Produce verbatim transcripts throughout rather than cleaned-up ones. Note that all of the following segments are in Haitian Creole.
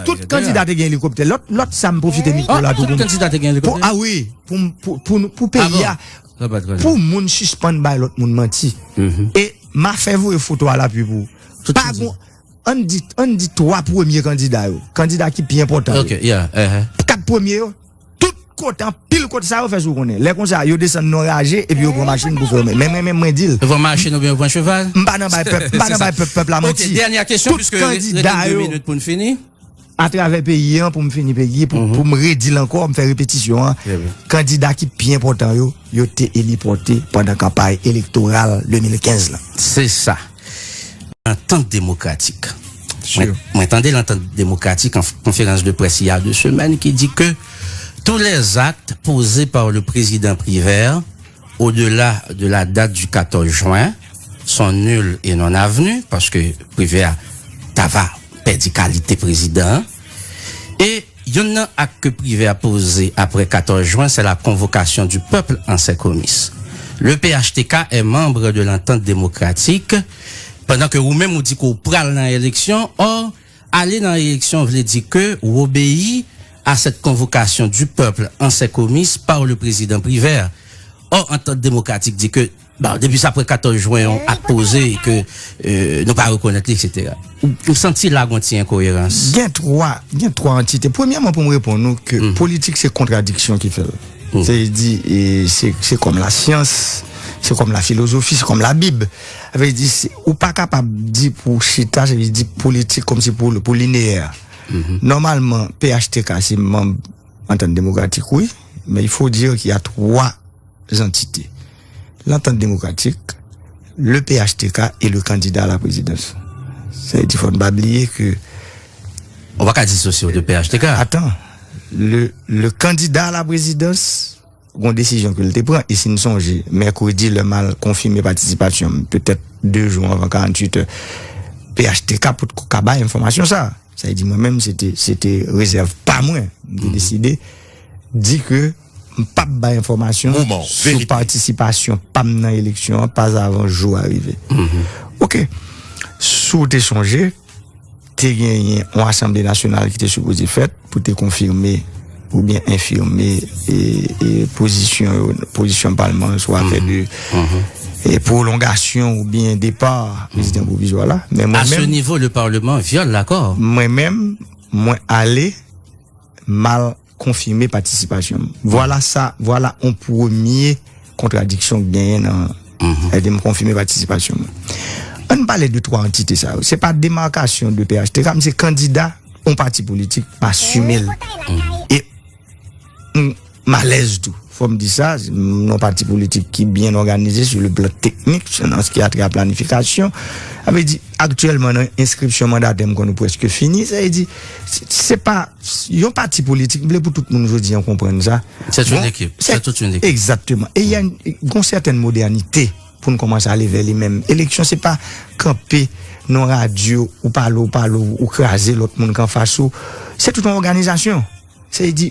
Tout kandida te gen elikoptè. Lòt, lòt sa m pwofite mikwo la tou pou m. Tout kandida te gen elikoptè? Ah wi, pou, pou, pou, pou peyi a. Pou moun sispann bay lòt moun manti. E m a fè voye foto a lapui pou ou. Pa gon, ann di, ann di twa premye kandida yo. Kandida ki pi enpòtan yo. Kat premye yo, tout kote, anpil kote sa yo fè sou konnen. Lè konsa, yo desann nan raje epi yo pran machin pou fè yo menm. Men mwen menm mwen di l. Yo pran machin oubyen yo pran cheval? M pa nan bay pèp, m pa nan bay pèp, pèp la manti. Tout kandida yo. Atravè peyi an, pou m fini peyi, pou, pou m redi l ankò, m fè repetisyon an, kandida ki pi enpòtan yo, yo te elipòte pandan kanpay elektoral de mil kenz lan. Se sa. Lantant demokratik. Mwen, mwen tande lantant demokratik an konferans de près il y a deux semaines ki di ke tous les actes posés par le président Privert au-delà de la date du quatorze juin sont nuls et non avenus, paske Privert ta va pèdi kalite prezidan an. E youn nan ak ke Privert poze apre quatorze juin, c'est la convocation du peuple en ses comices. Le P H T K est membre de l'entente démocratique, pandan ke ou menm ou di ke w pral nan eleksyon, or, ale nan eleksyon vle di ke ou obeyi à cette convocation du peuple en ses comices par le président Privert. Or, antant demokratik di ke, bon, depi sa apre quatorze juin, yon ak poze e ke, euh, nou pa rekonèt li, et cetera. Ou, ou santi la gon ti enkoyerans? Gen twa, gen twa antite. Premyèman, pou m reponn ou ke politik se kontradiksyon ki fè l. Se di, e, se, se kòm lasyans, se kòm lafilozofi, se kòm Labib. Sa vle di, se, ou pa kapab di pou chita, sa vle di politik kòmsi pou, pou lineyè. Nòmalman, P H T K se manm Antant Demokratik, wi, men il faut dire qu'il y a trois entités. L'Entente Démocratique, le P H T K et le candidat à la présidence. Sa vle di, fò n pa bliye ke. Ou pa ka disosye w de P H T K. Atan, le, le candidat à la présidence, gon desizyon ke l te pran, e si n sonje, mèkredi, lè m al konfime patisipasyon m, petèt de jou anvan karanntuit è, P H T K potko ka bay enfòmasyon sa. Sa vle di, mwen menm, se te, se te rezèv pa mwen. M te deside di ke m p ap bay enfòmasyon sou patisipasyon pa m nan eleksyon an, pa avan jou a rive. Oke. Si w te sonje, te genyen yon asanble nasyonal ki te sipoze fèt pou te konfime oubyen enfime, e, e pozisyon yo, pozisyon palman an sou afè de, e, pwolongasyon oubyen depa prezidan pwovizwa la. Men mwen menm, à ce niveau, le Parlement viole l'accord. Mwen menm, mwen ale, m al konfime patisipasyon m. Vwala sa, vwala yon premye kontradiksyon k genyen nan, sa vle di, m konfime patisipasyon mwen. Ann pale de twa antite sa yo. Se pa demakasyon de P H T K, m se kandida yon pati politik, m asime l. E m, m alèz tou. Fò m di sa, m nan yon pati politik ki byen òganize sur le plan technique, nan ce qui a trait à planification. Sa vle di, aktyèlman, nan enskripsyon mandatè m konn prèske fini. Sa vle di, se, se pa yon pati politik, m vle pou tout moun jodi an konprann sa. C'est une équipe, c'est toute une équipe. Egzakteman. E y a gon sètèn modènite pou n kòmanse ale vè li menm. Eleksyon, se pa kanpe nan radyo, ou pale, ou pale, ou kraze lòt moun k anfas ou. Se tout yon òganizasyon. Sa vle di,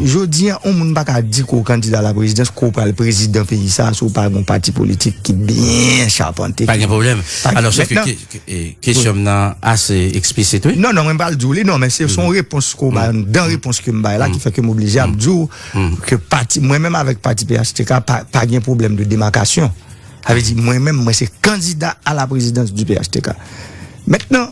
jodi an, yon moun pa ka di ke w kandida a la prezidans, ke w pral prezidan peyi sa, si w pa gon pati politik ki byen chapante. Pa gen pwoblèm. Alò, sòf ke, ke, ke, e, kesyon m nan ase eksplisit, wi. Non, non, mwen m pral di w li, non, men se, se yon repons ke w bay, dan repons ke m bay la, ki fè ke m oblije ap di w ke pati, mwen menm avèk pati P H T K, pa, pa gen pwoblèm de demakasyon. Sa vle di, mwen menm, mwen se kandida a la prezidans di P H T K. Mentnan,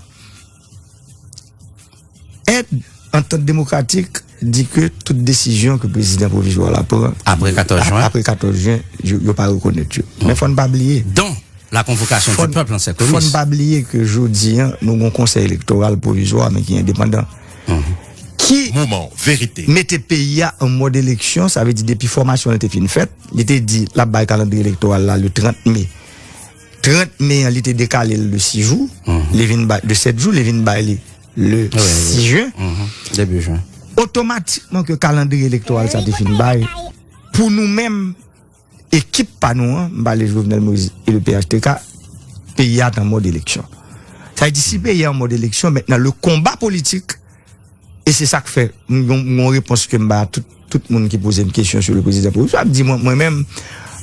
èd Antant Demokratik di ke tout desizyon ke prezidan pwovizwa la pran apre katòz jen, apre katòz jen, yo, yo pa rekonèt yo. Men fò n pa bliye. Dont la convocation du peuple en ses comices. Fò n pa bliye ke jodi an, nou gon konsèy elektoral pwovizwa, men ki endepandan. Ki mete peyi a an mòd eleksyon, sa vle di depi fòmasyon l te fin fèt, li te di l ap bay kalandriye elektoral la le trant me. Trant me an, li te dekale l de sis jou, li vin bay, de sèt jou, li vin bay li le sis jen. Debi jen. Otomatikman ke kalandriye elektoral sa te fin bay, pou nou menm, ekip pa nou an, m pale Jovenel Moïse e le P H T K, peyi a t an mòd eleksyon. Sa vle di, si peyi a an mòd eleksyon, mentnan, le konba politik, e se sa k fè, m gon, m gon repons ke m ba tout, tout moun ki poze m kesyon sou le prezidan Moïse, m ap di, mwen, mwen menm,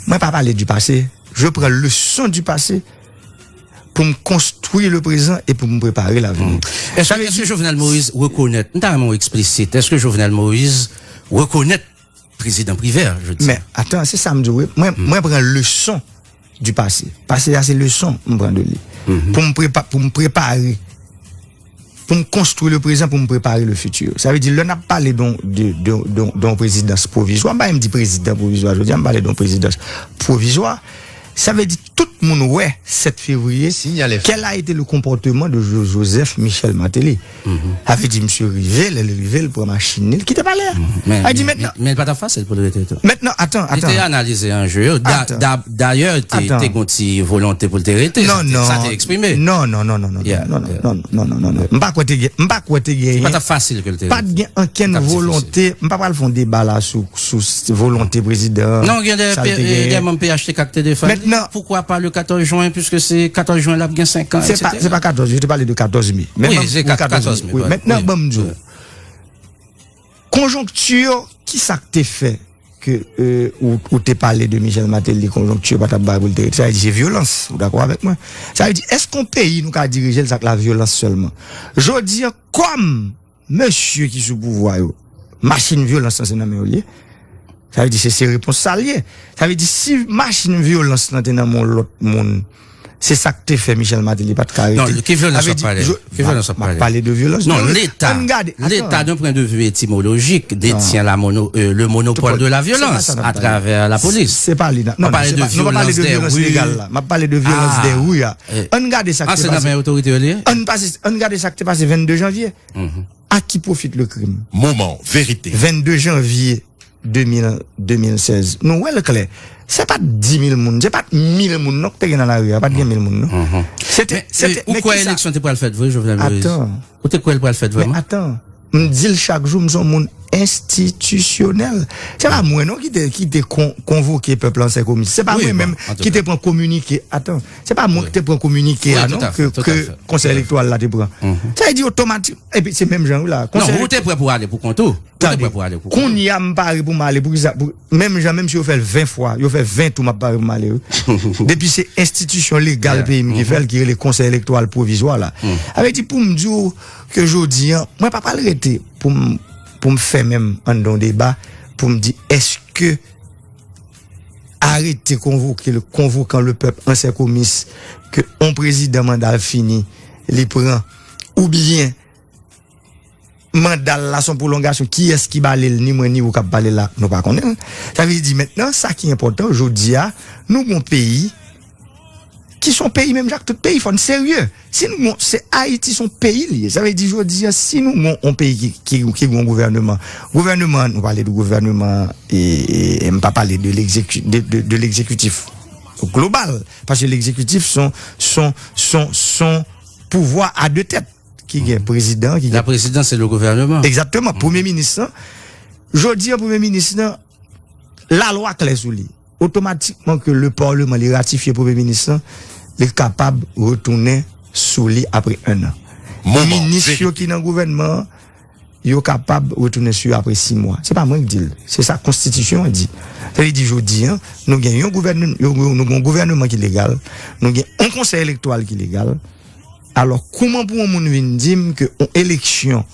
mwen pa pale du passé, je prends leçon du passé, pou m konstwi le prezan e pou m prepare lavni. Èske Jovenel Moïse rekonèt, m ta renmen w eksplisit, èske Jovenel Moïse rekonèt prezidan Privè, je di? Men, atan, se sa m di w, mwen, mwen pran leson du passé. Pase a se leson m pran de li. Pou m prepa, pou m prepare, pou m konstwi le prezan, pou m prepare le futur. Sa vle di, lè n ap pale de yon, de, de, de, de yon prezidans pwovizwa, m pa menm di prezidan pwovizwa jodi a, m pale de yon prezidans pwovizwa. Sa vle di, tout moun wè sèt fevriye, quel a été le comportement de Joseph Michel Martelly. Sa vle di, misye rive, lè l rive, l pran machin li, l kite palè a. Sa vle di, mentnan, men li pa t ap fasil pou l rete tou. Mentnan, atan, atan. Li te analize anje yo. Dayè, te gen yon ti volonte pou l te rete. Sa te eksprime. Non, non, non, non, non, non, non, non, non, non, non, non, non. M pa kwè te gen, m pa kwè te gen. Li pa t ap fasil ke l te rete. Pa t gen ankenn volonte. M pa pral fè yon deba la sou, sou volonte prezidan an. Non, gen de, gen de manm P H T K ki te defann li. Poukwa pa le katòz jen, piske se katòz jen l ap gen senk an, etsetera. Se pa katòz, yo te pale de katòz me. Wi, se katòz me. Mentnan, ban m di w. Konjonkti yo, ki sa k te fè ke ou te pale de Michel Martelly, konjonkti yo pa t ap bay pou l te rete? Sa vle di se vyolans. Ou dakò avèk mwen? Sa vle di, èske yon peyi nou ka dirije l sa k lavyolans sèlman? Jodi a, kòm mesye ki sou pouvwa yo, machin vyolans lan se nan men yo l ye. Sa vle di se, se repons sa l ye. Sa vle di si machin vyolans lan te nan men yon lòt moun, se sa k te fè Michel Martelly pa t ka rete. Non, ki vyolans w ap pale? Ki vyolans w ap pale? M ap pale de vyolans. Non, Leta, Leta, d'un point de vue étymologique, détient la mono, euh, le monopole de la violence à travers la police. Se pa li. Non, nou pa pale de vyolans legal la. M ap pale de vyolans de ri a. Ann gade sa k te pase. Ann gade sa k te pase vennde janvye. A qui profite le crime? Moment, vérité. Vennde janvye de mil, de mil sèz. Nou wè l klè. Se pa t di mil moun, se pa t mil moun non ki te gen nan lari a, pa t gen mil moun non. Se te, se te, men ou kwè eleksyon te pral fèt vre, Jovenel Moïse? Atan. Ou te kwè l pral fèt vrèman? Men atan. M di l chak jou, m se yon moun enstitisyonèl. Se pa mwen non ki te, ki te kon, konvoke pèp la an sèl komis. Se pa mwen menm ki te pran kominike. Atan. Se pa mwen ki te pran kominike a non, ke, ke konsèy elektoral la te pran. Sa vle di otomatik, epi se menm jan wi la. Non, ou te prè pou ale pou kont ou. Ou te prè pou ale pou kont ou. Kounye a m pare pou m ale, poukisa, pou, menm jan, menm si yo fè l ven fwa, yo fè ven tou, m ap pare pou m ale wi. Depi se enstitisyon legal peyi m ki fè l, ki rele konsèy elektoral pwovizwa la. Sa vle di pou m di w ke jodi a, mwen pa pral rete pou m, pou m fèmen m anndan yon deba, pou m di èske arete konvoke, konvokan le pèp an sèl komis, ke yon prezidan manda l fini, li pran, oubyen manda l la se yon pwolongasyon, kiyès ki ba li l, ni mwen ni ou k ap pale la, nou pa konnen l. Sa vle di mentnan, sa ki enpòtan, jodi a, nou gon peyi ki se yon peyi menm jan ak tout peyi, fò n serye. Si nou gon, se Ayiti se yon peyi li ye. Sa vle di jodi a, si nou gon yon peyi ki, ki, ki gon gouvèneman, gouvèneman, nou pale de gouvèneman, e, e, e m pa pale de l'exécu-, de, de, de l'exécutif global, paske l'exécutif se yon, se yon, se yon, se yon pouvwa a de tèt. Ki gen prezidan, ki gen. La présidence et le gouvernement. Egzakteman. Premye minis lan, jodi a, premye minis lan, lalwa klè sou li. Otomatikman ke le parleman li ratifye premye minis lan, li kapab retounen sou li apre en an. Minis yo ki nan gouvènman an, yo kapab retounen sou yo apre sis mwa. Se pa mwen ki di l. Se sa konstitisyon an di. Sa vle di jodi a, nou gen yon gouvènman, nou gen yon gouvènman ki legal, nou gen yon konsèy elektoral ki legal, Alò, kouman pou yon moun vin di m ke yon eleksyon,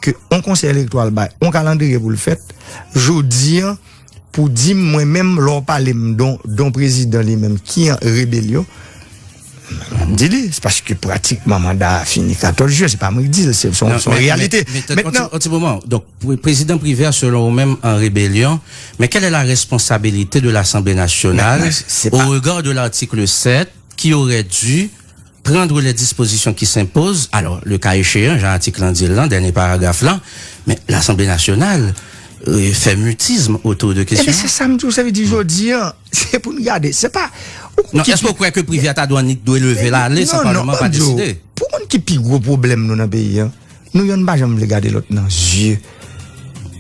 ke yon konsèy elektoral bay yon kalandriye pou l fèt, jodi a, pou di m mwen menm, lè w pale m de yon, de yon prezidan li menm ki an rebelyon, m di li, se paske pratikman manda a fini katòz jen, se pa mwen ki di l, se, se, se yon reyalite. Mentnan, yon ti moman, donk, prezidan Privè, selon ou menm, an rebelyon, mais quelle est la responsabilité de l'Assemblée nationale au regard de l'article sept qui aurait dû prendre les dispositions qui s'imposent, alors, le cas échéant, jan atik lan di l lan, dènye paragraf lan, men Lasanble Nasyonal euh, fè mitis otou de kesyon an. Ebyen, se sa m di w, sa vle di jodi a, se pou n gade, se pa. Non, èske w kwè ke Privè ta dwe annik dwe leve l ale san Palman an pa deside? Pou moun ki pi gwo pwoblèm nou nan peyi a, nou yonn pa janm vle gade lòt nan zye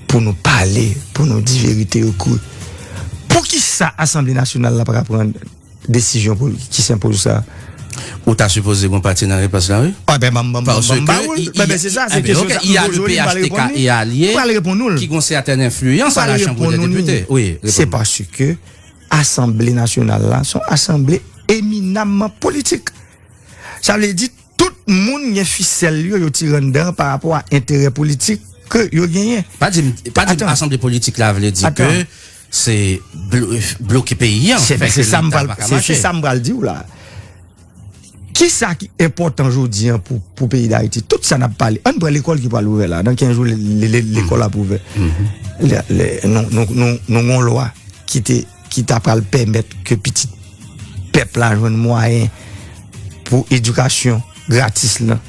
pou nou pale, pou nou di verite yo kri. Poukisa Asanble Nasyonal la pa ka pran desizyon pou ki senpoz sa. Ou ta sipoze gon pati nan repons la, wi. Ah ben, ban m, ban m, ban m, ban m ba ou l. Ben, ben, se sa, se kesyon sa. Il y a le P H T K et alliés qui ont certaines influences à la Chambre des députés. Wi, reponn mwen. Se paske Asanble Nasyonal la, se yon asanble eminamman politik. Sa vle di, tout moun gen fisèl yo, yo tire anndan pa rapò a enterè politik ke yo genyen. Pa di m, pa di m Asanble politik la vle di ke se blo- bloke peyi an. Se, se sa m pral, se, se sa m pral di w la. Kisa ki enpòtan jodi an pou, pou peyi Dayiti? Tout sa n ap pale. Ann pran lekòl ki pral ouvè la. Nan kenz jou, le- le- le- lekòl ap ouvè. Le- le- nou, nou, nou, nou gon lwa ki te, ki ta pral pèmèt ke pitit pèp la jwenn mwayen pou edikasyon gratis lan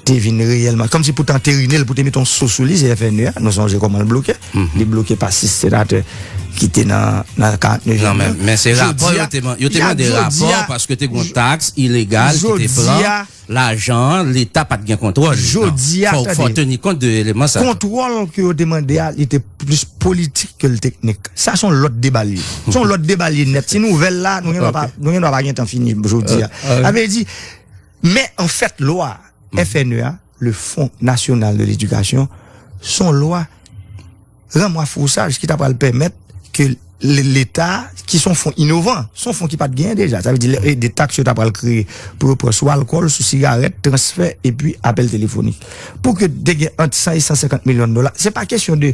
te vin reyèlman. Kòmsi pou te anterine l, pou te mete yon so sou li, se F N E a. Nou sonje kòman l bloke. Li bloke pa sis senatè ki te nan, nan karant-nevyèm nan. Men, men se rapò yo te, yo te mande rapò paske te gon taks ilegal ki te pran lajan an, Leta pa t gen kontwòl. Jodi a, fò, fò tande, teni kont de eleman sa. Kontwòl ke yo te mande a, li te plis politik ke l teknik. Sa se yon lòt deba li ye. Se yon lòt deba li ye nèt. Ti nouvèl la, nou gen dwa pa, nou gen dwa pa gen tan fini jodi a. Sa vle di, men anfèt, lwa F N E a, le Fonds National de l'Éducation, se yon lwa ranmwafwousaj ki ta pral pèmèt ke le- Leta, ki se yon fon inovan, se yon fon ki pa t genyen deja. Sa vle di, le- de taks yo ta pral kreye pou yo pran sou alkòl, sou sigarèt, transfè, epi apèl telefonik. Pou ke te gen ant san e san senkant milyon dola, se pa kesyon de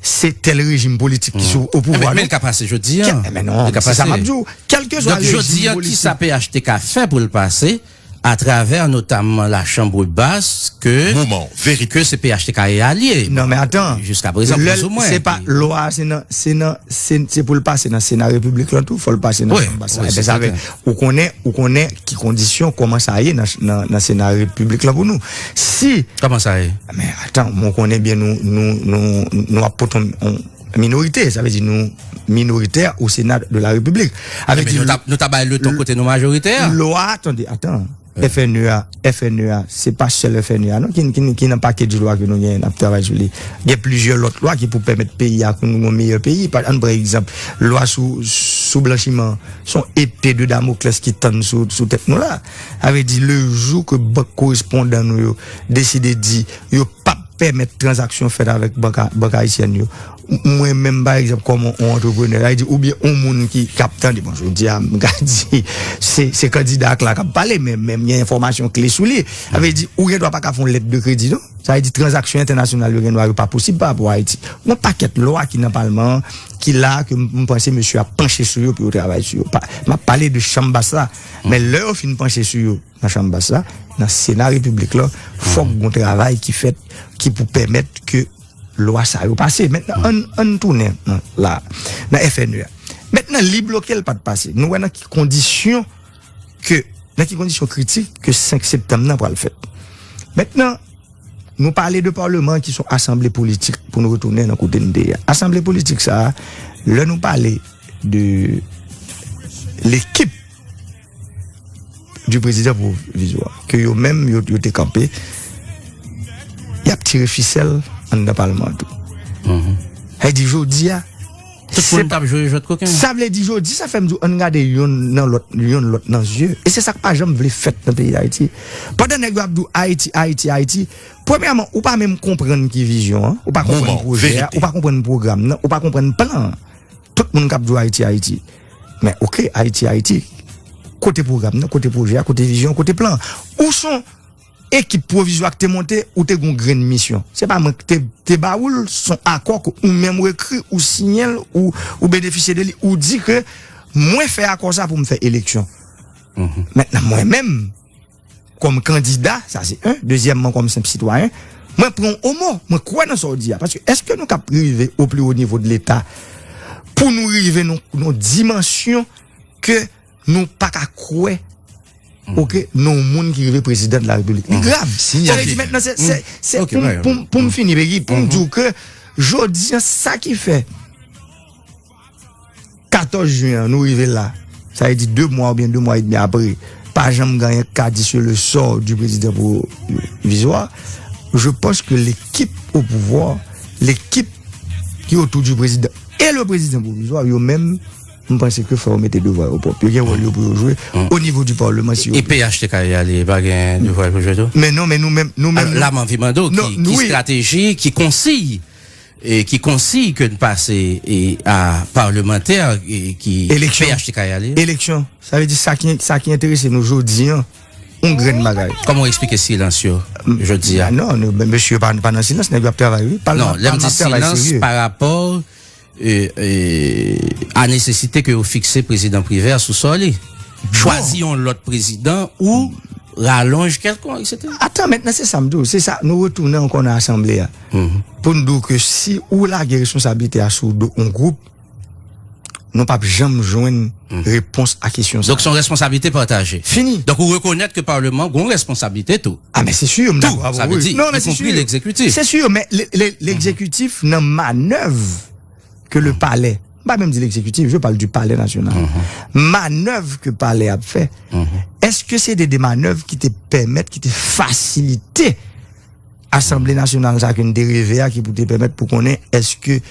se tèl rejim politik ki sou o pouvwa, men l ka pase jodi a. Men non, se sa m ap di w. Kèlkeswa rejim politik. Donk, jodi a, kisa P H T K fè pou l pase atravè notamman la Chambre Basse ke, ke se P H T K a li ye? Non, men atan. Jiska prezan, plizoumwen. Se pa lwa, se nan, se nan, se, se pou l pase nan Sena Repiblik lan tou, fò l pase nan Chanm Bas la. Wi, wi, se sèten. Ou konnen, ou konnen ki kondisyon, kòman sa ye nan, nan, nan Sena Repiblik lan pou nou. Si. Kòman sa ye? Men atan, mwen konnen byen nou, nou, nou, nou ap pote yon, minorite, sa vle di nou minoritè o Sena de la Repiblik. Sa vle di nou ta, nou ta bay letan kote nou majoritè. Lwa, tande, atan. F N E a, F N E a, se pa sèl F N E a, non, ki, ki, ki nan pakèt lwa ke nou genyen, n ap travay sou li. Gen plizyè lòt lwa ki pou pèmèt peyi a, pou nou yon meyè peyi. Pa, ann pran egzanp, lwa sou, sou blanchiman, se yon epe de Damoklès ki tann sou, sou tèt nou la. Sa vle di, le jou ke bank korespondan nou yo deside di, yo p ap pèmèt tranzaksyon fèt avèk bank, a- bank ayisyèn yo. M- Mwen menm, pa egzanp, kòm yon, yon antreprenè, sa vle di, oubyen yon moun ki, k ap tande, bon, jodi a, m ka di, se, se kandida ak la k ap pale, men, men m gen enfòmasyon kle sou li. Sa vle di, ou gen dwa pa ka fè yon lèt de kredi, non? Sa vle di, tranzaksyon entènasyonal yo gen dwa yo pa posib pa rapò a Ayiti. Yon pakèt lwa ki nan palman an, ki la, ke m m panse mesye ap panche sou yo pou yo travay sou yo. Pa- M ap pale de Chanm Bas la, men lè yo fin panche sou yo, nan Chanm Bas la, nan Sena Repiblik la, fòk gon travay ki fèt ki pou pèmèt ke lwa sa yo pase. Mentnan, ann, ann tounen nan, la, nan F N E a. Mentnan, li bloke l pa t pase. Nou wè nan ki kondisyon ke, nan ki kondisyon kritik ke senk septanm nan pral fèt. Mentnan, nou pale de palman ki se yon asanble politik pou nou retounen nan kote n te ye a. Asanble politik sa a, lè nou pale de lekip du président provisoire, ke yo menm, yo, yo te kanpe, y ap tire fisèl anndan palman an tou. Sa vle di, jodi a, tout moun p ap jwe jwèt koken. Sa vle di, jodi, sa fè m di w, ann gade yonn nan lòt, yonn lòt nan zye. E se sa k pa janm vle fèt nan peyi Dayiti. Pandan nèg yo ap di w Ayiti, Ayiti, Ayiti, premyèman, ou pa menm konprann ki vizyon an, ou pa konprann pwojè a, ou pa konprann pwogram nan, ou pa konprann plan an. Tout moun k ap di w Ayiti, Ayiti. Men, oke, Ayiti, Ayiti. Kote pwogram nan, kote pwojè a, kote vizyon, kote plan an? Ou se yon ekip pwovizwa k te monte, ou te gen yon grenn misyon. Se pa mwen k te, te ba ou l, se yon akò ke ou menm ou ekri, ou siyen l, ou, ou benefisye de li, ou di ke mwen fè akò sa pou m fè eleksyon. Mentnan, mwen menm, kòm kandida, sa se en. Dezyèmman, kòm senp sitwayen, mwen pran w o mo, mwen kwè nan sa w di a. Paske èske nou kab rive o pli wo nivo de Leta pou nou rive nan, nan dimansyon ke nou pa ka kwè, oke, nan yon moun ki rive prezidan de la Repiblik? Li grav. Sa vle di mentnan, se, se, se pou m, pou m, pou m fini, Peggy, pou m di w ke jodi a, sa ki fè katòz jen an, nou rive la. Sa vle di de mwa oubyen de mwa edmi apre, pa janm gen anyen k ka di sur le sort du président provisoire. Je pense que l'équipe au pouvoir, l'équipe qui est autour du président et le président provisoire, yo menm, m panse ke fò yo mete devwa yo pwòp. Yo gen wòl yo pou yo jwe o nivo di palman, si yo vle. E P H T K a li, li pa gen devwa pou jwe tou? Men non, men nou menm, nou menm, la, m anvi mande w ki, ki estrateji, ki konsiy e ki konsiy ke n pase e a palmantè e ki P H T K a li? Eleksyon. Sa vle di sa ki, sa ki enterese nou jodi an, yon grenn bagay. Kòman w eksplike silans yo jodi a? Non, mesye pa, pa nan silans, nèg yo ap travay, wi. Palman, non, lè m di silans pa rapò e, e, a nesesite ke yo fikse prezidan Privert sou sò li. Bon. Chwazi yon lòt prezidan ou ralonj kèlkonk, etsetera. Atan, mentnan, se sa m di w. Se sa, nou retounen ankò nan asanble a. Pou n di w ke si ou lage responsablite a sou do yon gwoup, nou p ap janm jwenn repons a kesyon sa. Donk, se yon responsablite pataje. Fini. Donk, ou rekonèt ke palman gon responsablite tou. Ah, men se si, m dakò avè w, wi. Non, men se si. Tou, sa vle di, y compris l'exécutif. Se si, men le, le, l'exécutif nan manèv ke le palais, m pa menm di l'exécutif, je parle du palais national. Manèv ke palè ap fè, èske se te de manèv ki te pèmèt, ki te fasilite Asanble nasyonal sa ke n te reve a, ki pou te pèmèt pou konnen èske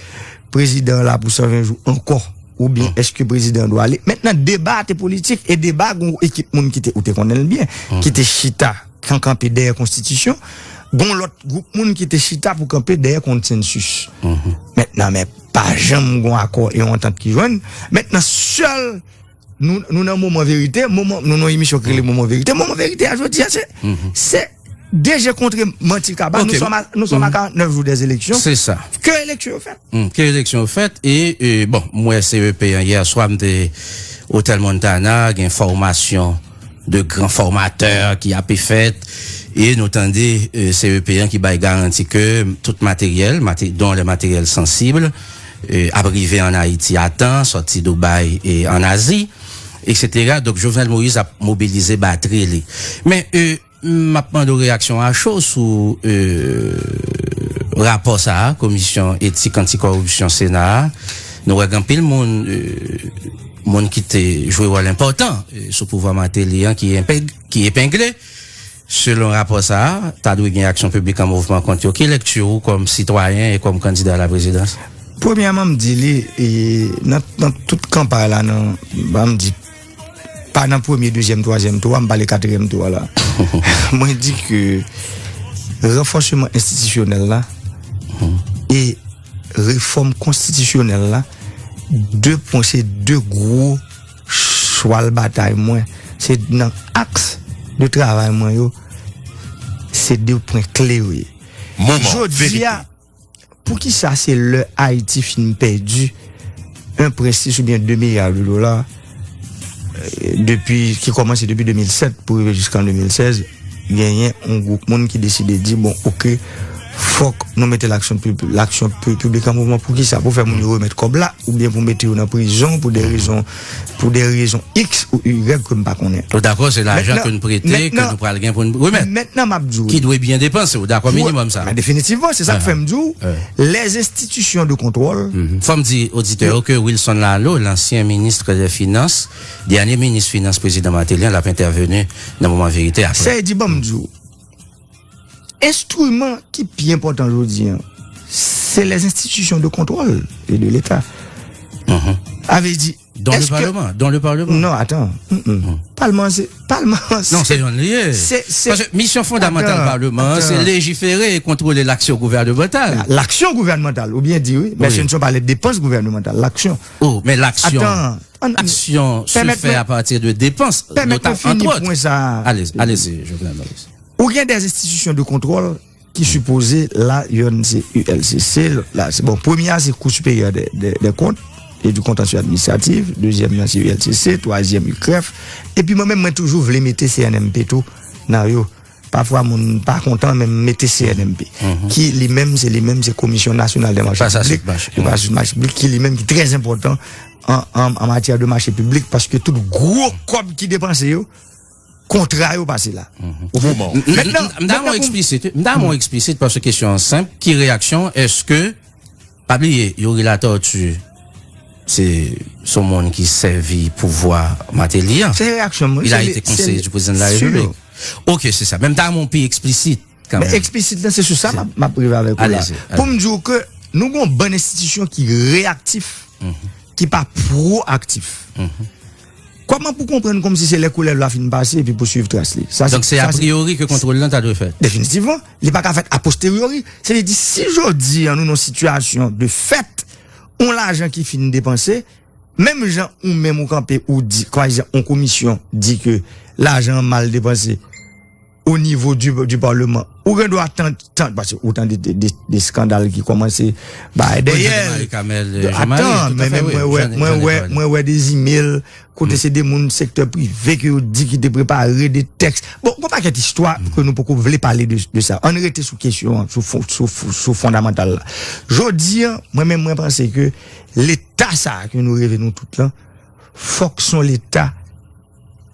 prezidan an la pou san ven jou ankò, oubyen èske prezidan an dwe ale. Mentnan, deba a te politik, e deba a gon ekip moun ki te, ou te konnen l byen, ki te chita, kan kanpe dèyè konstitisyon, gon lòt gwoup moun ki te chita pou kanpe dèyè konsansis. Mentnan, men pa janm gon akò e yon antant ki jwenn. Mentnan, sèl nou, nou nan moman verite, moman, nou nan emisyon ki rele moman verite. Moman verite a jodi a, se, se de je kontre manti kaba. Nou sòm a, nou sòm a karant nèf jou dèz eleksyon. Se sa. Ke eleksyon yo fèt. Hmm, ke eleksyon yo fèt. E, e, bon, m wè C E P an yè swa, m te Hotel Montana, gen fòmasyon de gran fòmatè ki ape fèt. E nou tande, e, C E P an ki bay garanti ke tout materyèl, mate-, dont les matériels sensibles, e, ap rive ann Ayiti a tan, sòti Dubai e ann Azi, etsetera. Donk, Jovenel Moïse ap mobilize batri li. Men, e, m ap mande w reyaksyon a cho sou, e, rapò sa a, Komisyon Etik Antikoripsyon Sena a. Nou wè gen anpil moun, e, moun ki te jwe wòl enpòtan, e, sou pouvwa Martelly an ki enpeg-, ki epengle. Selon rapò sa a, ta dwe gen aksyon piblik an mouvman kont yo. Ki lekti ou kòm sitwayen e kòm kandida a la prezidans? Premyèman, m di li, e, nan, nan tout kanpay la, nan, ban m di, pa nan premye, dezyèm, twazyèm tou a, m pale katriyèm tou a la. Mwen di ke ranfòsman enstitisyonèl la e refòm konstitisyonèl la, de pwen, se de gwo chwal batay mwen. Se nan aks de travay mwen yo, se de pwen kle yo ye. Moman, jodi a, verite. Poukisa se lè Ayiti fin pèdi en prens sis oubyen de milya de dola, e, depi, ki kòmanse depi de mil sèt pou rive jiska de mil sèz, genyen yon gwoup moun ki deside di, bon, oke, fòk nou mete laksyon pib-, laksyon pi-, piblik an mouvman. Poukisa? Pou fè moun yo remèt kòb la, oubyen pou mete yo nan prizon pou de rezon, pou de rezon X ou Y ke m pa konnen. Ou dakò, se lajan ke n prete, ke nou pral gen pou n remèt. Mentnan, m ap di w. Ki dwe byen depanse, ou dakò, minimòm sa. Men definitivman, se sa k fè m di w, les institutions de contrôle. Fò m di oditè yo ke Wilson Lalo, lansyen minis dè finans, dènye minis finans prezidan Martelly an, l ap entèveni nan moman verite apre. Sa vle di, ban m di w, enstriman ki pi enpòtan jodi a, se les institutions de contrôle et de l'État. Sa vle di, dont le Parlement, dont le Parlement. Non, atan. Palman se, Palman se. Non, se youn li ye. Paske misyon fondamantal Palman an, se légiférer et contrôler l'action gouvernementale. L'action gouvernementale, ou byen di, wi. Mais ce ne sont pas les dépenses gouvernementales, l'action. Oh, mais l'action. Atan, action se fè à partir de dépenses, notamment, entre autres. Allez, allez-y, Jovenel Moïse. Ou gen des institutions de contrôle ki sipoze la, youn se U L C C, lòt la se, bon, premye a se Cour supérieure des, des, des comptes et du contentieux administratif, dezyèm nan se U L C C, twazyèm U C R E F, epi mwen menm mwen toujou vle mete C N M P tou nan yo. Pafwa moun pa kontan, men m mete C N M P, ki li menm, se li menm, se Commission Nationale des Marchés Publics, de Marchés Publics, ki li menm ki trè enpòtan an, an, an matyè de mache piblik, paske tout gwo kòb ki depanse yo, kontra yo pase la. Ou konprann? M ta renmen w eksplisit, m ta renmen w eksplisit, paske kesyon an senp, ki reyaksyon, èske, pa bliye, Youri Latortue, se, se yon moun ki sèvi pouvwa Martelly an. Se reyaksyon mwen, il a été conseiller du président de la République. Ok, se sa. Men m ta renmen w pi eksplisit kanmenm. Men eksplisit lan, se sou sa m ap, m ap rive avèk ou la. Pou m di w ke nou gen yon bann enstitisyon ki reyaktif, ki pa pwoaktif. Kòman pou konprann kòmsi se lè koulèv la fin pase epi pou swiv tras li? Donk, se a priori ke kontwòl lan ta dwe fèt? Definitivman. Li pa ka fèt a posteriori. Se vle di, si jodi a nou nan yon sitiyasyon de fèt, yon lajan ki fin depanse, menm jan ou menm ou kanpe, ou di, kwazi yon komisyon di ke lajan an mal depanse, o nivo di, di Parleman. Ou gen dwa tann, tann, paske ou tande de, de, de eskandal ki kòmanse bay dèyè. Atan, men mwen wè, mwen wè, mwen wè de zimel kote se de moun sektè prive ke yo di ki te prepare de tèks. Bon, gon pakèt istwa ke nou poko vle pale de, de sa. Ann rete sou kesyon an, sou, sou, sou fondamantal la. Jodi an, mwen menm mwen panse ke Leta sa a ke nou reve nou tout lan, fòk se yon Leta,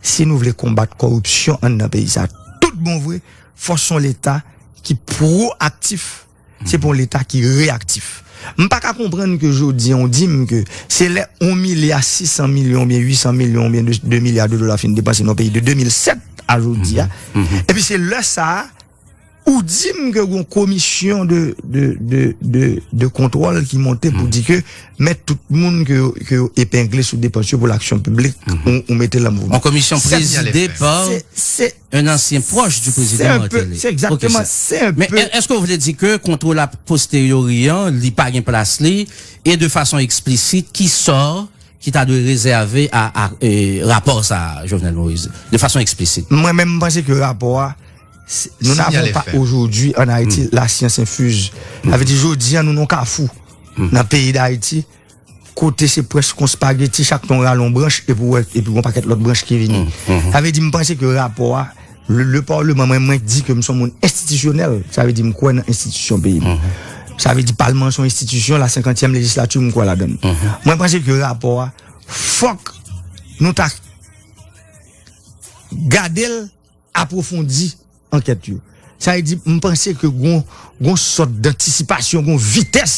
si nou vle konbat kòripsyon anndan peyi sa a tout bon vre, fòk se yon Leta ki pwoaktif, se pa yon Leta ki reyaktif. M pa ka konprann ke jodi an w di m ke se lè yon milya sisan milyon oubyen uitsan milyon oubyen de milya de dola fin depanse nan yon peyi de de mil sèt a jodi a, epi se lè sa a ou di m ke gon komisyon de, de, de, de, de kontwòl ki monte pou di ke mèt tout moun ke, ke yo epengle sou depans yo pou laksyon piblik, ou, ou mete l an mouvman. Yon komisyon prezide pa un ancien proche du président Martelly. Se egzakteman, se un peu. Men èske w vle di ke kontwòl a posteriori an, li pa gen plas li, e de fason eksplisit, ki sò ki ta dwe rezève a, a e, rapò sa a, Jovenel Moïse, de fason eksplisit? Mwen menm, m panse ke rapò a, nou n'avons pas aujourd'hui en Haïti la science infuse. Sa vle di, jodi an, nou nan kafou nan peyi Dayiti, kote se prèske yon spageti, chak tan w rale yon branch, epi w wè, epi yon pakèt lòt branch ki vini. Sa vle di, m panse ke rapò a, le, le Parlement, mwen, mwen di ke m se yon moun enstitisyonèl, sa vle di m kwè nan enstitisyon peyi m. Sa vle di palman se yon enstitisyon, la senkantyèm lejislati, m kwè ladan l. Mwen panse ke rapò a, fòk nou ta gade l, apwofondi ankèt yo. Sa vle di, m panse ke gon, gon sòt dantisipasyon, gon vitès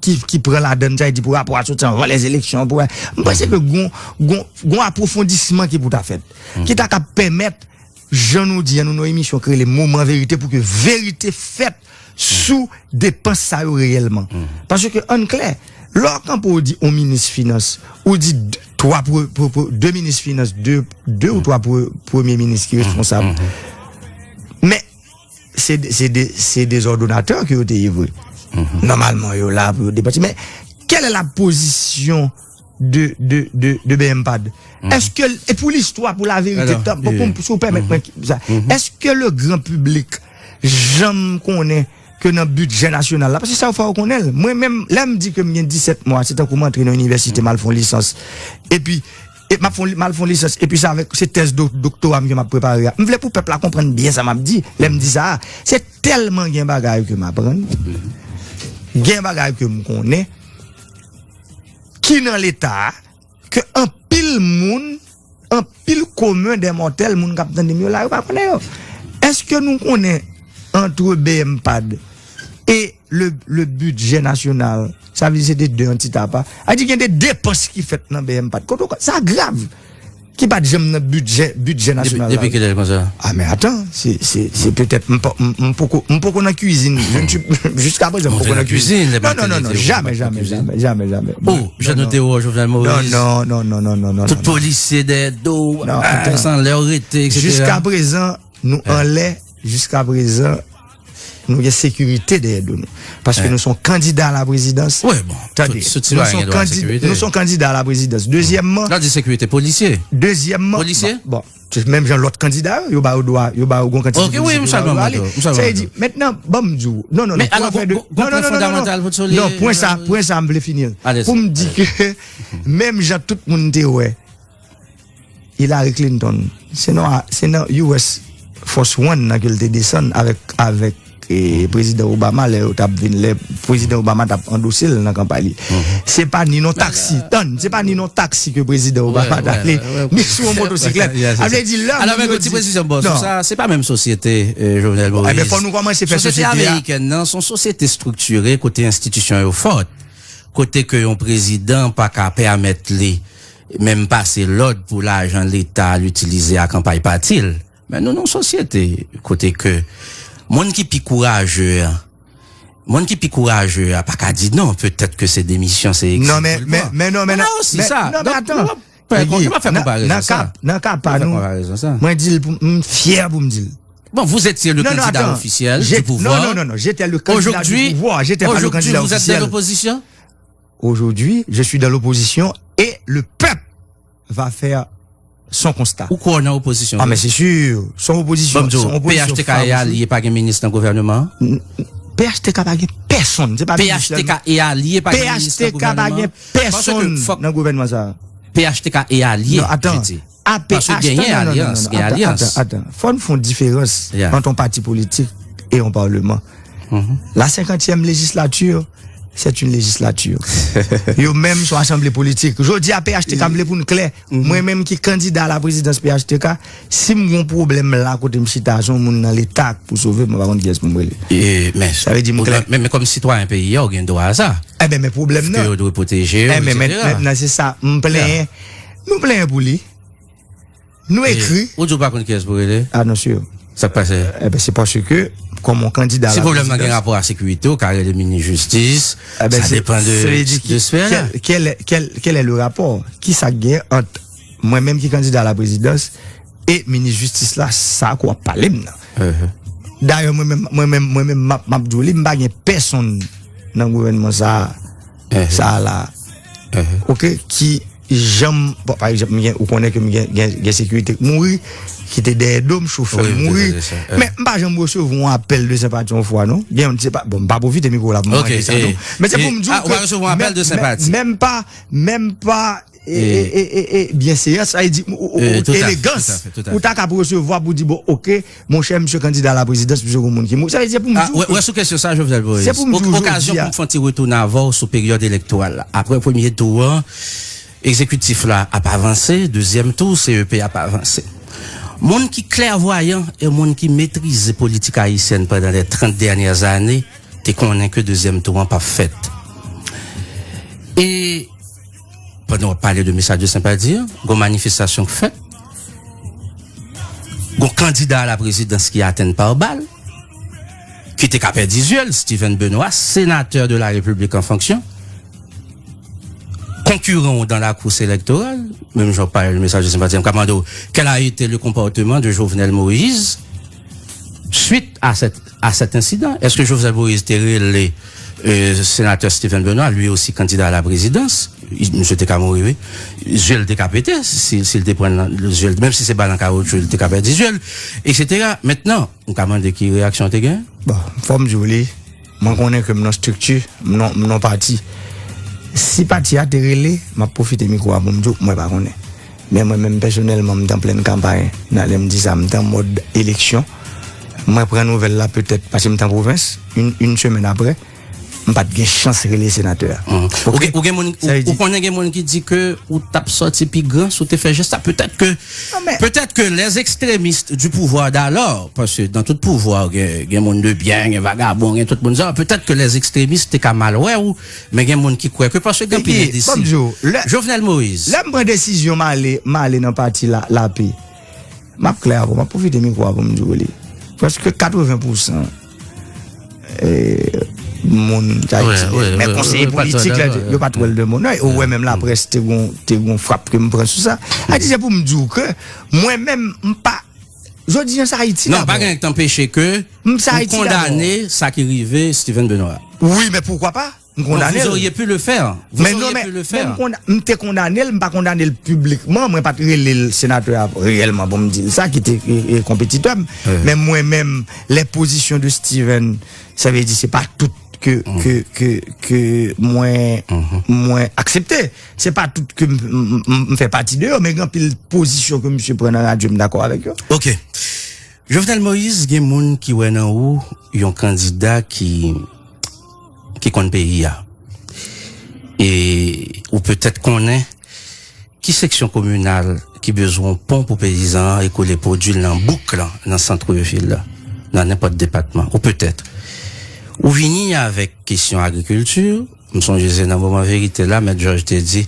ki, ki pran ladan l, sa vle di pou rapò a soti anvan lèzeleksyon, pou, m panse ke gon, gon, gon apwofondisman ki pou ta fèt, ki ta ka pèmèt, jan nou di an, nou nan emisyon ki rele Moman Verite, pou ke verite fèt sou depans sa yo reyèlman. Paske ann klè, lè w kanpe w di yon minis finans, ou di d-, twa pre-, pre-, pre-, de minis finans, de, de ou twa pre-, premye minis ki responsab. Men, se, se de, se de zòdonatè ke yo te ye vre. Nòmalman, yo la pou yo depanse. Men, quelle est la position de, de, de, de B M pad? Èske, e pou listwa, pou laverite, tan, pou, pou, si w pèmèt mwen sa, èske le grand public janm konnen ke nan bidjè nasyonal la, paske sa yo fè w konnen l. Mwen menm, lè m di ke m gen disèt mwa, se tankou m antre nan inivèsite, m al fè yon lisans. Epi, e m ap fè yon, m al fè yon lisans, epi se avèk, se tèz do-, doktora m ke m ap prepare a. M vle pou pèp la konprann byen sa m ap di, lè m di sa a. Se tèlman gen bagay ke m aprann, gen bagay ke m konnen, ki nan Leta a, ke anpil moun, anpil commun des mortels, moun k ap tande m yo la, yo pa konnen yo. Èske nou konnen, entre B M pad e le, le budget national, sa vle di se de de antite apa? Sa vle di gen de depans ki fèt nan B M pad. Kote w ka, sa grav. Ki pa t janm nan bidjè, bidjè nasyonal la. Depi kilè konsa? Ah, men atan, se, se, se petèt, m pa, m, m poko, m poko nan kwizin. Je ne suis, jiska prezan, m poko nan kwizin. Non, non, non, non, jamè, jamè, jamè, jamè, jamè. Oh, jan nou te wè Jovenel Moïse. Non, non, non, non, non, non, non. Tout polisye dèyè do w, san lè w rete, et cetera. Jiska prezan, nou anlè, jiska prezan, nou gen sekirite dèyè do nou. Paske nou se yon kandida a la prezidans. Wi, bon, tande, tout, tout sitwayen gen dwa a sekirite. Nou se yon kandida a la prezidans. Dezyèmman, lè w di sekirite, polisye? Dezyèmman, polisye? Bon, bon, se menm jan lòt kandida yo, yo ba yo dwa, yo ba yo gon kantite polisye ke yo dwa ale. Sa vle di, mentnan, ban m di w, non, non, non, pou afè de, non, non, non, non, non, non, pwen sa, pwen sa, m vle fini l. Pou m di ke, menm jan tout moun te wè, Hillary Clinton, se nan, se nan U S Force One nan ke l te desann avèk, avèk, e, Prezidan Obama, lè yo t ap vin, lè Prezidan Obama t ap andose l nan kanpay li. Se pa ni nan taksi, tann, se pa ni nan taksi ke Prezidan Obama t ale, ni sou yon motosiklèt. Sa vle di, lè moun yo di, non. Sa, se pa menm sosyete, e, Jovenel Moïse. Ebyen, fò nou kòmanse fè sosyete a. Sosyete amerikèn nan, se yon sosyete estriktire, kote enstitisyon yo fò, kote ke yon prezidan pa ka pèmèt li menm pase lòd pou lajan Leta al itilize a kanpay pati l. Men nou nan yon sosyete kote ke moun ki pi kouraje a, moun ki pi kouraje a pa ka di non, petèt ke se demisyon, se eksil pou l pran. Non, men, men, men non, men, non, men atan. Nou pa fè konparezon sa. Nan ka pa nou, mwen di l pou m fyè pou m di l. Bon, vous étiez le candidat officiel du pouvoir. Non, non, non, non, j'étais le candidat du pouvoir, j'étais pas le candidat officiel. Aujourd'hui, vous êtes dans l'opposition? Aujourd'hui, je suis dans l'opposition et le peuple va faire Se yon konsta. Ou kwè nan opozisyon? Ah, men se si. Se yon opozisyon. Bon, se yon opozisyon fawouchou. P H T K e alye pa gen minis nan gouvènman an? N- P H T K pa gen pèsonn. Se pa minis la. P H T K e alye pa gen minis nan gouvènman an? P H T K pa gen pèsonn nan gouvènman sa. P H T K e alye, je dis. Non, atan. Paske genyen alyans, gen alyans. Atan, atan, atan. Fò n fè yon diferans ant yon pati politik e yon palman. La senkantyèm lejislati, c'est une législature. Yo menm se yon asanble politik. Jodi a P H T K, m vle pou n klè. Mwen menm ki kandida a la prezidans P H T K, si m gen yon pwoblèm la kote m chita, se yon moun nan Leta k pou sove m, mwen pa konn kiyès pou m rele. Sa vle di m klè. Men, men kòm sitwayen peyi a, ou gen dwa a sa. Eben, men pwoblèm nan. Ke yo dwe pwoteje w, etsetera. Eben, men, men, men, se sa, m plenyen. Nou plenyen pou li. Nou ekri. Ou di w pa konn kiyès pou rele? Ah, non, si. Sa k pase? Eben, se paske, kòm yon kandida a la prezidans. Si pwoblèm nan gen rapò a sekirite, ou ka rele minis jistis. Eben, sa depann de, de sfè la. Quel, quel, quel, quel est le rapport? Ki sa k gen ant mwen menm ki kandida a la prezidans e minis jistis la, sa ke w ap pale m nan? Dayè, mwen menm, mwen menm, mwen menm, m ap, m ap di w li, m pa gen pèsonn nan gouvènman sa, sa la. Oke, ki janm, bon, pa egzanp, m gen, ou konnen ke m gen, gen, gen sekirite k mouri, ki te dèyè do m, chofè m mouri. Men m pa janm resevwa yon apèl de senpati yon fwa, non. Gen, se pa, bon, m pa pwofite mikwo la pou m mande sa, non. Men se pou m di w ke, menm, menm pa, menm pa, e, e, e, e, e, byenveyans, sa vle di, ou, ou, ou, elegans, ou ta ka resevwa pou di, bon, oke, monchè, misye kandida a la prezidans, misye gon moun ki mouri. Sa vle di, se pou m di w ke, wè, sou kesyon sa, Jovenel Moïse, se pou m di w jodi a. Okazyon pou m fè yon ti retoune avè w sou peryòd elektoral la. Apre premye tou an, egzekitif la ap avanse, dezyèm tou, C E P ap avanse. Moun ki klèvwayan e moun ki metrize politik ayisyèn pandan lè trant dènyè ane te konnen ke dezyèm tou an p ap fèt. E pandan w ap pale de mesaj de senpati an, gon manifestasyon k fèt, gon kandida a la prezidans ki atenn pa bal, ki te ka pèdi zye l, Steven Benoît, sénateur de la République en fonction, konkiran w dans la course électorale, menm jan w pale de mesaj de senpati an, m ka mande w, quel a été le comportement de Jovenel Moïse suite à cette, à cet incident? Èske Jovenel Moïse te rele, euh, sénateur Steven Benoît, lui aussi candidat à la présidence? Misye te ka mouri, wi. Zye l te ka pete si, si l te pran nan zye l. Menm si se bal an kawoutchou, li te ka pèdi zye l, etsetera. Mentnan, ou ka mande ki reyaksyon w te gen? Bon, fò m di w li, mwen konnen ke m nan estrikti, m nan, m nan pati. Si pati a te rele, m ap pwofite mikwo a pou m di w, mwen pa konnen. Men mwen menm pèsonèlman, m t an plenn kanpay. Nan lè m di sa, m t an mòd eleksyon. Mwen pran nouvèl la petèt paske m t an pwovens, yon, yon semèn apre, m pa t gen chans rele senatè a. Ou gen, ou gen moun, ou, ou konnen gen moun ki di ke ou t ap sòti pi gran si w te fè jès sa. Petèt ke, petèt ke les extrémistes du pouvoir d'alors, paske dans tout pouvwa, gen, gen moun de byen, gen vagabon, gen tout moun sa, petèt ke les extrémistes te ka mal wè w, men gen moun ki kwè ke paske gen anpil endisi. Jovenel Moïse. Lè m pran desizyon m ale, m ale nan pati la, Lape. M ap klè avè w, m ap pwofite mikwo a pou m di w li. Prèske katreven pousan, e, moun Ayiti, men konseye politik la, yo pa t wè l de moun. Ou wè menm laprès te gon, te gon frap ke m pran sou sa. Ayiti, se pou m di w ke mwen menm, m pa, jodi a, se Ayiti dabò. Non, pa gen anyen ki t anpeche ke ou kondane sa ki rive Steven Benoît. Wi, men poukwa pa? M kondane l. Vous auriez pu le faire. Vous auriez pu le faire. Men non, men m konda-, m te kondane l, m pa kondane l piblikman, mwen pa t rele l senatè a reyèlman pou m di l sa, ki te, e, e, konpetitè m. Men mwen menm, les positions de Steven, sa vle di se pa tout ke, ke, ke, ke mwen, mwen aksepte. Se pa tout ke m, m, m, m fè pati de yo, men gen anpil pozisyon ke misye pran nan radyo, m dakò avèk yo. Ok. Jovenel Moïse, gen moun ki wè nan ou yon kandida ki, ki konn peyi a. E ou petèt konnen ki seksyon kominal ki bezwen yon pon pou peyizan an rekole pwodui l nan bouk lan, nan sant vil la, nan nenpòt depatman. Ou petèt, ou vini avèk kesyon agrikilti, m sonje se nan moman verite la, Mèt Jòj te di,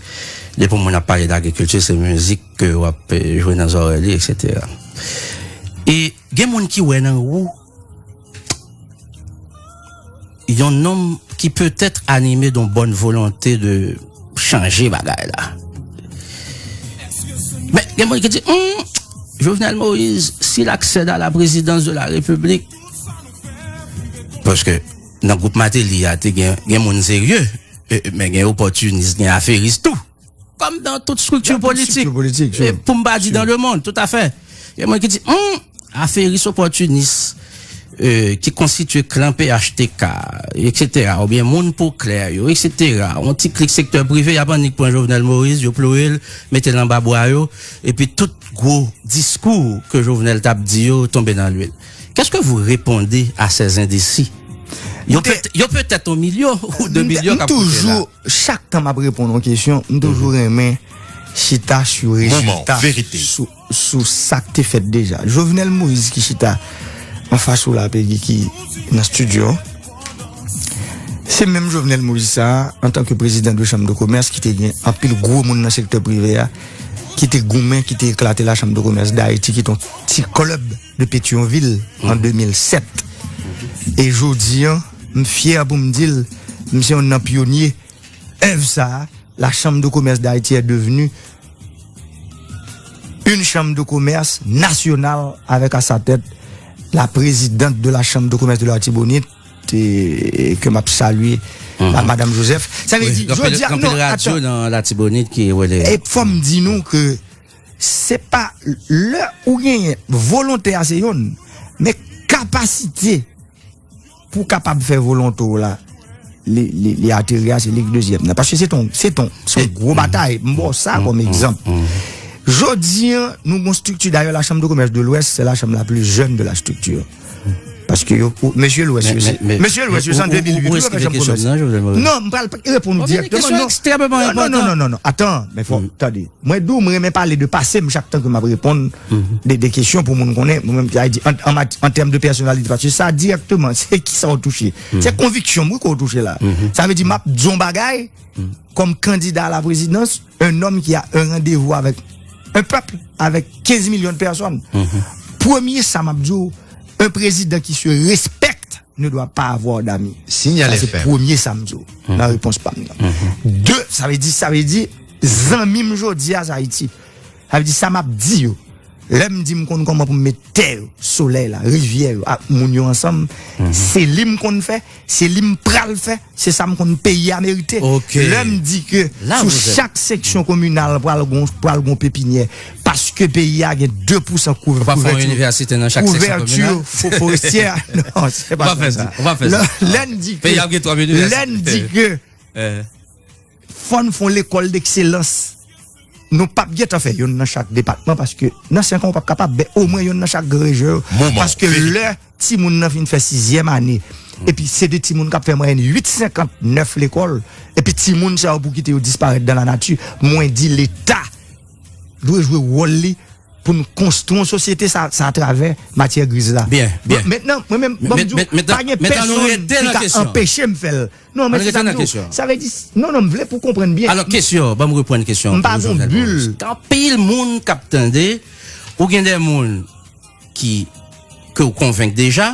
depi yon moun ap pale d agrikilti, se mizik ke w ap, eh, jwe nan zòrèy li, etsetera. E gen moun ki wè nan ou yon nonm ki petèt anime d on bòn volonte de chanje bagay la. Men, gen moun ki di, hmm, Jovenel Moïse, s'il accède à la présidence de la République, paske nan gwoup Martelly a, te gen, gen moun serye, e, men gen opòtinis, gen aferis tou. Kòm dan tout strikti politik. Pou m pa di dan lemonn, toutafè. Gen moun ki di, hmm, aferis opòtinis ki konstitye klan P H T K, etsetera, oubyen moun po klè yo, etsetera, yon ti klik sektè prive, y ap annik pran Jovenel Moïse, yo ploye l, mete l anba bwa yo, epi tout gwo diskou ke Jovenel t ap di yo tonbe nan lwil. Qu'est-ce que vous répondez à ces indécis? Yo peut-être un million ou deux millions qui ont la. Chak tan m ap reponn yon kesyon, m toujou renmen chita sou rezilta, sou, sou sa k te fèt deja. Jovenel Moïse ki chita anfas ou la, Peggy, ki nan estidyo, se menm Jovenel Moïse sa a, antanke prezidan de chanm de komès, ki te gen anpil gwo moun nan sektè prive a, ki te goumen, ki te eklate la Chambre de Commerce d'Haïti, ki te yon ti klèb de Petyonvil an de mil sèt. E jodi a, m fyè pou m di l, m se youn nan pyonye èv sa a, la Chambre de Commerce d'Haïti est devenue une chambre de commerce nationale avec à sa tête la présidente de la Chambre de Commerce de l'Artibonite, ke m ap salye, Madam Joseph. Sa vle di, jodi a, non, atann. Nan Latibonit ki rele. E fò m di nou ke se pa lè ou genyen volonte a, se youn, men kapasite pou w kapab fè volonte w la, li, li, li ateri a, se li k dezyèm nan. Paske se ton, se ton, se yon gwo batay. M ba w sa kòm egzanp. Jodi a, nou gon strikti, dayè, la Chambre de Commerce de l'Ouest, c'est la chambre la plus jeune de la structure. Paske yo, mesye Lwès yo, se, mesye Lwès yo, se an de mil uit yo fè chanm komès. Non, m pral reponn ou dirèkteman. Non, non, non, non, non. Atan, men fò, tande. Mwen di w, mwen renmen pale de pase m chak tan ke m ap reponn de, de kesyon pou moun konnen. Mwen menm, sa vle di, an, an mat-, an tèm de pèsonalite, paske sa dirèkteman, se kisa w touche. Se konviksyon m, wi, ke w touche la. Sa vle di, m ap di yon bagay, kòm kandida a la prezidans, un homme qui a un rendez-vous avec un peuple, avec quinze millions de personnes. Premye sa m ap di w, un président qui se respecte ne doit pas avoir d'amis. Sa se premye sa m di w nan repons pa m nan. De, sa vle di, sa vle di, zanmi m jodi a, se Ayiti. Sa vle di, sa m ap di yo, lè m di m konn kòman pou m met tè yo, solèy la, rivyè yo, ak moun yo ansanm, se li m konn fè, se li m pral fè, se sa m konn peyi a merite. Lè m di ke sou chak seksyon kominal pral gon, pral gon pepinyè, paske peyi a gen de pousan kouvèti, kouvèti fo-, forestyè. Non, se pa sa. Lè, lè n di ke, lè n di ke fò n fè yon lekòl dekselans. Nou p ap gentan fè youn nan chak depatman, paske nan senk an, ou p ap kapab, men omwen youn nan chak gran rejyon yo. Paske lè timoun nan fin fè sizyèm ane, epi se de timoun k ap fè mwayèn uit senkant nèf lekòl, epi timoun sa yo pou kite yo disparèt dan lanati, mwen di Leta dwe jwe wòl li pou n konstwi yon sosyete sa, sa atravè matyè griz la. Byen, byen. Mentnan, mwen menm, ban m di w, pa gen pèsonn ki ka anpeche m fè l. Non, men se sa m di w. Sa vle di, non, non, m vle pou w konprann byen. Alò, kesyon, ban m reprann kesyon an pou Jovenel Moïse. M pa gon bil. Gen anpil moun k ap tande, ou gen de moun ki, ke w konvenk deja,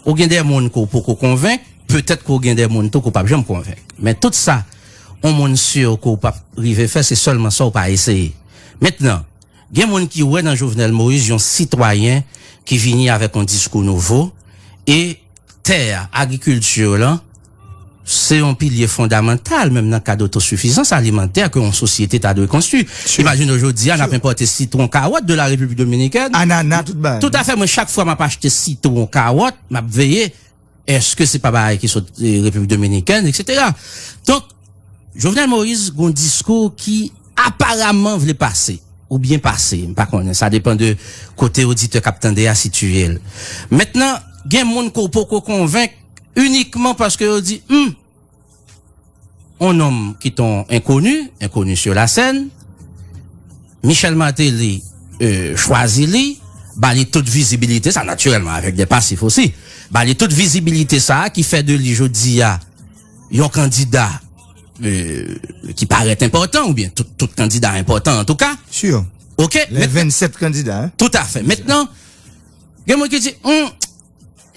ou gen de moun ke w poko konvenk, petèt ke w gen de moun tou ke w p ap janm konvenk. Men tout sa, yon moun si ke w p ap rive fè, se sèlman sa w pa eseye. Mentnan, gen moun ki wè nan Jovenel Moïse yon sitwayen ki vini avèk yon diskou nouvo, e tè a, agrikilti lan, se yon pilye fondamantal, menm nan kad otosifizans alimantè ke yon sosyete ta dwe konstwi. Imajine w jodi a, n ap enpòte sitwon, kawòt de la Repiblik Dominikèn. Anana, tout bagay. Toutafè, mwen, chak fwa m ap achte sitwon, kawòt, m ap veye, èske se pa bagay ki sot, eh, Repiblik Dominikèn, etsetera. Donk, Jovenel Moïse gon diskou ki aparaman vle pase, oubyen pase, m pa konnen, sa depann de kote oditè k ap tande a sitiye l. Mentnan, gen moun ke w poko konvenk inikman paske yo di, hmm, yon nonm ki t on enkoni, enkoni sur la scène, Michel Martelly, euh, chwazi li, ba li tout vizibilite sa, natirèlman, avèk de pasif osi, ba li tout vizibilite sa a ki fè de li jodi a yon kandida, euh, ki parèt enpòtan, oubyen tout, tout kandida enpòtan, antouka. Sure. Oke? Les vingt-sept candidats, hein? Toutafè. Mentnan, gen moun ki di, hmm,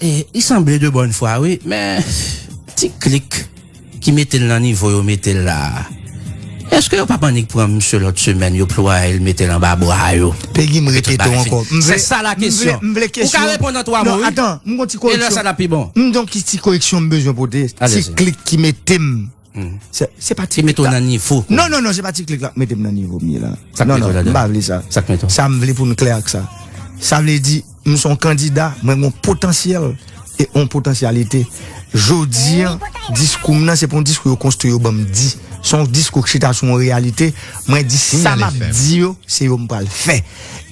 e, li sanble de bòn fwa, wi, men ti klik ki mete l nan nivo yo mete l la a, èske yo p ap annik pran misye lòt semèn, yo ploye l, mete l anba bra yo? Pegi, m repete w ankò. Se sa la kesyon. M vle kesyon. Ou ka reponn an twa mo, wi. Non, atan, m gon ti koreksyon. E lè sa n ap pi bon. M gon ti koreksyon m bezwen pote. Ti klik ki mete m Se, se pa ti klik la. Ki mete w nan nivo. Non, non, non, se pa ti klik la k mete m nan nivo m ye la. Sa k mete w ladan? Non, non, m pa vle sa. Sa k mete w? Sa m vle pou n klè ak sa. Sa vle di, m se yon kandida, mwen gen yon potansyèl e yon potansyalite. Jodi a, diskou m nan, se pa yon diskou yo konstwi, yo ban m di. Se yon diskou k chita sou yon reyalite. Mwen di sa m ap di yo, se yo m pral fè.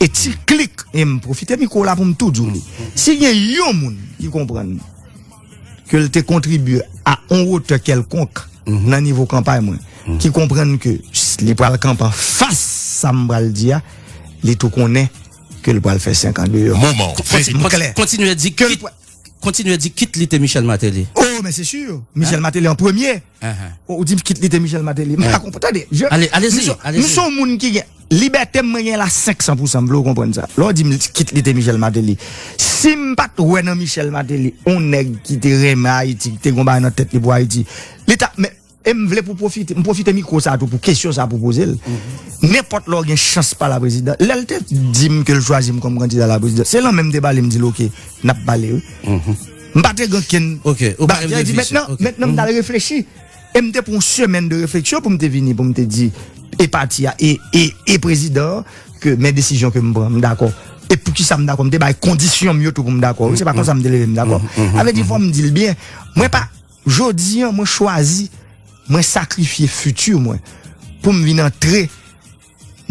E ti klik, e m pwofite mikwo la pou m tou di w li. Si gen yon moun ki konprann ke l te kontribye a yon wotè kèlkonk nan nivo kanpay mwen, ki konprann ke li pral kanpe anfas sa m pral di a, li tou konnen ke l pral fè senk an deyò. Moman. Fòs m klè. Kontinye di kit, kontinye di kit li te Michel Martelly. Oh, men se si. Michel Martelly an premye. Ou di m kit li te Michel Martelly. M pa konprann. Tande, je, allez, allez-y, m se, allez-y. M se yon moun ki gen libète m, mwen gen la senk san pousan, m vle w konprann sa. Lè w di m kit li te Michel Martelly. Si m pa t wè nan Michel Martelly yon nèg ki te renmen Ayiti, ki te gon bagay nan tèt li pou Ayiti, li ta, men, e m vle pou pwofite, m pwofite mikwo sa tou pou kesyon sa pou poze l. Nenpòt lè w gen chans pale a prezidan, lè l te di m ke l chwazi m kòm kandida la prezidans, se lan menm m te pale, m di l, "Oke, n ap pale, wi." M pa te gen okenn... Ok, ou pa menm de vizyon. Mentnan, mentnan m t al reflechi. E m te pran yon semèn de refleksyon pou m te vini, pou m te di, e pati a, e, e, e prezidan an, ke men desizyon ke m pran, m dakò. E poukisa m dakò? M te bay kondisyon m yo tou pou m dakò. Se pa konsa m te leve m dakò. Sa vle di, fò m di l byen. Mwen pa, jodi a, mwen chwazi, mwen sakrifye fiti mwen pou m vin antre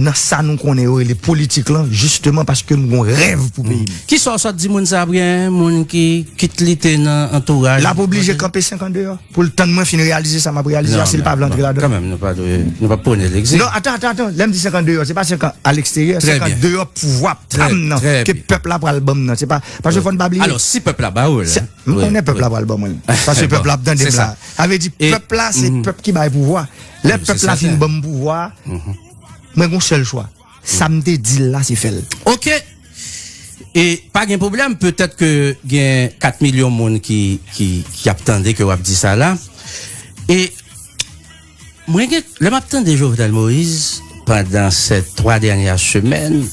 nan sa nou konnen yo rele politik lan, jisteman paske m gon rèv pou peyi m. Kisa w sot di moun sa, Brian? Moun ki kit li te nan antouraj. L ap oblije kanpe senk an deyò pou l tann mwen fin reyalize sa m ap reyalize a, si l pa vle antre ladan. Kanmenm, nou pa dwe, nou pa pwone legzil. Non, atan, atan, atan. Lè m di senk an deyò, se pa senk an aleksteryè, senk an deyò pouvwa pa m nan, ke pèp la pral ban m nan. Se pa, paske fò n pa bliye. Alò, si pèp la ba ou l, m konnen pèp la pral ban mwen l. Paske pèp la ap tande m la. Sa vle di, pèp la, se pèp ki bay pouvwa. Lè pèp la fin ban m pouvwa, mwen gon sèl chwa. Sa m te di l la, se fè l. Ok. E pa gen pwoblèm, petèt ke gen kat milyon moun ki, ki, ki ap tande ke w ap di sa la. E mwen gen, lè m ap tande Jovenel Moïse pandan ces trois dernières semaines,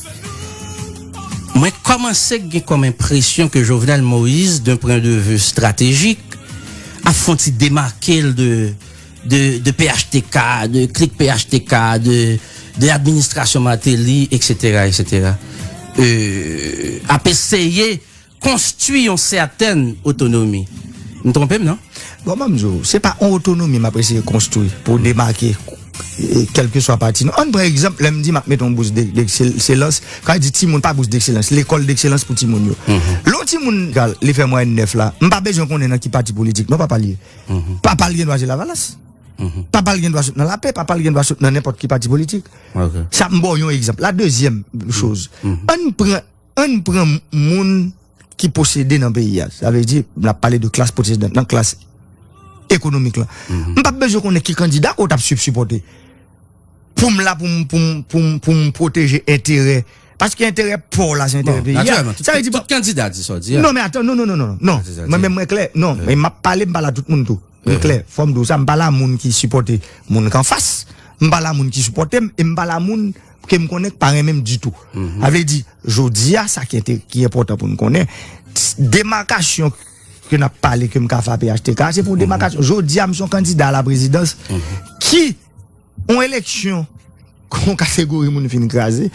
mwen kòmanse gen kòm enpresyon ke Jovenel Moïse, d'un point de vue stratégique, ap fè yon ti demake l de de, de P H T K, de klik P H T K, de, de administrasyon Martelly, et cetera, et cetera. Euh, ap eseye konstwi yon sètèn otonomi. M twonpe m, non? Bon, ban m di w, se pa yon otonomi m ap eseye konstwi pou demake, e, kèlkeswa pati, non. Ann pran egzanp, lè m di m ap mete yon bous de, de, d'ekselans, kan di timoun, pa bous d'ekselans, lekòl d'ekselans pou timoun yo. Lè yon timoun, li fè mwayèn nèf la, m pa bezwen konnen nan ki pati politik, non, papa l ye. Papa l gen dwa se Lavalas. Papa l gen dwa sot nan Lapè, papa l gen dwa sot nan nenpòt ki pati politik. Sa, m ba w yon egzanp. La dezyèm choz, ann pran, ann pran moun ki posede nan peyi a. Sa vle di, n ap pale de klas posedant lan, klas ekonomik lan. M p ap bezwen konnen ki kandida ke w t ap sip-, sipòte. Pou m la, pou m, pou m, pou m, pou m pwoteje enterè. Paske enterè pa w la, se enterè peyi a. Sa vle di, tout kandida di sa w di a. Non, men atan, non, non, non, non, non. Mwen menm, mwen klè. Non, men m ap pale, m pale a tout moun tou. M klè, fò m di w sa, m pale a moun ki sipòte moun k anfas, m pale a moun ki sipòte m, e m pale a moun ke m konnen k pa renmen m ditou. Sa vle di, jodi a, sa ki ente-, ki enpòtan pou n konnen, demakasyon ke n ap pale, ke m ka fè a P H T K, se pou demakasyon. Jodi a, m se yon kandida a la prezidans ki yon eleksyon ke yon kategori moun fin kraze,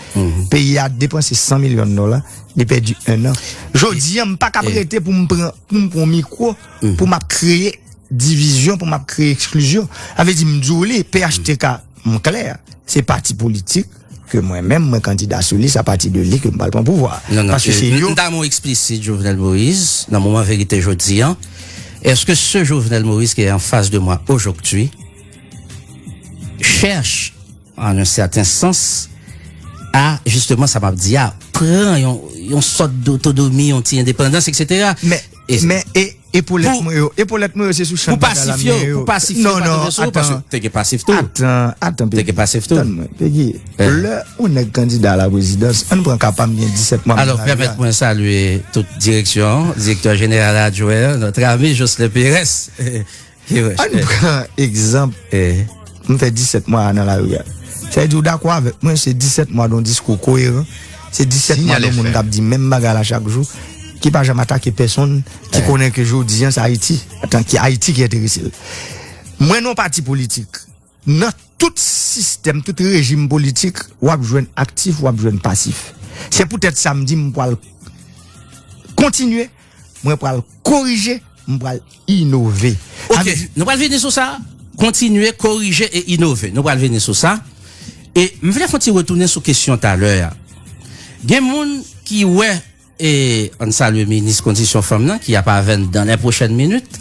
peyi a depanse san milyon dòla, li pèdi en an. Jodi a, m pa ka rete pou m pran, pou m pran mikwo, pou m ap kreye divizyon, pou m ap kreye eksklizyon. Sa vle di, m di w li, P H T K, m klè, se pati politik ke mwen menm, mwen kandida sou li, se a pati de li ke m pral pran pouvwa. Non, non, paske se yo. M ta yon eksplisit Jovenel Moïse, nan moman verite jodi a. Est-ce que ce Jovenel Moïse qui est en face de moi aujourd'hui cherche, en un certain sens, à, justement, sa m ap di a, pran yon, yon sòt dotonomi, yon ti endepandans, et cetera. Men, men, e, epolèt mwen yo, epolèt mwen yo, se sou chan de batay la m gen yo. Pou pasif yo, pou pasif yo pa tonbe sou ou, paske te gen pasif tou. Atan, atan, Pegi. Te gen pasif tou. Tann mwen, Pegi. Lè yon nèg kandida a la prezidans, ann pran ka pa m, gen disèt mwa m nan lari a. Alò, pèmèt mwen salye tout direksyon, direktè jeneral adjwen, notre ami Jocelyn Perez. Ann pran egzanp, m fè disèt mwa nan lari a. Sa vle di w dakò avèk mwen, se disèt mwa de yon diskou koyeran, se disèt mwa de yon moun k ap di menm bagay la chak jou, ki pa janm atake pèsonn, ki konnen ke jodi a, se Ayiti, antanke Ayiti ki enterese l. Mwen nan yon pati politik. Nan tout sistèm, tout rejim politik, w ap jwenn aktif, w ap jwenn pasif. Se poutèt sa m di m pral kontinye, mwen pral korije, m pral inove. Sa Ok, vle di nou pral vini sou sa. Kontinye, korije e inove. Nou pral vini sou sa. E m vle fè yon ti retounen sou kesyon talè a. Gen moun ki wè, e ann salye minis kondisyon fanm nan ki ap avè n dans les prochaines minutes.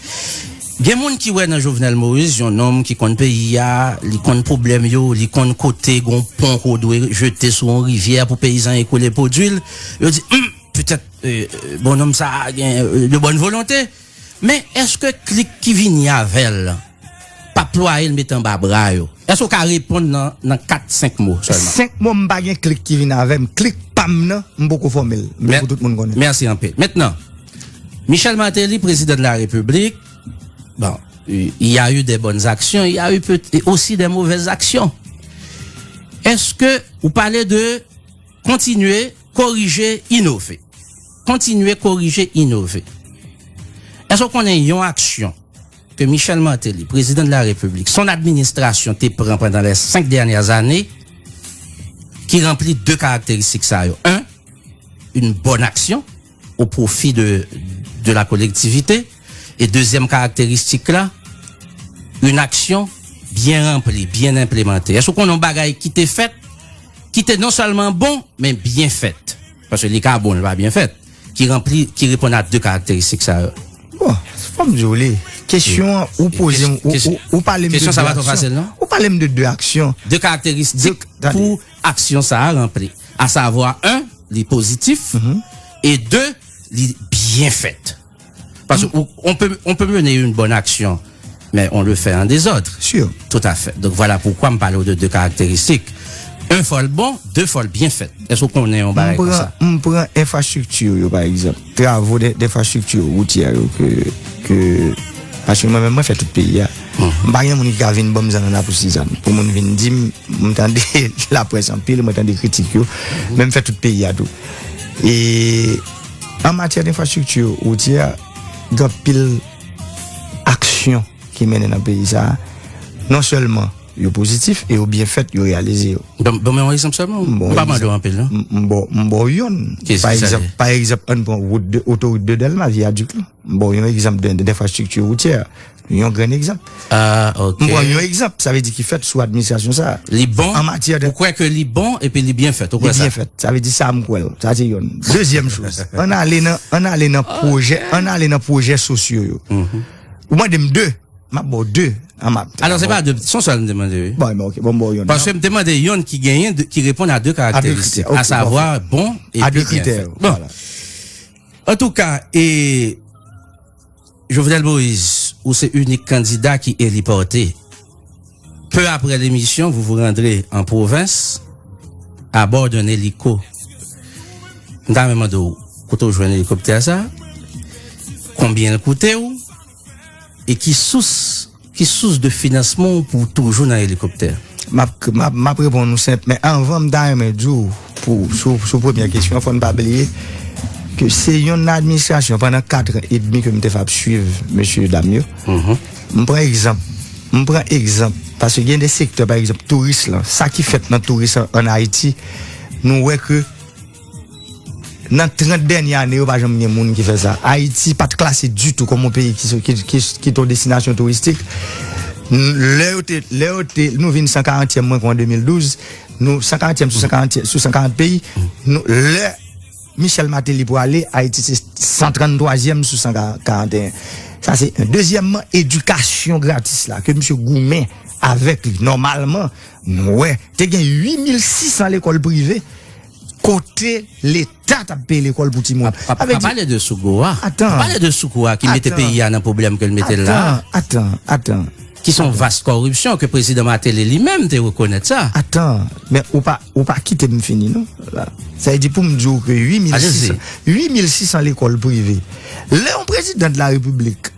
Gen moun ki wè nan Jovenel Moïse yon nonm ki konn peyi a, li konn pwoblèm yo, li konn kote gon pon ke w dwe jete sou yon rivyè pou peyizan ekole pwodui l. Yo di, hmm, petèt, e, bonnonm sa a gen, e, de bòn volonte. Men èske klik ki vini avè l p ap plwaye l mete anba bra yo? Èske w ka reponn nan, nan kat, senk mo sèlman? Senk mo, m pa gen klik ki vin avè m. Klik pa m nan, m poko fòme l. M vle pou tout moun konnen. Mèsi anpil. Mentnan, Michel Martelly, président de la République, bon, il y a eu des bonnes actions, il y a eu peut- aussi des mauvaises actions. Èske ou pale de kontinye, korije, inove? Kontinye, korije, inove. Èske w konnen yon aksyon ke Michel Martelly, président de la République, son administration te pran pendant les cinq dernières années, ki ranpli de karakteristik sa yo? Un, une bonne action au profit de, de la collectivité. E dezyèm karakteristik la, une action bien remplie, bien implémentée. Èske w konnen yon bagay ki te fèt, ki te non sèlman bon, men byen fèt? Paske li ka bon, li pa byen fèt. Ki ranpli, ki reponn a de karakteristik sa yo. Bon, fò m di w li. Kesyon an, ou poze m, ou, ou, ou pale m de de aksyon. Ou pale m de de aksyon. De karakteristik pou aksyon sa a ranpli. Asavwa, un, li pozitif, e de, li byen fèt. Paske ou, on peut, on peut mener une bonne action, mais on le fait en désordre. Sûr. Tout à fait. Donc voilà pourquoi m pale w de de karakteristik. Un, fò l bon, de, fò l byen fèt. Èske w konnen yon bagay konsa? M pran, m pran enfrastrikti yo, pa egzanp. Travo de, de enfrastrikti woutyè yo ke, ke, paske mwen menm, mwen fè tout peyi a. M pa gen moun ki ka vin ban m zannanna pou Sizàn. Pou moun vin di m, m tande laprès anpil, mwen tande kritik yo, men m fè tout peyi a tou. E an matyè de enfrastrikti woutyè, gen anpil aksyon ki mennen nan peyi sa a. Non sèlman yo pozitif e yo byen fèt, yo reyalize yo. Ban ban mwen yon egzanp sèlman. M pa mande w anpil, non. M ba w, m ba w yonn. Pa egzanp, pa egzanp, ann pran wout de, otorit de Dèlma, viyadik la. M ba w yon egzanp de, de, denfrastrikti woutyè. Yon grenn egzanp. Ah, ok. M pran yon egzanp, sa vle di ki fèt sou administrasyon sa a. Li bon? An matyè de. Ou kwè ke li bon epi li byen fèt? Ou kwè sa? Li byen fèt. Sa vle di sa m kwè l. Sa se yonn. Dezyèm choz. Ann ale nan, ann ale nan pwojè, ann ale nan pwojè sosyo yo. Ou mande m de, m ap ba w de. An m ap. Alò, se pa de, se yon sèl m te mande, wi. Bon, ok, bon, m ba w yonn. Paske m te mande yonn ki genyen, ki reponn a de karakteristik, asavwa bon epi byen fèt. Bon. Antouka, e Jovenel Moïse, ou se inik kandida ki eli pòte. Peu après l'émission, vous vous rendrez en province, à bord d'un hélico. M ta renmen mande w, kote w jwenn elikoptè sa? Konbyen l koute w? E ki sous, ki sous de finansman w pou w toujou nan elikoptè? M ap, m ap, m ap reponn ou senp, men anvan m ta renmen di w, pou, sou, sou premyè kesyon an, fò n pa bliye ke se yon administrasyon pandan kat an edmi ke m te fè ap swiv mesye dam yo. M pran egzanp, m pran egzanp, paske gen de sektè, pa egzanp, touris lan, sa ki fèt nan touris an, ann Ayiti, nou wè ke nan trant dènye ane yo, pa janm gen moun ki fè sa. Ayiti pa t klase ditou kòm yon peyi ki, ki, ki, ki t yon destinasyon touristik. N- Lè yo te, lè yo te, nou vin san karantyèm, mwen kwè an de mil douz, nou san karantyèm sou san karant, sou san karant peyi, nou, lè Michel Martelly prale, Ayiti se san tranntwazyèm sou san karanteyen. Sa se yon. Dezyèmman, edikasyon gratis la, ke misye goumen avèk li. Nòmalman, nou wè, te gen uit mil sisan lekòl prive, kote Leta t ap peye lekòl pou timoun. Pa, pa, pa pale de Sougou a. Atan. Pa pale de Sougou a ki mete peyi a nan pwoblèm ke l mete l la. Atan, atan, atan. Ki se yon vas kòripsyon ke prezidan Martelly li menm te rekonèt sa. Atan, men ou pa, ou pa kite m fini non. Sa vle di pou m di w ke uit mil sisan, uit mil sisan lekòl prive. Lè yon prezidan de la repiblik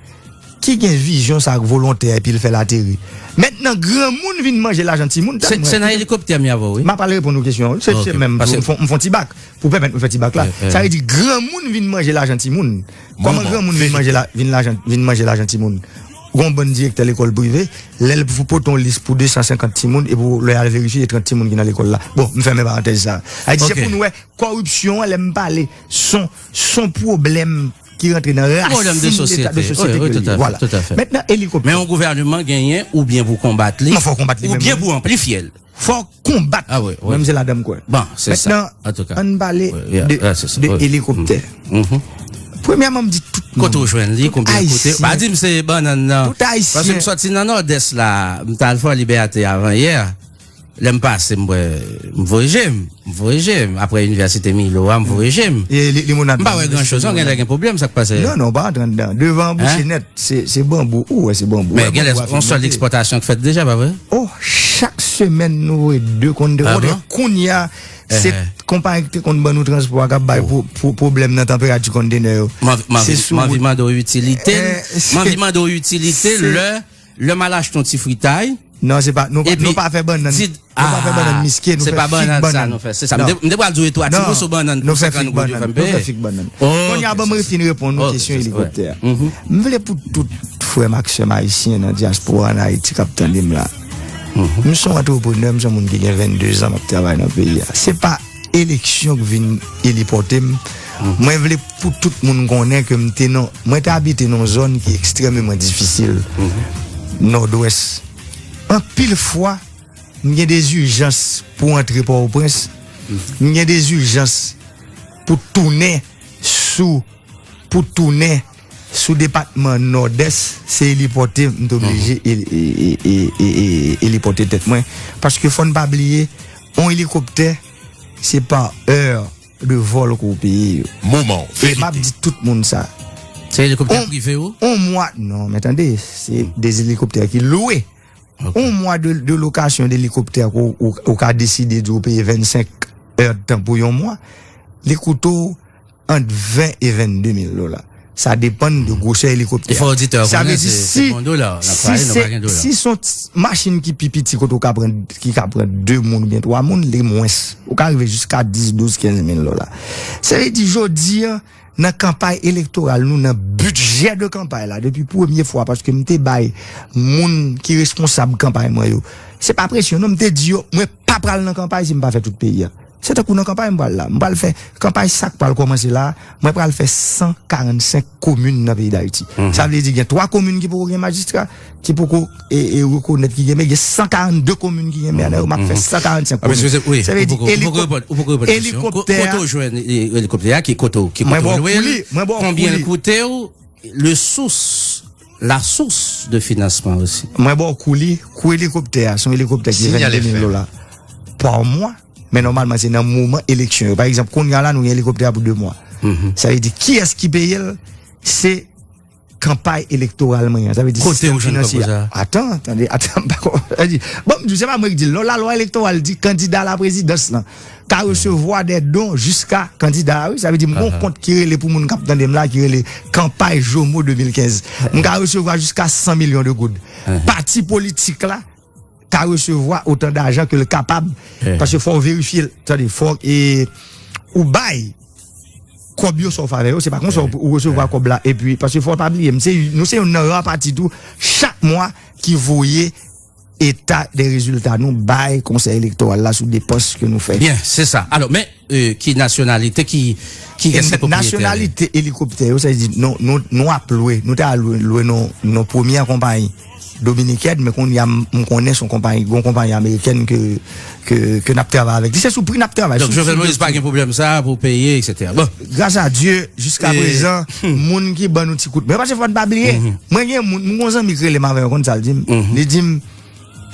ki gen vizyon sa ak volontè epi l fè l ateri. Mentnan granmoun vin manje lajan timoun. Se nan elikoptè m ye avè w wi. M ap al reponn ou kesyon an wi. Se menm tou, m fon ti bak pou pèmèt mwen fè ti bak la. Sa vle di granmoun vin manje lajan timoun. Kòman granmoun vin manje lajan timoun? gon bann direktè lekòl prive, lè l pou pote yon lis pou de san senkant timoun, e pou lè al verifye, e trant timoun ki nan lekòl la. Bon, m fèmen parantèz sa. Sa vle di, se pou nou wè, kòripsyon an, lè m pale, son, son pwoblèm ki rantre nan rasin de sosyete, de sosyete ke l ye. Vwala. Mentnan, elikoptè. Men yon gouvènman genyen, oubyen pou konbat li, oubyen pou anplifye l. Fò konbat. Mwen, se ladan m kwè. Bon, se sa. Mentnan, ann pale de, de elikoptè. Premyèman, m di tout moun, tout Ayisyen, pa di m se bannann nan. Tout Ayisyen. Paske m sòti nan Nòdès la, m t al Fò Libète avan yè. Lè m pase, m wè, m voye je m, m voye je m. Apre Inivèsite Milo a, m voye je m. M pa wè gran choz, non, gen lè gen pwoblèm, sa k pase? Non, non, pa antre anndan. Devan an bouche nèt, se, se banbou. Ou wè, se banbou. Men gen lè yon sèl ekspòtasyon k fèt deja, pa vre? Oh, chak semèn nou voye de kontenè. Kounye a, se konpayi ki te konn ban nou transpò a k ap bay pwoblèm nan tanperati kontenè yo. M anvi mande w itilite l. M anvi mande w itilite l lè, lè m al achte yon ti fritay. Non, se pa, nou pa, nou pa fè bannann. Nou pa fè bannann miske, nou fè fig bannann. Se sa. M te, m te pral di w e twa ti moso bannann pou senkant goud yo fè m peye. Nou fè fig bannann. Kounye a, ban m fin reponn nou kesyon elikoptè a. M vle pou tout frè m ak sè m ayisyen nan dyaspora an Ayiti k ap tande m la. M se yon antreprenè, m se yon moun ki gen vennde zan m ap travay nan peyi a. Se pa eleksyon k vin elipòte m. Mwen vle pou tout moun konnen ke m te nan, mwen te abite nan yon zòn ki ekstrèmeman difisil, Nòdwès. Anpil fwa, m gen de zijans pou antre Pòtoprens. M gen de zijans pou tounen sou, pou tounen sou depatman Nòdès, se elipòte, m te oblije e- e- e- e- e- e- elipòte tèt mwen. Paske fò n pa bliye, yon elikoptè, se pa è de vòl ke w peye yo. Moman. E m ap di tout moun sa. Se elikoptè prive ou? On mwa, non, men tande, se de elikoptè ki lwe. On mwa de, de lokasyon de elikoptè ke w, ou, ou ka deside di w peye vennsenk èdtan pou yon mwa, li koute w ant ven e vennde mil dola. Sa depann de gwosè elikoptè a. Sa vle di, si, si se, si se yon ti machin ki pi piti kote w ka pran, ki ka pran de moun oubyen twa moun, li mwens. Ou ka rive jiska dis, douz, kenz mil dola. Sa vle di, jodi a, nan kanpay elektoral nou, nan bidjè de kanpay la, depi premye fwa, paske m te bay moun ki responsab kanpay mwen yo, se pa presyon, non, m te di yo, mwen pa pral nan kanpay si m pa fè tout peyi a. Se tankou nan kanpay m pral la. M pral fè kanpay sa k pral kòmanse la. Mwen pral fè san karannsenk komin nan peyi Dayiti. Sa vle di gen twa komin ki poko gen majistra, ki poko, e, e rekonèt ki gen, men gen san karannde komin ki gen mè nan yo. M ap fè san karannsenk komin. Sa vle di elikoptè a, kote w jwenn, e, elikoptè a, ki kote w, ki kote w lwe l, konbyen l koute w, le sous, la source de finansman osi. Mwen ba w kou li, kou elikoptè a, se yon elikoptè ki vennde mil dola pa mwa. Men nòmalman, se nan moman eleksyon yo. Pa egzanp, kounye a la, nou gen elikoptè a pou de mwa. Sa vle di, kiyès ki peye l? Se kanpay elektoral mwen an. Sa vle di, sistèm finansye a. Atan, tande, atan, m pa konn. Sa vle di, bon, m di w, se pa mwen ki di l. Lò lalwa elektoral di kandida laprezidans lan ka resevwa de don jiska kandida a, wi. Sa vle di, m gon kont ki rele, pou moun k ap tande m la, ki rele Kanpay Jomo de mil kenz. M ka resevwa jiska san milyon de goud. Pati politik la ka resevwa otan dajan ke l kapab, paske fò w verifye l. Tande, fò, e, ou bay kòb yo, sa w fè avè yo, se pa konsa ou, ou resevwa kòb la, epi, paske fò w pa bliye, m se, nou se youn nan ra pati tou, chak mwa, ki voye eta de rezilta nou bay Konsèy Elektoral la sou depans ke nou fè. Byen, se sa. Alò, men, e, ki nasyonalite, ki, ki kiyès ki pwopriyetè? Nasyonalite elikoptè yo, sa vle di, nou, nou, nou ap lwe, nou te al lwe, lwe nan, nan premyè konpayi dominikèn, men kounye a m, m konnen se yon konpayi, gon konpayi amerikèn ke, ke, ke n ap travay avèk li. Se sou pri n ap travay. Donk, Jovenel Moïse pa gen pwoblèm sa a pou peye, et cetera. Bon. Gras a Dye, jiska prezan, moun ki ban nou ti kout men. Paske fò n pa bliye, mwen gen moun, m gon zanmi ki rele m avè yo, konn sa l di m? Li di m,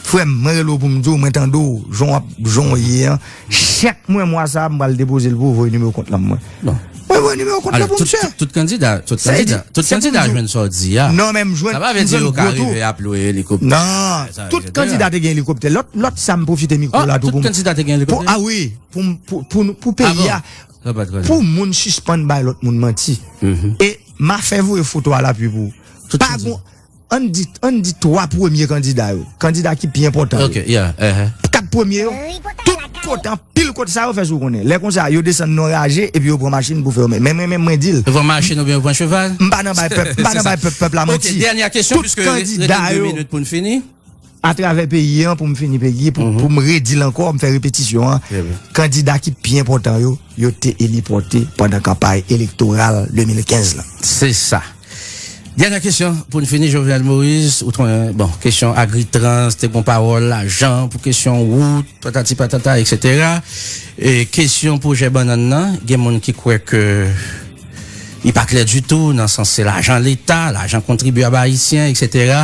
frè m, mwen rele w pou m di w, mwen tande w, jan w ap, jan w ye an. Chèk mwen mwa sa a, m pral depoze l pou w, voye nimewo kont lan mwen. Mwen voye nimewo kont lan pou misye. Tout kandida, tout kandida, tout kandida jwenn sa w di a. Non, men m jwenn, sa pa vle di yo ka rive ap lwe elikoptè. Non, tout kandida te gen elikoptè. Lòt, lòt sa m pwofite mikwo la tou pou m. Tout kandida te gen elikoptè? Ah wi, pou, pou, pou, pou peyi a. Pou moun sispann bay lòt moun manti. E m a fè voye foto a lapui pou ou. Pa gon, ann di, ann di twa premye kandida yo. Kandida ki pi enpòtan yo. Kat premye yo. Tout Kote anpil kote sa yo fè sou konnen. Lè konsa, yo desann nan raje epi yo pran machin pou fè yo. Men mwen menm mwen di l. Yo pran machin oubyen yo pran cheval? M pa nan bay pèp, m pa nan bay pèp, pèp la manti. Ok, dènyè kesyon, piske rete de minit pou n fini. Atravè peyi an, pou m fini peyi, pou, pou m redi l ankò, m fè repetisyon an. Kandida ki pi enpòtan yo, yo te elipòte pandan kanpay elektoral de mil kenz lan. Se sa. Dènyè kesyon pou n fini, Jovenel Moïse, ou tron-, bon, kesyon Agritrans, te gon pawòl lajan pou kesyon wout, patati patata, etsetera. E kesyon pwojè bannann nan, gen moun ki kwè ke li pa klè ditou, nan sans se lajan leta, lajan kontribyab ayisyen, etsetera.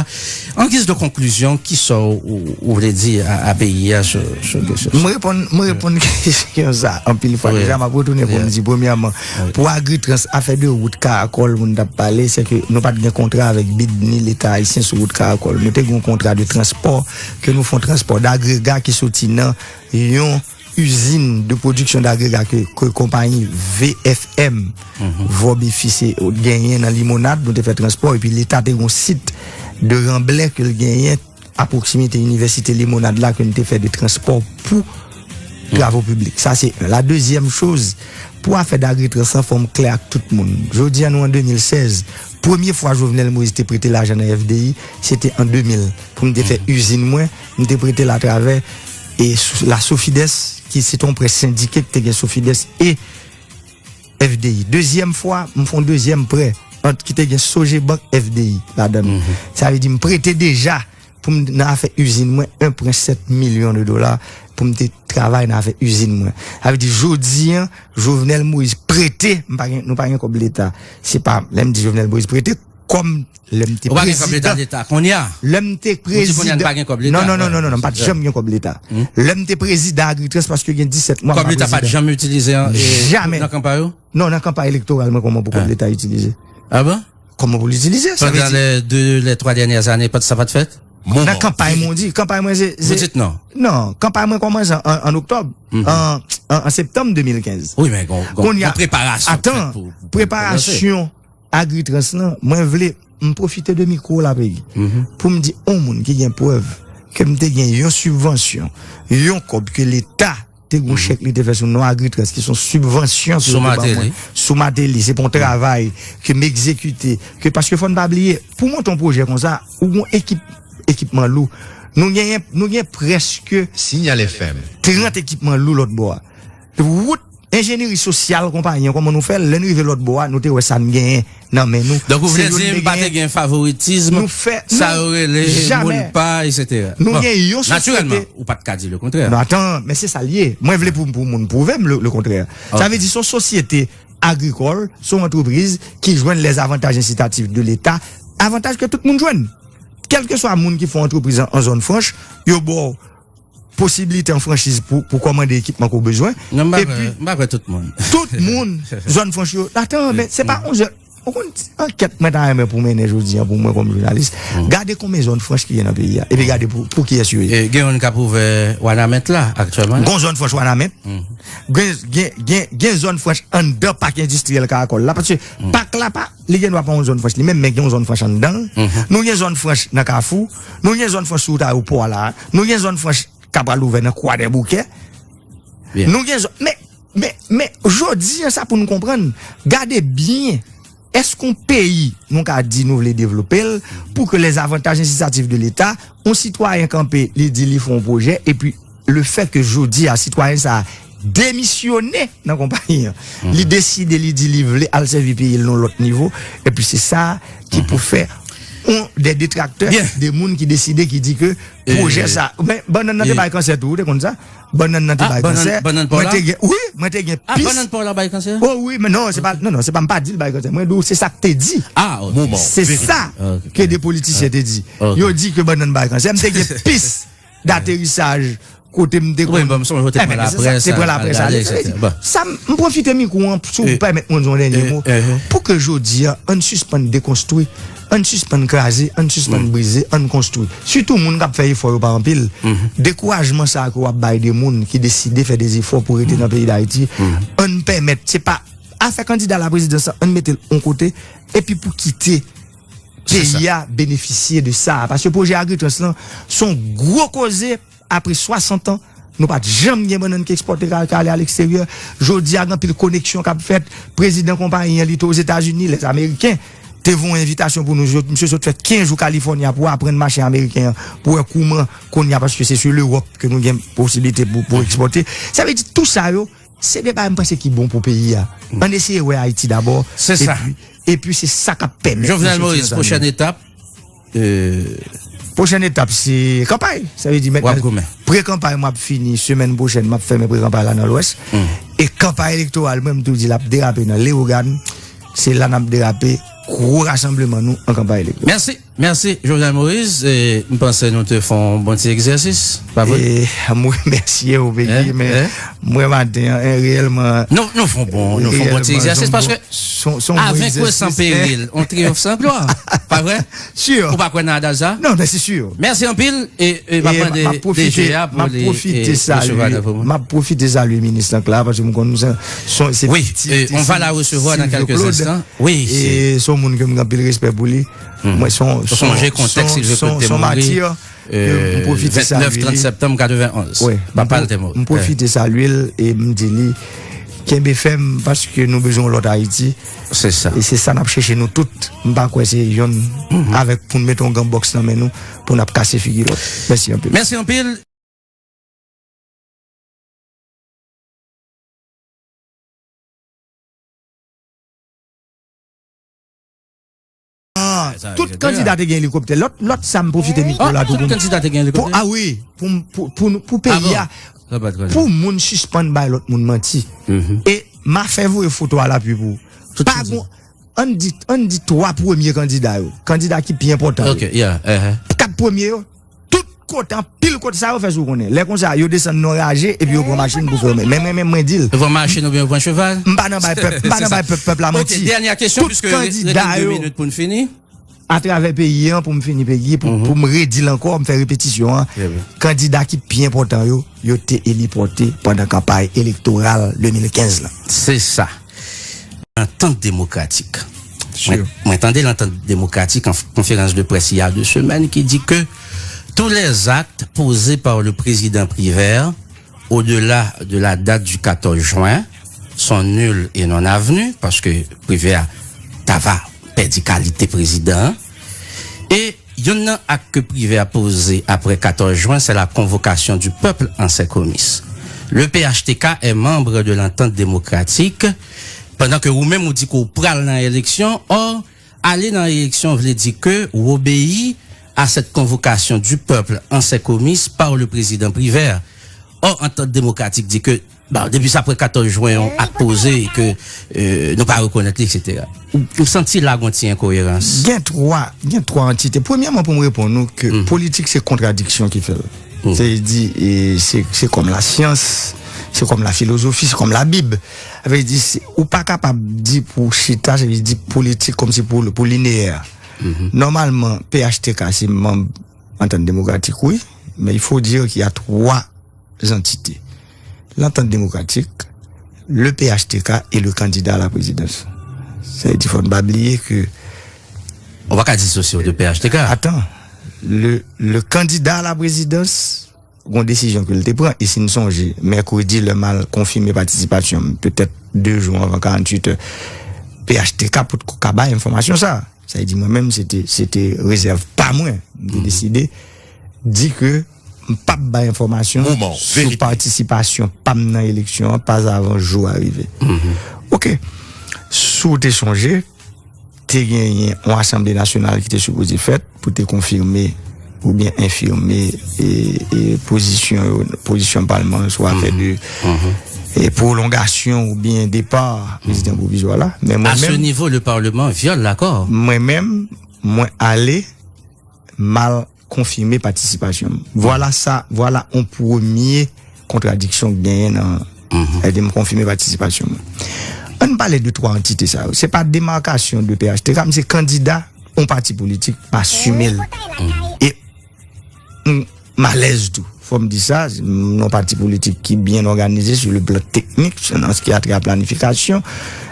An giz de konklizyon, kisa w, ou, ou vle di a, a peyi a sou, sou kesyon sa? Mwen reponn, mwen reponn kesyon sa anpil fwa deja, m ap retounen pou m di, premyèman, pou Agritrans, afè de wout Karakòl, moun t ap pale, se ke nou pa t gen kontra avèk bid ni leta ayisyen sou wout Karakòl. Nou te gen yon kontra de transpò, ke nou fè yon transpò dagrega ki soti nan yon izin de pwodiksyon dagrega ke, ke konpayi V F M, Vòb e Fis, genyen nan Limonad, nou te fè transpò, epi leta te gen yon sit de Ranblè ke l genyen a pwoksimite inivèsite Limonad la, ke n te fè de transpò pou travo piblik. Sa se yon. La dezyèm choz, pou afè Agritrans lan, fò m klè ak tout moun. Jodi a, nou an de mil sèz. Premye fwa Jovenel Moïse te prete lajan nan F D I, se te an de mil. Pou m te fè izin mwen, m te prete l atravè e sou, la Sofides, ki se te yon prè sendike ki te gen Sofides e F D I. Dezyèm fwa, m fè yon dezyèm prè ant ki te gen Sogebank F D I ladan l. Sa vle di m prete deja pou m nan afè izin mwen en pwen sèt milyon de dola pou m te travay nan afè izin mwen. Sa vle di jodi an, Jovenel Moïse prete, m pa gen, nou pa gen kòb leta. Se pa, lè m di Jovenel Moïse prete, kòm lè m te prezidan. Ou pa gen kòb leta, leta kounye a? Lè m te prezidan. Ou di kounye a n pa gen kòb leta? Non, non, non, non, non, non, m pa t janm gen kòb leta. Lè m te prezidan Agritrans, paske gen disèt mwa m pa prezidan. Kòb leta pa t janm itilize an, e, nan kanpay ou? Non, nan kanpay elektoral mwen, kòman pou kòb leta itilize? Ah bon? Kòman pou l itilize? Sa vle di, pandan les deux, les trois dernières années, pa t, sa pa t fèt? Nan kanpay mwen, di, kanpay mwen, se, se... Pitit non. Non, kanpay mwen kòmanse an, an, an oktòb, an, an, an septanm de mil kenz. Wi, men gon, gon, gon preparasyon fèt pou, pou, pou sa. Preparasyon Agritrans lan, mwen vle, m pwofite de mikwo la, peyi, pou m di on moun ki gen prèv ke m te gen yon sibvansyon, yon kòb ke leta te gon chèk li te fè sou non Agritrans, ki se yon sibvansyon ke yo te ban mwen sou Martelly, se pou yon travay ke m egzekite, ke, paske fò n pa bliye, pou monte yon pwojè konsa, ou gon ekip, ekipman lou. Nou genyen, nou gen prèske Signal F M. Trant ekipman lou lòt bò a. Wout, enjeneri sosyal konpayi an, kòman nou fè l, lè n rive lòt bò a, nou te wè sa n genyen nan men nou. Donk, ou vle di m pa te gen favoritism, sa yo rele moun pa, etsetera. Nou gen yon sosyete. Natirèlman, ou pa t ka di lekontrè. Non, atan, men se sa l ye. Mwen vle pou, pou moun pwouve m le, lekontrè. Sa vle di, se yon sosyete agrikòl, se yon antrepriz ki jwenn les avantages incitatifs de l'État, avantaj ke tout moun jwenn. Kèlkeswa moun ki fè yon antrepriz an, an zòn franch, yo ba w posibilite an franchiz pou, pou kòmande ekipman ke w bezwen. Non, m pa kwè, m pa kwè tout moun. Tout moun, zòn franch yo, atan, men se pa yon zòn, ou konn, ankèt mwen ta renmen pou mennen jodi an pou mwen kòm jounalis. Gade konbyen zòn franch ki gen nan peyi a, epi gade pou, pou kiyès yo ye. E gen youn k ap ouvè Wanament la, aktyèlman. Gon zòn franch Wanament. Gen, gen, gen, gen zòn franch anndan pak endistriyèl Karakòl la, paske pak la pa, li gen dwa pa yon zòn franch li menm, men gen yon zòn franch anndan l. Nou gen zòn franch nan Kafou, nou gen zòn franch sou wout ayewopò a la, nou gen zòn franch k ap pral ouvè nan Kwadèboukè. Nou gen zòn, men, men, men, jodi an, sa pou nou konprann, gade byen, èske yon peyi nou ka di nou vle devlope l pou ke les avantages incitatifs de l'État, yon sitwayen kanpe, li di li fè yon pwojè, epi le fè ke jodi a, sitwayen sa a demisyone nan konpayi an, li deside, li di li vle al sèvi peyi l nan yon lòt nivo, epi se sa ki pou fè yon de detraktè, de moun ki deside, ki di ke pwojè sa, men bannann nan te bay kansè tou, ou te konn sa? Bannann nan te bay kansè. Bannann pa w la? Mwen te gen, wi, mwen te gen pis. Ah, bannann pa w la bay kansè? Oh wi, men non, se pa, non, non, se pa, m pa di l bay kansè. Mwen di w, se sa k te di. Ah, ok. Se sa ke de politisyen te di. Yo di ke bannann bay kansè. M te gen pis daterisaj kote m te konn. Wi, bon, m sonje w te pran laprès, te pran laprès ale, etsetera. Sa, m pwofite mikwo an, si w pèmèt mwen di yon dènye mo. Pou ke jodi a, ann sispann dekonstwi, ann sispann kraze, ann sispann brize, ann konstwi. Sitou moun k ap fè efò yo pa anpil. Dekourajman sa a ke w ap bay de moun ki deside fè de efò pou rete nan peyi Dayiti, ann pèmèt, se pa afè kandida la prezidans lan, ann mete l yon kote, epi pou kite peyi a benefisye de sa. Paske pwojè Agritrans lan, se yon gwo koze apre swasant an, Nou pa t janm gen bannann ki ekspòte, ka, ka ale aleksteryè. Jodi a, gen anpil koneksyon k ap fèt. Prezidan konpayi an, li te Ozetazini, lèzameriken te voye envitasyon pou nou. Zot, misye sot fè kenz jou Kalifòni a pou aprann mache ameriken an, pou wè kouman kounye a, paske se sou Lewòp ke nou gen posiblite pou, pou ekspòte. Sa vle di, tou sa yo, se de bagay m panse ki bon pou peyi a. Ann eseye wè Ayiti dabò. Se sa. Epi, epi se sa k ap pèmèt nou soti nan sa nou ye. Jovenel Moïse, pwochèn etap, euh, pwochèn etap, se kanpay. Sa vle di, mentnan, pre-kanpay, m ap fini semèn pwochèn, m ap fèmen pre-kanpay la nan Lwès. E kanpay elektoral, mwen, m tou di, l ap derape nan Leyogàn. Se la n ap derape gwo rasanbleman nou an kanpay elektoral. Mèsi, mèsi, Jovenel Moïse. E m panse nou te fè yon bon ti egzèsis, pa vre? E m remèsye w, Peggy, men mwen, maten an, en, reyèlman, nou, nou fè yon bon, nou fè yon bon ti egzèsis, paske avèk ou san peril, on triyonf san glwa, pa vre? Ou pa kwè nan adaj sa? Non, men se si. Mèsi anpil, e, e m ap mande D G a pou li, e, resevwa nan pou mwen. M ap pwofite salye minis lan, Clara, paske m konn se, se, se, wi, e, on va la recevoir dans quelques instants. Wi, e se yon moun ke m gen anpil respè pou li. Mwen, se yon, se yon, se yon, se yon matir ke m pwofite salye li. Vennèf trant septanm katrevenn-onz. Wi, papa l te mouri. M pwofite salye l e m di li, kenbe fèm, paske nou bezwen yon lòt Ayiti. Se sa. E se sa n ap chèche nou tout. M pa kwè se yonn avèk pou n mete yon gan bòks nan men nou pou n ap kase figi lòt. Mèsi anpil. Mèsi anpil. Ah, tout kandida te gen elikoptè. Lòt, lòt sa m pwofite mikwo la tou pou, ah, wi, pou, pou, pou, pou peyi a. Pou moun sispann bay lòt moun manti. E m a fè voye foto a lapli pou ou. Pa gon, ann di, ann di twa premye kandida yo. Kandida ki pi enpòtan yo. Kat premye yo. Tout kote, anpil kote sa yo fè sou konnen. Lè konsa, yo desann nan raje epi yo pran machin pou fè yo menm. Men, men, men mwen di l. Yo pran machin oubyen yo pran cheval? M pa nan bay pèp, m pa nan bay pèp, pèp la manti. Tout kandida yo, atravè peyi an, pou m fini, Peggy, pou, pou m redi l ankò, m fè repetisyon an. Kandida ki pi enpòtan yo, yo te elipòte pandan kanpay elektoral de mil kenz lan. Se sa. Antant demokratik. Mwen, mwen tande Lantant Demokratik an konferans de près il y a deux semaines qui dit que tous les actes posés par le président Privert au-delà de la date du quatorze juin sont nuls et non avenus, paske Privert ta va pèdi kalite prezidan an. E youn nan ak ke Privè poze apre quatorze juin, c'est la convocation du peuple en ses comices. Le P H T K est membre de l'Entente démocratique, pandan ke ou menm ou di ke ou pral nan eleksyon, or, ale nan eleksyon vle di ke ou obeyi à cette convocation du peuple en ses comices par le président Privert. Or, Antant Demokratik di ke, bon, depi sa apre quatorze juin, yon ak poze e ke, euh, nou pa rekonèt li, et cetera. Ou, ou santi la gon ti enkoyerans? Gen twa, gen twa antite. Premyèman, pou m reponn ou ke politik se kontradiksyon ki fè l. Se di, e, se, se kòm lasyans, se kòm lafilozofi, se kòm Labib. Sa vle di, se, ou pa kapab di pou chita, sa vle di politik kòmsi pou, pou lineyè. Nòmalman, P H T K se manm Antant Demokratik, wi, men il faut dire qu'il y a trois entités. L'Entente Démocratique, le P H T K et le candidat à la présidence. Sa vle di, fò n pa bliye ke... Ou pa ka disosye yo de P H T K. Atan, le, le candidat à la présidence, gon desizyon ke l te pran, e si n sonje, mèkredi, lè m al konfime patisipasyon m, petèt de jou anvan karanntuit è, P H T K potko ka bay enfòmasyon sa. Sa vle di, mwen menm, se te, se te rezèv pa mwen. M te deside di ke m p ap bay enfòmasyon sou patisipasyon pa m nan eleksyon an, pa avan jou a rive. Oke. Si w te sonje, te genyen yon asanble nasyonal ki te sipoze fèt pou te konfime oubyen enfime, e, e pozisyon yo, pozisyon palman yo sou afè de, e, pwolongasyon oubyen depa prezidan pwovizwa la. Men mwen menm, à ce niveau, le Parlement viole l'accord. Mwen menm, mwen ale, m al konfime patisipasyon m. Vwala sa, vwala yon premye kontradiksyon k genyen nan, e, de m konfime patisipasyon mwen. Ann pale de twa antite sa yo. Se pa demakasyon de P H T K, men se kandida yon pati politik pa asime l. E m, m alèz tou. fò m di sa, yon pati politik ki byen òganize sou le plan teknik, nan sa ki a trait a planifikasyon.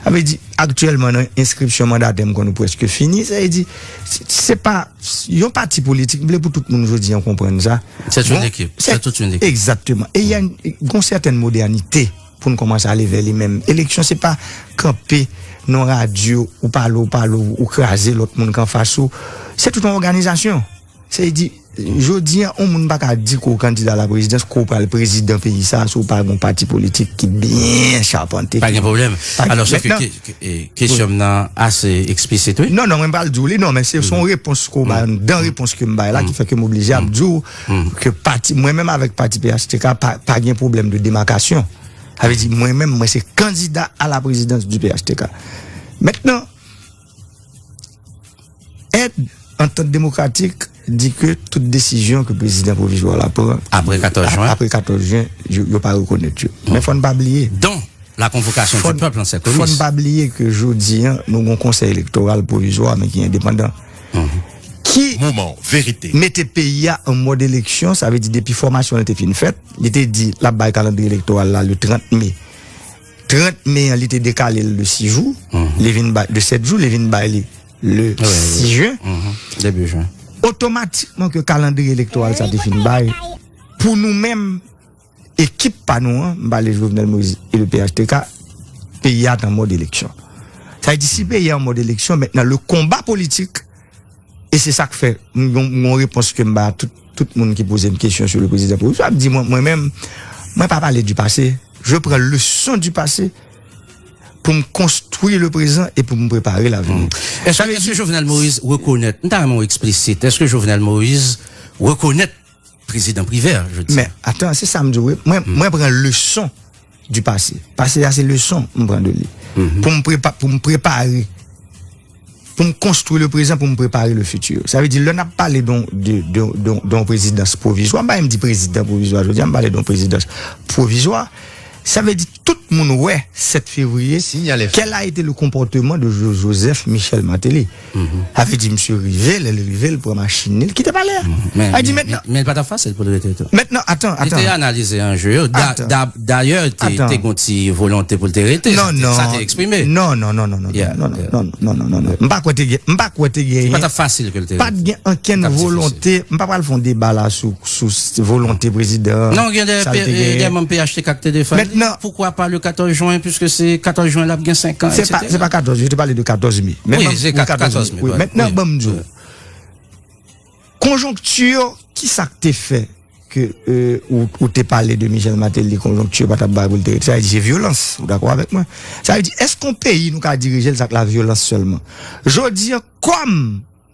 Sa vle di, aktyèlman, nan enskripsyon mandatè, m kwè nou prèske fini. Sa vle di, se, se pa yon pati politik, m vle pou tout moun jodi an konprann sa. C'est une équipe. C'est toute une équipe. Egzakteman. E y a yon sètèn modènite pou n kòmanse ale vè li menm. Eleksyon, se pa kanpe nan radyo, ou pale, ou pale, ou kraze lòt moun k anfas ou. Se tout yon òganizasyon. Se di, jodi an, yon moun pa ka di ke w kandida la prezidans, ke w pral prezidan peyi sa, si w pa gen yon pati politik ki byen chapante. Pa gen pwoblèm. Alò, se ke kesyon m nan ase eksplisit, wi. Non, non, mwen pral di w li, non, men se yon repons ke w bay, dan repons ke m bay la, ki fè ke m oblije ap di w ke pati, mwen menm avèk pati P H T K, pa, pa gen pwoblèm de demakasyon. Sa vle di, mwen menm, mwen se kandida a la prezidans di P H T K. Mentnan, Èd, Antant Demokratik di ke tout desizyon ke prezidan pwovizwa la pran apre katòz jwen, apre katòz jwen, yo, yo pa rekonèt yo. Men fò n pa bliye. Dont la convocation du peuple en cette Fò n pa bliye ke jodi an, nou gen yon konsèy elektoral pwovizwa, men ki endepandan. Ki Moman verite. Mete peyi a an mòd eleksyon, sa vle di depi fòmasyon li te fin fèt, li te di l ap bay kalandriye elektoral la le trant me. Trant me an, li te dekale l de sis jou, li vin bay, de sèt jou, li vin bay li le sis jen. Debi jen. Otomatikman ke kalandriye elektoral sa te fin bay, pou nou menm, ekip pa nou an, m pale Jovenel Moïse e le P H T K, peyi a t an mòd eleksyon. Sa vle di, si peyi a an mòd eleksyon, mentnan, le konba politik, e se sa k fè, m gon, m gon repons ke m ba tout, tout moun ki poze m kesyon sou le prezidan pwovizwa, m di mwen, mwen menm, mwen pa pale du passé, je prends leçon du passé pou m konstwi le prezan e pou m prepare lavni. Èske, èske Jovenel Moïse rekonèt, m ta renmen w eksplisit, èske Jovenel Moïse rekonèt prezidan Privert, je dis. Men, atan, se sa m di w, wi. Mwen, mwen pran leson du passé. Pase a se leson m pran de li. Pou m prepa-, pou m prepare, pou m konstwi le prezan, pou m prepare le futur. Sa vle di, lè n ap pale de, de, de, de yon prezidans pwovizwa, m pa menm di prezidan pwovizwa, jodi a, m pale de yon prezidans pwovizwa. Sa vle di, tout moun wè sèt fevriye, quel a été le comportement de Jo-, Joseph Michel Martelly. Sa vle di, misye rive, lè l rive, l pran machin li, l kite palè a. Sa vle di, mentnan, men l pa t ap fasil pou l rete tou. Mentnan, atan, atan. Li te analize anje yo. Da-, da-, dayè, te, te gen yon ti volonte pou l te rete. Sa te, sa te eksprime. Non, non, non, non, non, non, non, non, non, non, non, non, non, non. M pa kwè te gen, m pa kwè te gen. Se pa t ap fasil ke l te rete. Pa t gen ankenn volonte. M pa pral fè yon deba la sou, sou s-, volonte prezidan. Non, gen de, de manm P H T K k te defann li. Poukwa pa le katòz jwen, piske se katòz jwen l ap gen senk an, etsetera. Se pa katòz, yo te pale de katòz me. Wi, se katòz me. Mentnan, ban m di w. Konjonkti yo, ki sa k te fè ke, euh, ou, ou te pale de Michel Martelly, konjonkti yo pa t ap bay pou l te rete? Sa vle di se vyolans. Ou dakò avèk mwen? Sa vle di, èske yon peyi nou ka dirije l sa k lavyolans sèlman? Jodi a, kòm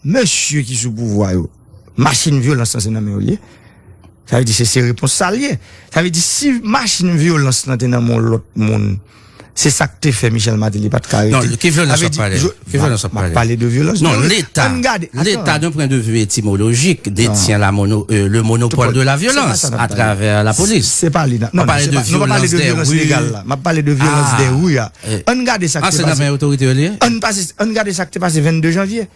mesye ki sou pouvwa yo, machin vyolans lan se nan men yo l ye. Sa vle di se, se repons sa l ye. Sa vle di si machin vyolans lan te nan men yon lòt moun, se sa k te fè Michel Martelly pa t ka rete. Non, ki vyolans w ap pale? Ki vyolans w ap pale? M ap pale de vyolans. Non, Leta, Leta, d'un point de vue étymologique, détient la mono-, euh, le monopole de la violence à travers la police. Se pa li nan. Non, nou pa pale de vyolans legal la. M ap pale de vyolans de ri a. Ann gade sa k te pase. Ann gade sa k te pase vennde janvye.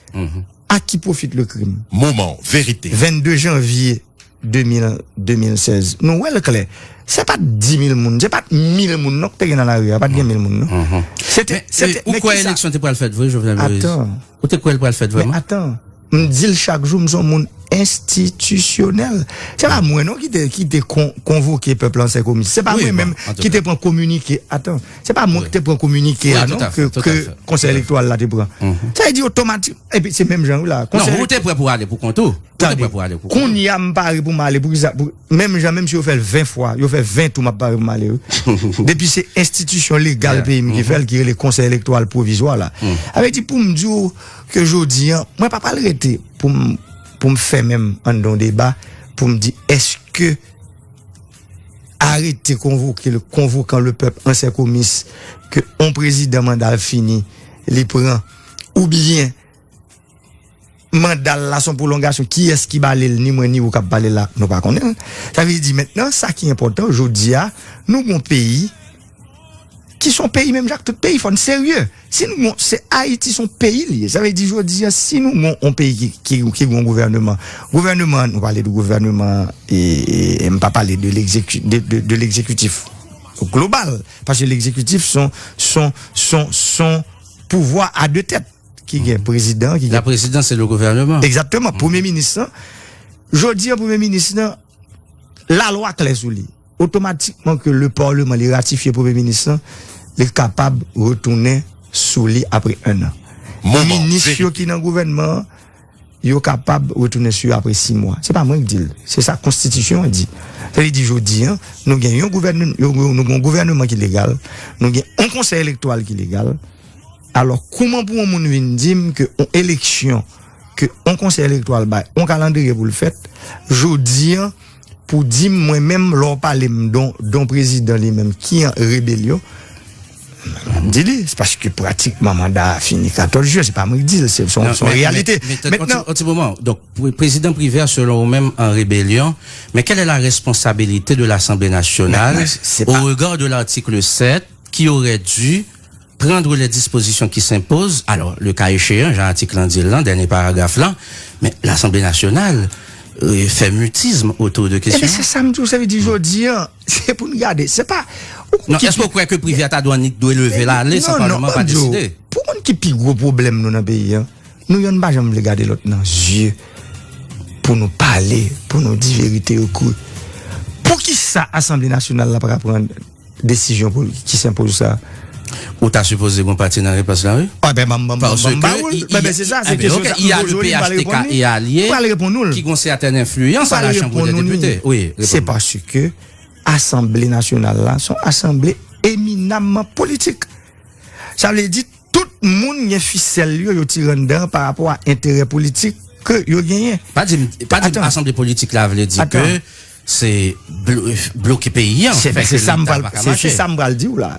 À qui profite le crime? Moman verite. Vennde janvye de mil, de mil sèz. Nou wè l klè. Se pa t di mil moun, se pa t mil moun non k te gen nan lari a, pa t gen mil moun non. Se te, se te, ou kwè eleksyon te pral fèt vre, Jovenel Moïse? Atan. Ou te kwè l pral fèt vrèman? Men atan, m di l chak jou, m se yon moun enstitisyonèl. Se pa mwen non ki te, ki te kon-, konvoke pèp la an sèl komis. Se pa mwen menm ki te pran kominike. Atan, se pa mwen ki te pran kominike a non, ke, ke konsèy elektoral la te pran. Sa vle di otomatik, epi se menm jan wi la. Non, ou te prè pou ale pou kont ou. Ou te prè pou ale pou kont ou. Kounye a m pare pou m ale, poukisa, pou, menm jan, menm si yo fè l ven fwa, yo fè ven tou, m ap pare pou m ale wi. Depi se enstitisyon legal peyi m ki fè l, ki rele konsèy elektoral pwovizwa la. Sa vle di pou m di w ke jodi a, mwen pa pral rete pou m, pou m fè menm anndan yon deba, pou m di èske arete konvoke, le, konvokan le pèp an sèl komis, ke yon prezidan manda l fini, li pran, oubyen manda l la se yon pwolongasyon, kiyès ki ba li l, ni mwen ni ou k ap pale la, nou pa konnen l. Sa vle di mentnan, sa ki enpòtan, jodi a, nou gen yon peyi Ayiti se yon peyi menm jan ak tout peyi, fò n serye. Si nou gon, se Ayiti se yon peyi li ye. Sa vle di jodi a, si nou gon yon peyi ki, ki, ki gon gouvèneman, gouvèneman, nou pale de gouvèneman, e, e, e m pa pale de l'exécu-, de, de, de l'exécutif global, paske l'exécutif se yon, se yon, se yon, se yon pouvwa a de tèt, ki gen prezidan, ki gen... La présidence et le gouvernement. Egzakteman, premye minis lan, jodi a, premye minis lan, lalwa klè sou li. Otomatikman ke le parleman li ratifye premye minis lan, li kapab retounen sou li apre en an. Minis yo ki nan gouvènman an, yo kapab retounen sou yo apre sis mwa. Se pa mwen ki di l. Se sa konstitisyon an di. Sa vle di jodi a, nou gen yon gouvèn-, yo, yo, nou gen yon gouvèneman ki legal, nou gen yon konsèy elektoral ki legal. Alò, kouman pou yon moun vin di m ke yon eleksyon, ke yon konsèy elektoral bay yon kalandriye pou l fèt, jodi a, pou di m, mwen menm, lè w pale m de yon, de yon prezidan li menm ki an rebelyon, m di li, se paske pratikman manda a fini katòz jen, se pa mwen ki di l, se, se, se yon reyalite. Mentnan, yon ti moman. Donk, pre-, prezidan Privert, selon ou menm, an rebelyon, mais quelle est la responsabilité de l'Assemblée nationale au regard de l'article sept qui aurait dû prendre les dispositions qui s'imposent, alors, le cas échéant, jan atik lan di l lan, dènye paragraf lan, men Lasanble Nasyonal, euh, fè mitis otou de kesyon an. Ebyen, se sa m di w, sa vle di jodi a, se pou n gade, se pa... Non, èske w kwè ke Privert ta dwe annik dwe leve l ale san Palman pa deside? Pou moun ki pi gwo pwoblèm nou nan peyi a, nou yonn pa janm vle gade lòt nan zye pou nou pale, pou nou di verite yo kri. Poukisa Asanble Nasyonal la pa ka pran desizyon pou, ki senpoz sa? Ou ta sipoze gon pati nan repons la, wi. Ah, ben, ban m, ban m, ban m, ban m ba ou l. Paske i, i, ben, ben, se sa, se kesyon sa. M poze w li, m pral reponn li. M pral reponn ou l. Ki gon sèten enfliyans a la Chanm dè Depite. Wi, reponn mwen. Se paske Asanble Nasyonal la, se yon asanble eminamman politik. Sa vle di, tout moun gen fisèl yo, yo tire anndan pa rapò a enterè politik ke yo genyen. Pa di m, pa di m asanble politik la vle di ke se blo-, bloke peyi an, fè ke Leta pa ka mache. Se sa m pral, se, se sa m pral di w la.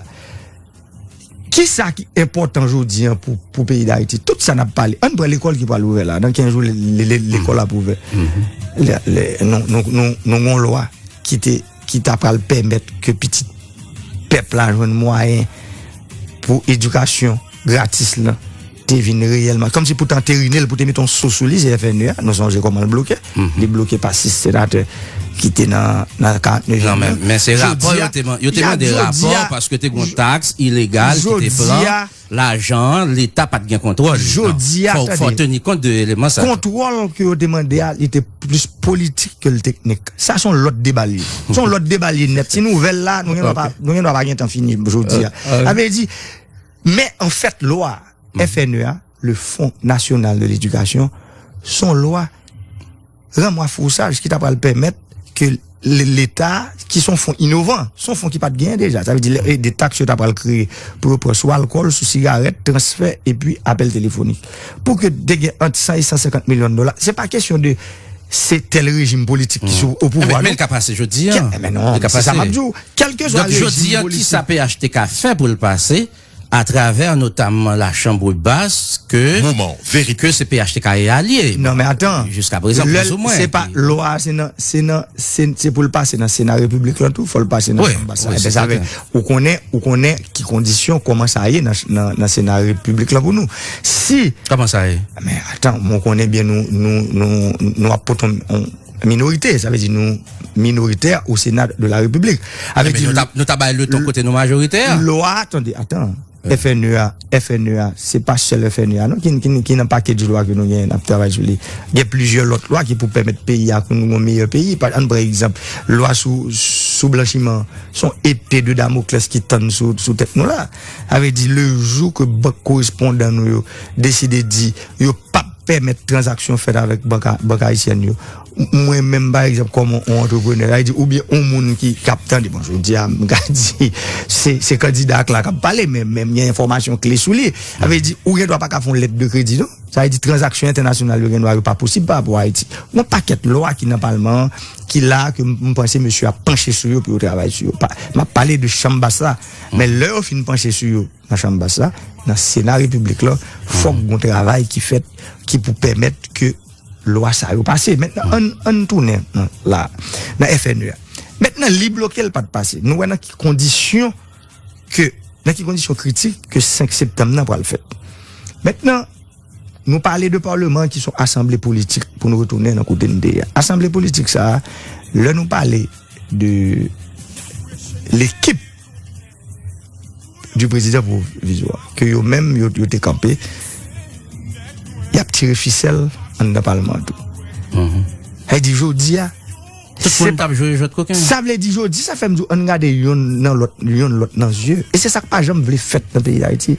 Kisa ki enpòtan jodi an pou, pou peyi Dayiti? Tout sa n ap pale, ann pran lekòl ki pral ouvè la. Nan kenz jou, le-, le-, le-, lekòl ap ouvè. Le, le, nou, nou, nou, nou gon lwa ki te, ki ta pral pèmèt ke pitit pèp la jwenn mwayen pou edikasyon gratis lan te vin reyèlman. Kòmsi pou te anterine l, pou te mete yon so sou li, se F N E A. Nou sonje kòman l bloke. Li bloke pa sis senatè ki te nan, nan karant-nevyèm lan. Non, men, men se rapò yo te man-, yo te mande rapò paske te gon taks ilegal ki te pran lajan an, Leta pa t gen kontwòl. Jodi a, fò, fò teni kont de eleman sa. Kontwòl ke yo te mande a, li te plis politik ke l teknik. Sa se yon lòt deba l ye. Se yon lòt deba l ye nèt. Si nou ouvè l la, nou gen dwa pa, nou gen dwa pa gen tan fini jodi a. Sa vle di, men anfèt, lwa F N E A, le Fonds National de l'Éducation, se yon lwa ranmwafwousaj ki ta pral pèmèt ke le-, Leta, ki se yon fon inovan, se yon fon ki pa t genyen deja. Sa vle di, le-, de taks yo ta pral kreye pou yo pran sou alkòl, sou sigarèt, transfè, epi apèl telefonik. Pou ke te gen ant san e san senkant milyon dola, se pa kesyon de se tèl rejim politik ki sou o pouvwa, non. Men l ka pase jodi a. Kè-, men non, se sa m ap di w. Kèlkeswa rejim politik. Donk, jodi a, kisa P H T K fè pou l pase? Atravè notamman la Chambre Basse, ke, ke se P H T K e alye. Non, men atan. Jiska prezan, plizoumwen. Se pa lwa, se nan, se nan, se, se pou l pase nan Sena Repiblik lan tou, fò l pase nan Chanm Bas la. Wi, wi, se sèten. Ou konnen, ou konnen ki kondisyon, kòman sa ye nan, nan, nan Sena Repiblik lan pou nou. Si... Kòman sa ye? Men atan, mwen konnen byen nou, nou, nou, nou ap pote yon, minorite, sa vle di nou minoritè o Sena de la Repiblik. Sa vle di nou ta, nou ta bay letan kote nou majoritè. Lwa, tande, atan. F N E A, F N E A, se pa sèl F N E A, non, ki, ki, ki nan pakèt lwa ke nou genyen, n ap travay sou li. Gen plizyè lòt lwa ki pou pèmèt peyi a, pou nou yon meyè peyi. Pa, ann pran egzanp, lwa sou, sou blanchiman, se yon epe de Damoklès ki tann sou, sou tèt nou la. Sa vle di, le jou ke bank korespondan nou yo deside di, yo p ap pèmèt tranzaksyon fèt avèk bank a-, bank ayisyèn yo. M-, mwen menm, pa egzanp, kòm yon, yon antreprenè, sa vle di, oubyen yon moun ki, k ap tande, bon, jodi a, m ka di, se, se kandida ak la k ap pale, men, men m gen enfòmasyon kle sou li. Sa vle di, ou gen dwa pa ka fè yon lèt de kredi, non? Sa vle di, tranzaksyon entènasyonal yo gen dwa yo pa posib pa rapò a Ayiti. Yon pakèt lwa ki nan palman an, ki la, ke m, m panse mesye ap panche sou yo pou yo travay sou yo. Pa, m ap pale de Chanm Bas la. Men lè yo fin panche sou yo, nan Chanm Bas la, nan Sena Repiblik la, fòk gon travay ki fèt, ki pou pèmèt ke lwa sa yo pase. Mentnan, ann, ann tounen nan, la, nan F N E A. Mentnan, li bloke l pa t pase. Nou wè nan ki kondisyon ke nan ki kondisyon kritik ke senk septanm nan pral fèt. Mentnan, nou pale de palman ki se yon asanble politik pou nou retounen nan kote n te ye a. Asanble politik sa a, lè nou pale de lekip du prezidan pwovizwa, ke yo menm, yo, yo te kanpe, y ap tire fisèl anndan palman an tou. Sa vle di, jodi a, tout moun t ap jwe jwèt koken. Sa vle di, jodi, sa fè m di w, ann gade yonn nan lòt, yonn lòt nan zye. E se sa k pa janm vle fèt nan peyi Dayiti.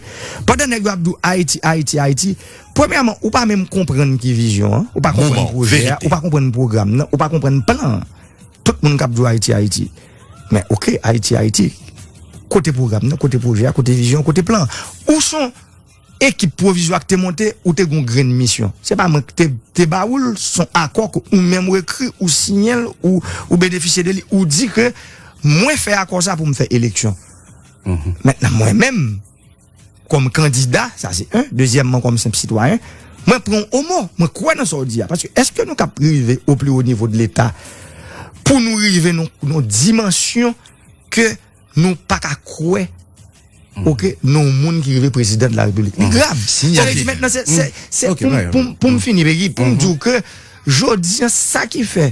Pandan nèg yo ap di w Ayiti, Ayiti, Ayiti, premyèman, ou pa menm konprann ki vizyon an, ou pa konprann pwojè a, ou pa konprann pwogram nan, ou pa konprann plan an. Tout moun k ap di w Ayiti, Ayiti. Men, oke, Ayiti, Ayiti. Kote pwogram nan, kote pwojè a, kote vizyon, kote plan an? Ou se yon ekip pwovizwa k te monte, ou te gen yon grenn misyon. Se pa mwen ki te, te ba ou l, se yon akò ke ou menm ou ekri, ou siyen l, ou, ou benefisye de li, ou di ke mwen fè akò sa pou m fè eleksyon. Mentnan, mwen menm, kòm kandida, sa se en. Dezyèmman, kòm senp sitwayen, mwen pran w o mo, mwen kwè nan sa w di a. Paske èske nou kab rive o pli wo nivo de Leta pou nou rive nan, nan dimansyon ke nou pa ka kwè, oke, nan yon moun ki rive prezidan de la repiblik? Li grav. Sa vle di mentnan, se, se, se pou, pou, pou m fini, Pegi, pou m di w ke jodi an, sa ki fè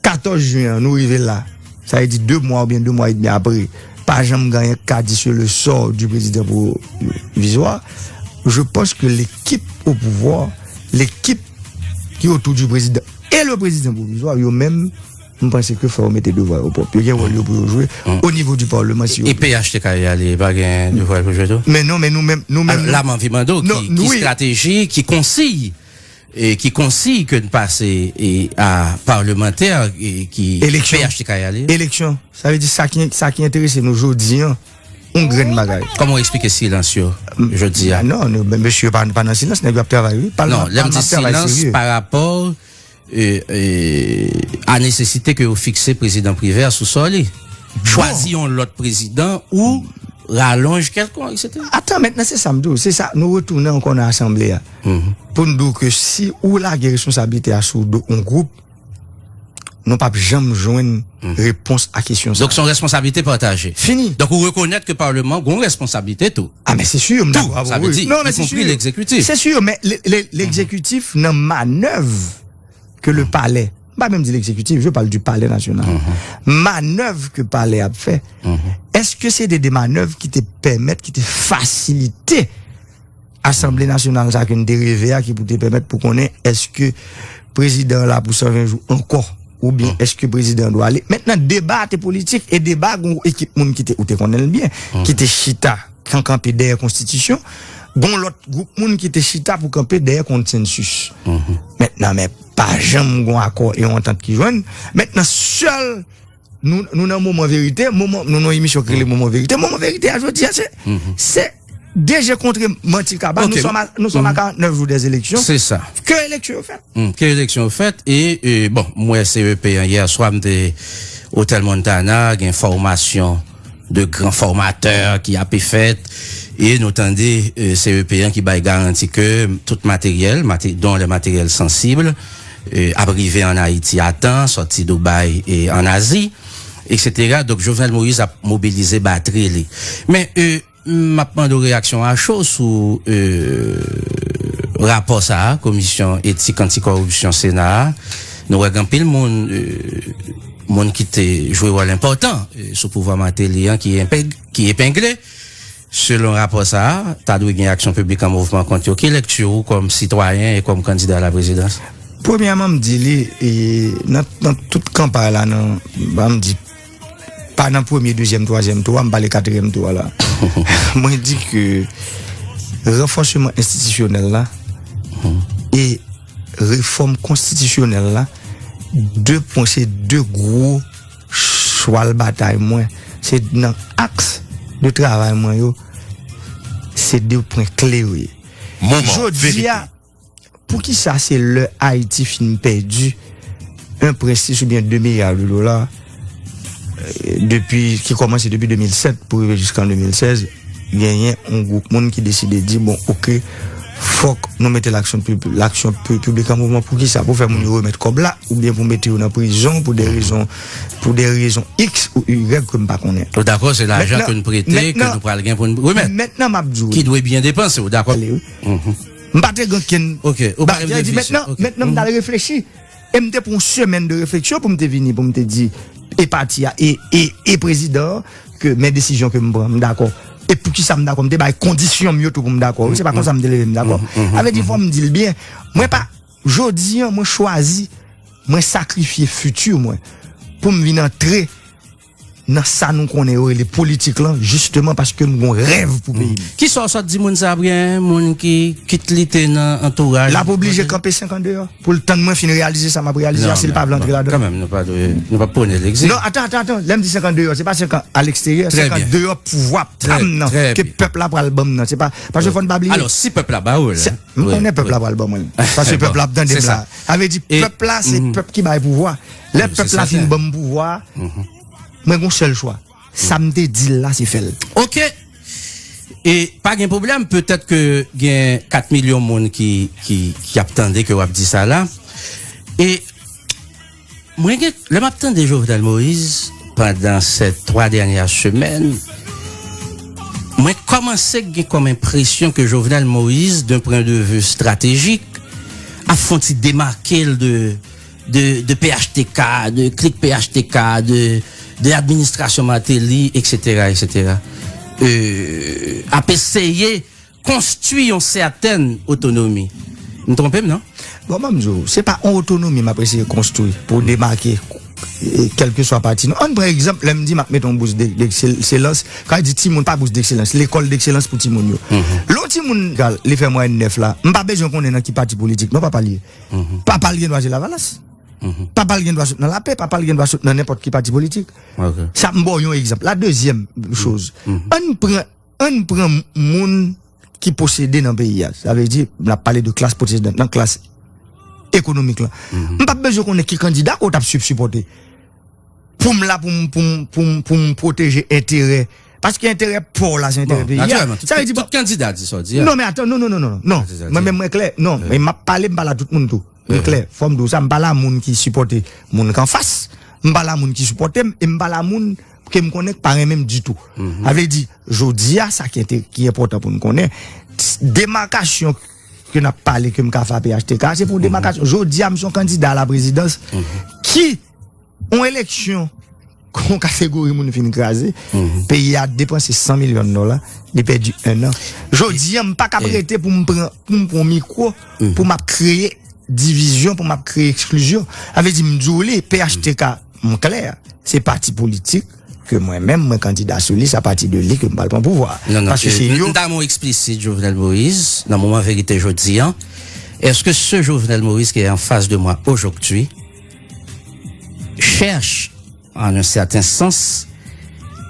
katòz jen an, nou rive la, sa vle di de mwa oubyen de mwa edmi apre, pa janm gen anyen k ka di sur le sort du président provisoire. Je pense que l'équipe au pouvoir, l'équipe qui est autour du président et le président provisoire, yo menm, m panse ke fò yo mete devwa yo pwòp. Yo gen wòl yo pou yo jwe o nivo du palman, si yo vle. E P H T K ale, pa gen devwa pou jwe tou? Men non, men nou menm, nou menm, la m anvi mande w ki, ki estrateji, ki konsiy e ki konsiy ke n pase e a palmantè e ki P H T K ale? Eleksyon. Sa vle di sa ki, sa ki enterese nou jodi an, yon grenn bagay. Kòman w eksplike silans yo jodi a? Non, non, men mesye pa, pa nan silans, nèg yo ap travay, wi. Non, lè m di silans pa rapò e, e, a nesesite ke yo fikse prezidan Privè sou sò li. Chwazi yon lòt prezidan ou ralonj kèlkonk, etsetera. Atan, mentnan, se sa m di w. Se sa, nou retounen ankò nan asanble a. Pou n di w ke si ou lage responsablite a sou do yon gwoup, nou p ap janm jwenn repons a kesyon sa. Donk, se yon responsablite pataje. Fini. Donk, ou rekonèt ke palman gon responsablite tou. A, men se si, m dakò avè w, wi. Non, men se si. Y konpri legzekitif. Se si, men le, le, legzekitif nan manèv ke le palè, m pa menm di legzekitif, je parle du palais national. Manèv ke palè ap fè, èske se te de manèv ki te pèmèt, ki te fasilite Asanble Nasyonal sa ke n te reve a, ki pou te pèmèt pou konnen èske prezidan an la pou san ven jou ankò, oubyen èske prezidan an dwe ale? Mentnan, deba a te politik, e deba a gon ekip moun ki te, ou te konnen l byen, ki te chita, kan kanpe dèyè konstitisyon, gon lòt gwoup moun ki te chita pou kanpe dèyè konsensis. Mentnan, men pa janm gon akò e yon antant ki jwenn. Mentnan, sèl nou, nou nan moman verite, moman, nou nan emisyon ki rele moman verite. Moman verite a jodi a, se, se de je kontre manti kaba. Nou sòm a, nou sòm a karant nèf jou dèz eleksyon. Se sa. Ke eleksyon yo fèt. Ke eleksyon yo fèt. E, e, bon, m wè C E P an yè swa, m te Hotel Montana, gen fòmasyon de gran fòmatè ki ape fèt. E nou tande, e, C E P an ki bay garanti ke tout materyèl, mate-, don le materyèl sansib, e, ap rive an Ayiti a tan, sòti Dubai e an Azi, etsetera. Donk, Jovenel Moïse ap mobilize batri li. Men, e, m ap mande w reyaksyon a cho sou, e, rapò sa a, Komisyon Etik Antikoripsyon Sena a. Nou wè gen anpil moun, e, moun ki te jwe wòl enpòtan, e, sou pouvwa Martelly an ki enpeng-, ki epengle. Selon rapò sa a, ta dwe gen aksyon piblik an mouvman kont yo. Ki lekti ou kòm sitwayen e kòm kandida a la prezidans? Premyèman, m di li, e, nan, nan tout kanpay la, nan, ban m di, pa nan premye, dezyèm, twazyèm tou a, m pale katriyèm tou a la. Mwen di ke ranfòsman enstitisyonèl la e refòm konstitisyonèl la, de pwen, se de gwo chwal batay mwen. Se nan aks de travay mwen yo, se de pwen kle yo ye. Jodi a, poukisa se lè Ayiti fin pèdi en prens sis oubyen de milya de dola, e, depi, ki kòmanse depi de mil sèt pou rive jiska an de mil sèz, genyen yon gwoup moun ki deside di, bon, oke, Fòk nou mete laksyon pib-, laksyon pi-, piblik an mouvman. Pou ki sa? Pou fè moun yo remèt kòb la, oubyen pou mete yo nan prizon pou de rezon, pou de rezon X ou Y ke m pa konnen. Ou dakò, se lajan ke n prete, ke nou pral gen pou n remèt, ki dwe byen depanse, ou dakò? Ale, wi. M pa te gen okenn bagay di mentnan, mentnan m t al reflechi. E m te pran yon semèn de refleksyon pou m te vini, pou m te di, e pati a, e, e, e prezidan an, ke men desizyon ke m pran, m dakò. E poukisa m dakò? M te bay kondisyon m yo tou pou m dakò. Wi, se pa konsa m te leve, m dakò. Sa vle di, fò m di l byen. Mwen pa, jodi an, mwen chwazi, mwen sakrifye fiti mwen pou m vin antre nan sa nou konnen yo rele politik lan, jisteman paske m gon rèv pou peyi m. Kisa w sot di moun sa, Brian? Moun ki kit li te nan antouraj. L ap oblije kanpe senk an deyò pou l tann mwen fin reyalize sa m ap reyalize a, si l pa vle antre ladan. Kanmenm, nou pa dwe, nou pa pwone legzil. Non, atan, atan, atan. Lè m di senk an deyò, se pa senk an aleksteryè, senk an deyò pouvwa pa m nan, ke pèp la pral ban m nan. Se pa, paske fò n pa bliye. Alò, si pèp la ba ou l, m konnen pèp la pral ban mwen l. Paske pèp la ap tande m la. Sa vle di, pèp la, se pèp ki bay pouvwa. Lè pèp la fin ban m pouvwa, mwen gon sèl chwa. Sa m te di l la, se fè l. Oke. E pa gen pwoblèm, petèt ke gen kat milyon moun ki, ki, ki ap tande ke w ap di sa la. E mwen gen, lè m ap tande Jovenel Moïse pandan ces trois dernières semaines, mwen kòmanse gen kòm enpresyon ke Jovenel Moïse, d'un point de vue stratégique, ap fè yon ti demake l de de, de P H T K, de klik P H T K, de, de administrasyon Martelly, et cetera, et cetera, euh, ap eseye konstwi yon sètèn otonomi. M twonpe m, non? Bon, ban m di w, se pa yon otonomi m ap eseye konstwi pou demake, eh, kèlkeswa pati nou. Ann pran egzanp, lè m di m ap mete yon bous de, dekselans, ka di timoun, pa bous dekselans, lekòl dekselans pou timoun yo. Lè yon timoun, li fè mwayèn nèf la, m pa bezwen konnen nan ki pati politik, non, papa l ye. Papa l gen dwa se Lavalas. Papa l gen dwa sot nan Lapè, papa l gen dwa sot nan nenpòt ki pati politik. Sa, m ba w yon egzanp. La dezyèm choz, ann pran, ann pran moun ki posede nan peyi a. Sa vle di, n ap pale de klas posedant lan, klas ekonomik lan. M p ap bezwen konnen ki kandida ke w t ap sipòte. Pou m la, pou m, pou m, pou m, pou m pwoteje enterè. Paske enterè pa w la, se enterè peyi a. Sa vle di, tout kandida di sa w di a. Non, men atan, non, non, non, non, non. Mwen menm, mwen klè. Non, men m ap pale, m pale a tout moun tou. M klè. Fò m di w sa, m pale a moun ki sipòte moun k anfas. M pale a moun ki sipòte m, e m pale a moun ke m konnen k pa renmen m ditou. Sa vle di, jodi a, sa ki ente-, ki enpòtan pou n konnen, demakasyon ke n ap pale, ke m ka fè a P H T K, se pou demakasyon. Jodi a, m se yon kandida a la prezidans ki yon eleksyon ke yon kategori moun fin kraze, peyi a depanse san milyon dola, li pèdi en an. Jodi a, m pa ka rete pou m pran, pou m pran mikwo, pou m ap kreye divizyon, pou m ap kreye eksklizyon. Sa vle di, m di w li, P H T K, m klè, se pati politik ke mwen menm, mwen kandida sou lis, a pati de li ke m pral pran pouvwa. Non, non, paske se yo. M ta mo eksplisit, Jovenel Moïse, nan moman verite jodi a, est-ce que ce Jovenel Moïse qui est en face de moi aujourd'hui cherche, en un certain sens,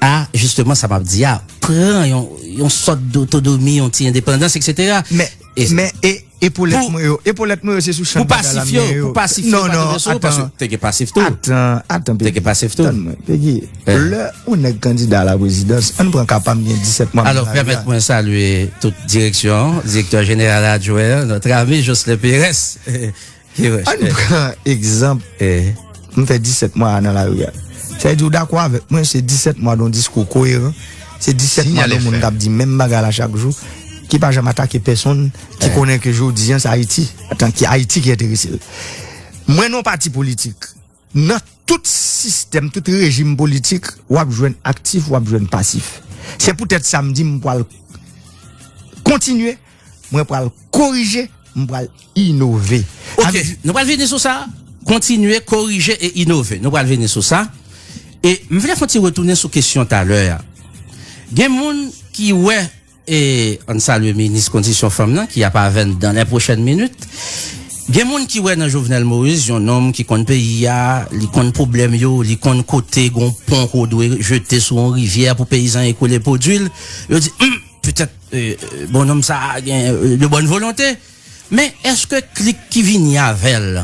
a, jisteman, sa m ap di a, pran yon, yon sòt dotonomi, yon ti endepandans, et cetera. Men, men, e, epolèt mwen yo, epolèt mwen yo, se sou chann bagay la m gen yo. Pou pasif yo, pou pasif yo pa tonbe sou ou, paske te gen pasif tou. Atan, atan, Pegi. Te gen pasif tou. Tann mwen, Pegi. Lè yon nèg kandida a la prezidans, ann pran ka pa m, gen disèt mwa m nan lari a. Alò, pèmèt mwen salye tout direksyon, direktè jeneral adjwen, notre ami Jocelyn Perez. Ann pran egzanp, m fè disèt mwa nan lari a. Sa vle di w dakò avèk mwen, se disèt mwa de yon diskou koyeran, se disèt mwa de yon moun k ap di menm bagay la chak jou, ki pa janm atake pèsonn, ki konnen ke jodi a, se Ayiti, antanke Ayiti ki enterese l. Mwen nan yon pati politik, nan tout sistèm, tout rejim politik, w ap jwenn aktif, w ap jwenn pasif. Se poutèt sa m di m pral kontinye, mwen pral korije, m pral inove. Oke, nou pral vini sou sa, kontinye, korije e inove. Nou pral vini sou sa. E m vle fè yon ti retounen sou kesyon talè a. Gen moun ki wè, e ann salye minis kondisyon fanm nan, ki ap avè n dans les prochaines minutes. Gen moun ki wè nan Jovenel Moïse yon nonm ki konn peyi a, li konn pwoblèm yo, li konn kote gon pon ke w dwe jete sou yon rivyè pou peyizan ekole pwodui l. Yo di, hmm, petèt, euh, euh, bonnonm sa a gen, euh, de bonne volonté. Men èske klik ki vini avè l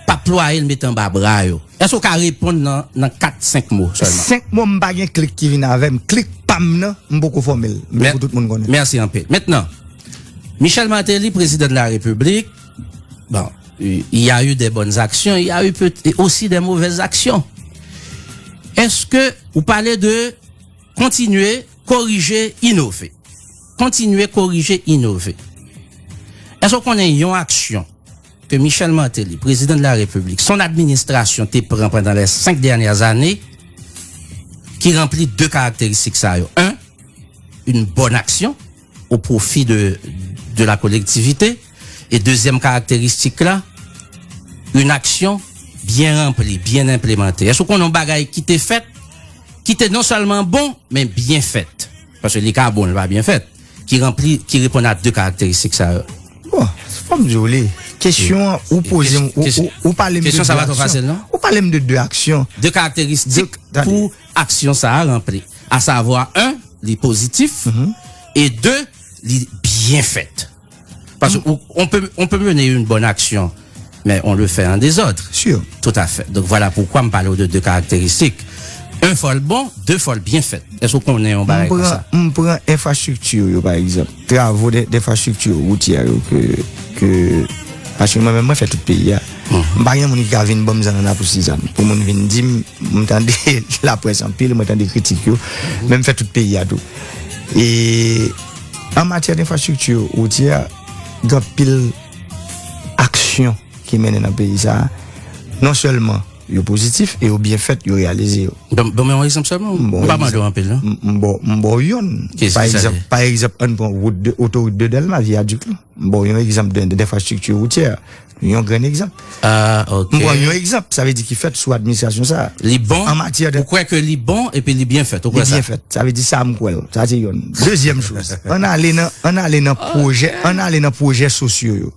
p ap plwaye l mete anba bra yo? Èske w ka reponn nan, nan kat, senk mo sèlman? Senk mo, m pa gen klik ki vin avè m. Klik pa m nan, m poko fòme l. M vle pou tout moun konnen. Mèsi anpil. Mentnan, Michel Martelly, président de la République, bon, il y a eu des bonnes actions, il y a eu peut- aussi des mauvaises actions. Est-ce que vous parlez de continuer, corriger, innover? Continuer, corriger, innover. Est-ce qu'on a une action que Michel Martelly, président de la République, son administration te pran pendant les cinq dernières années, qui remplit deux caractéristiques, ça, un, une bonne action au profit de, de la collectivité. Et deuxième caractéristique là, une action bien remplie, bien implémentée. Est-ce qu'on a un bagage qui était fait, qui était non seulement bon, mais bien fait? Parce que les cas bon, pas bien fait, qui remplit, qui répond à deux caractéristiques, ça. Bon, fò m di w li. Kesyon an, ou poze m, ou, ou, ou pale m de Kesyon sa de pa twò aksyon. Fasil, non? Ou pale m de de aksyon. De karakteristik Tande. Pou aksyon sa a ranpli. A savwa, un, li pozitif, e de, li byen fèt. Paske ou- on peut, on peut mener une bonne action, mais on le fait en désordre. Sûr. Tout à fait. Donc voilà pourquoi m pale w de de karakteristik. Un, fò l bon, de, fò l byen fèt. Èske w konnen yon bagay M pran, konsa? M pran enfrastrikti yo, pa egzanp. Travo de, de enfrastrikti woutyè yo ke, ke, paske mwen menm, mwen fè tout peyi a. M pa gen moun ki ka vin ban m zannanna pou sizann. Pou moun vin di m, m tande laprès anpil, mwen tande kritik yo, men m fè tout peyi a tou. E an matyè de enfrastrikti woutyè, gen anpil aksyon ki mennen nan peyi sa a. Non sèlman yo pozitif e yo byen fèt, yo reyalize yo. Ban ban mwen yon egzanp sèlman. Bon, M pa egzanp. Mande w anpil, non? M- M ba w- m ba w yonn. Ki- Pa ki sa egzanp, ye? Pa egzanp, ann pran wout de, otorit de Dèlma, viyaduk la. M ba w yon egzanp de, de enfrastrikti woutyè. Yon grenn egzanp. Ah, ok. M pran yon egzanp, sa vle di ki fèt sou administrasyon sa a. Li bon? An matyè de- Ou kwè ke li bon epi li byen fèt? Ou Li kwè sa? Byen fèt. Sa vle di sa m kwè l. Sa se yonn. Dezyèm choz. Ann ale nan, ann ale nan pwojè, ann ale nan pwojè sosyo yo.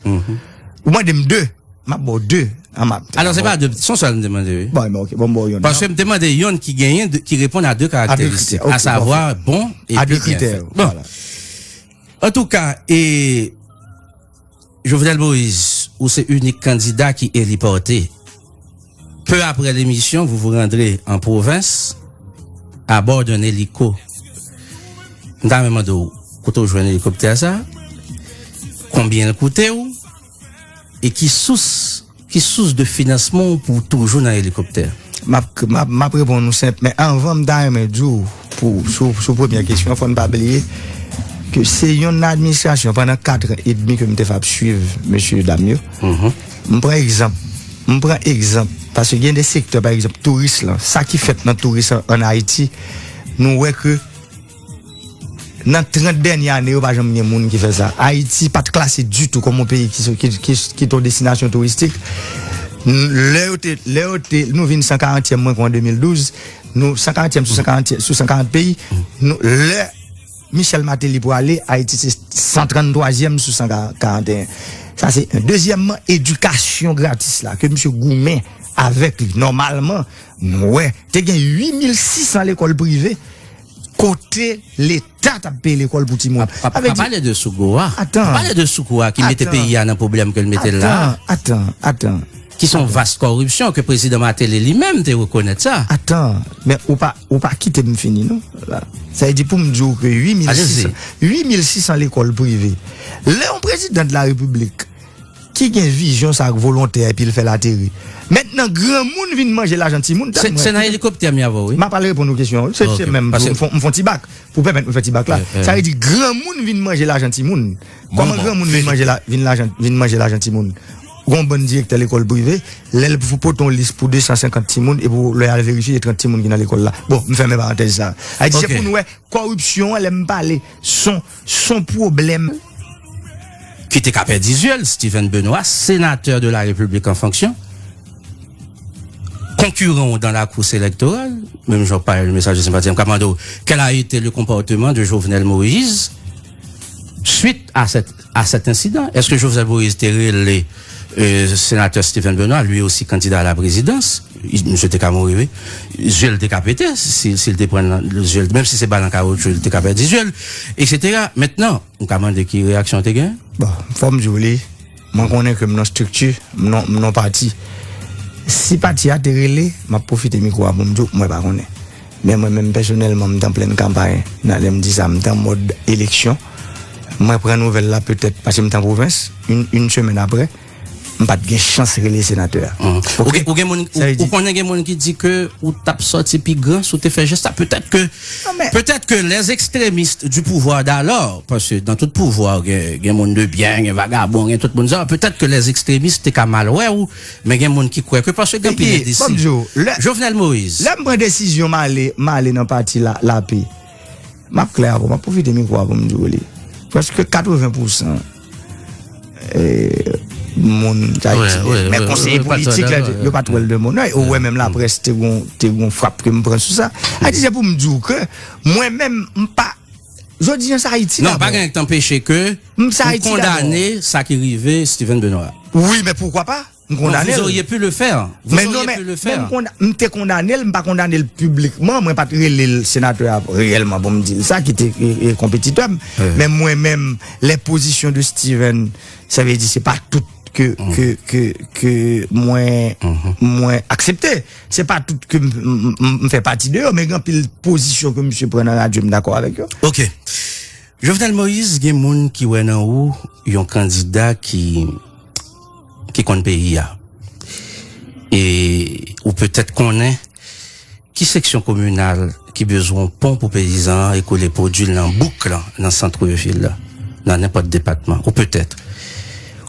Ou mande m de, m ap ba w de. An m ap- Alò, se pa de, se yon sèl m te mande, wi. Bon, men ok, bon, bon, yonn. Paske m te mande yonn ki genyen, de- ki reponn a de karakteristik, kritè, ok, a savwa bon A de epi byen kritè, fèt. Bon. Vwala. Antouka, e Jovenel Moïse, ou se inik kandida ki eli pòte. Peu après l'émission, vous vous rendrez en province à bord d'un hélico. M ta renmen mande w, kote w jwenn elikoptè sa? Konbyen l koute w? E ki sous, ki sous de finansman w pou w toujou nan elikoptè? M ap, m ap, m ap reponn ou senp, men anvan m ta renmen di w, pou, sou, sou premyè kesyon, fò n pa bliye ke se yon administrasyon pandan kat an edmi ke m te fè ap swiv mesye dam yo. M pran egzanp, m pran egzanp, paske gen de sektè, pa egzap, touris lan, sa ki fèt nan touris an, ann Ayiti, nou wè ke nan trant dènye ane yo, pa janm gen moun ki fè sa. Ayiti pa t klase ditou kòm yon peyi ki, ki, ki, ki t yon destinasyon touristik. N- Lè yo te, lè yo te, nou vin san karantyèm, mwen kwè an de mil douz, nou san karantyèm sou san karant, sou san karant peyi, nou, lè Michel Martelly pwale, Ayiti se san tranntwazyèm sou san karanteyen. Sa se yon. Dezyèmman, edikasyon gratis la, ke misye goumen avèk li. Nòmalman, nou wè, te gen uit mil sis san lekòl prive, kote Leta t ap peye lekòl pou timoun. Pa, pa, pa pale de Sougou a. Atan. Pa pale de Sougou a ki mete Atan. Peyi a nan pwoblèm ke l mete l la. Atan, atan, atan. Ki se yon vas kòripsyon ke prezidan Martelly li menm te rekonèt sa. Atan, men ou pa, ou pa kite m fini, non? La. Sa vle di pou m di w ke uit mil sis san, Allez-y. Uit mil sis san lekòl prive. Lè yon prezidan de la repiblik ki gen vizyon sa ak volontè epi l fè l ateri. Mentnan, granmoun vin manje lajan timoun. Se se nan elikoptè m y avè w, wi. M ap al reponn ou kesyon. Se Ok, se menm, paske- m fon- m fon ti bak pou pèmèt mwen fè ti bak la. Eh, eh. Sa vle di granmoun vin manje lajan timoun. Kòman bon, granmoun vin vini. Manje la, vin lajan, vin manje lajan timoun? Gon bann direktè lekòl prive, lè l pou pote yon lis pou de san senkant timoun, e pou lè al verifye, e trant timoun ki nan lekòl la. Bon, m fèmen parantèz sa. Sa vle di, se Ok. Pou nou wè, kòripsyon an, lè m pale, son, son pwoblèm. Ki te ka pèdi zye l, Steven Benoît, sénateur de la République en fonction, konkiran w dans la course électorale, menm jan w pale le message de sympathie, m ka mande w, quel a été le comportement de Jovenel Moïse suite à cette, à cet incident? Est-ce que Jovenel Moïse te rele euh, sénateur Steven Benoît, lui aussi candidat à la présidence, misye te ka mouri, wi. Zye l te ka pete, si, si l te pran nan zye l, menm si se bal an kawoutchou, li te ka pèdi zye l, et cetera. Mentnan, ou ka mande ki reyaksyon te gen? Bon, fò m di w li, mwen konnen ke m nan estrikti, m nan, m nan pati. Si pati a te rele, m ap pwofite mikwo a pou m di w, mwen pa konnen. Men mwen menm pèsonèlman, m t an plenn kanpay. Nan lè m di sa, m t an mòd eleksyon. Mwen pran nouvèl la petèt paske m t an pwovens, yon, yon semèn apre, m pa t gen chans rele senatè a. Ou gen, ou gen moun, ou, ou konnen gen moun ki di ke ou t ap sòti pi gran si w te fè jès sa. Petèt ke, petèt ke les extrémistes du pouvoir d'alors, paske dans tout pouvoir, gen, gen moun de byen, gen vagabon, gen tout moun sa, petèt ke les extrémistes te ka mal wè w, men gen moun ki kwè ke, paske gen anpil endisi. Jovenel Moïse. Lè m pran desizyon m ale, m ale nan pati la, Lape. M ap klè avè w, m ap pwofite mikwo a pou m di w li. Prèske katreven pousan, eh, moun Ayiti, men konseye politik la, yo pa t wè l de moun. Ou wè menm laprès te gon, te gon frap ke m pran sou sa. Ayiti, se pou m di w ke mwen menm, m pa, jodi an, se Ayiti dabò. Non, pa gen anyen ki t anpeche ke ou kondane sa ki rive Steven Benoît. Wi, men poukwa pa? M kondane l. Vous auriez pu le faire. Vous auriez pu le faire. Men non, men m konda-, m te kondane l, m pa kondane l piblikman, mwen pa t rele l senatè a reyèlman pou m di l sa, ki te, e, e, konpetitè m. Men mwen menm, les positions de Steven, sa vle di se pa tout ke, ke, ke, ke mwen, mwen aksepte. Se pa tout ke m, m, m, m fè pati de yo, men gen anpil pozisyon ke misye pran nan radyo, m dakò avèk yo. Ok. Jovenel Moïse, gen moun ki wè nan ou yon kandida ki, ki konn peyi a. E ou petèt konnen ki seksyon kominal ki bezwen yon pon pou peyizan an rekole pwodui l nan bouk lan, nan sant vil la, nan nenpòt depatman. Ou petèt.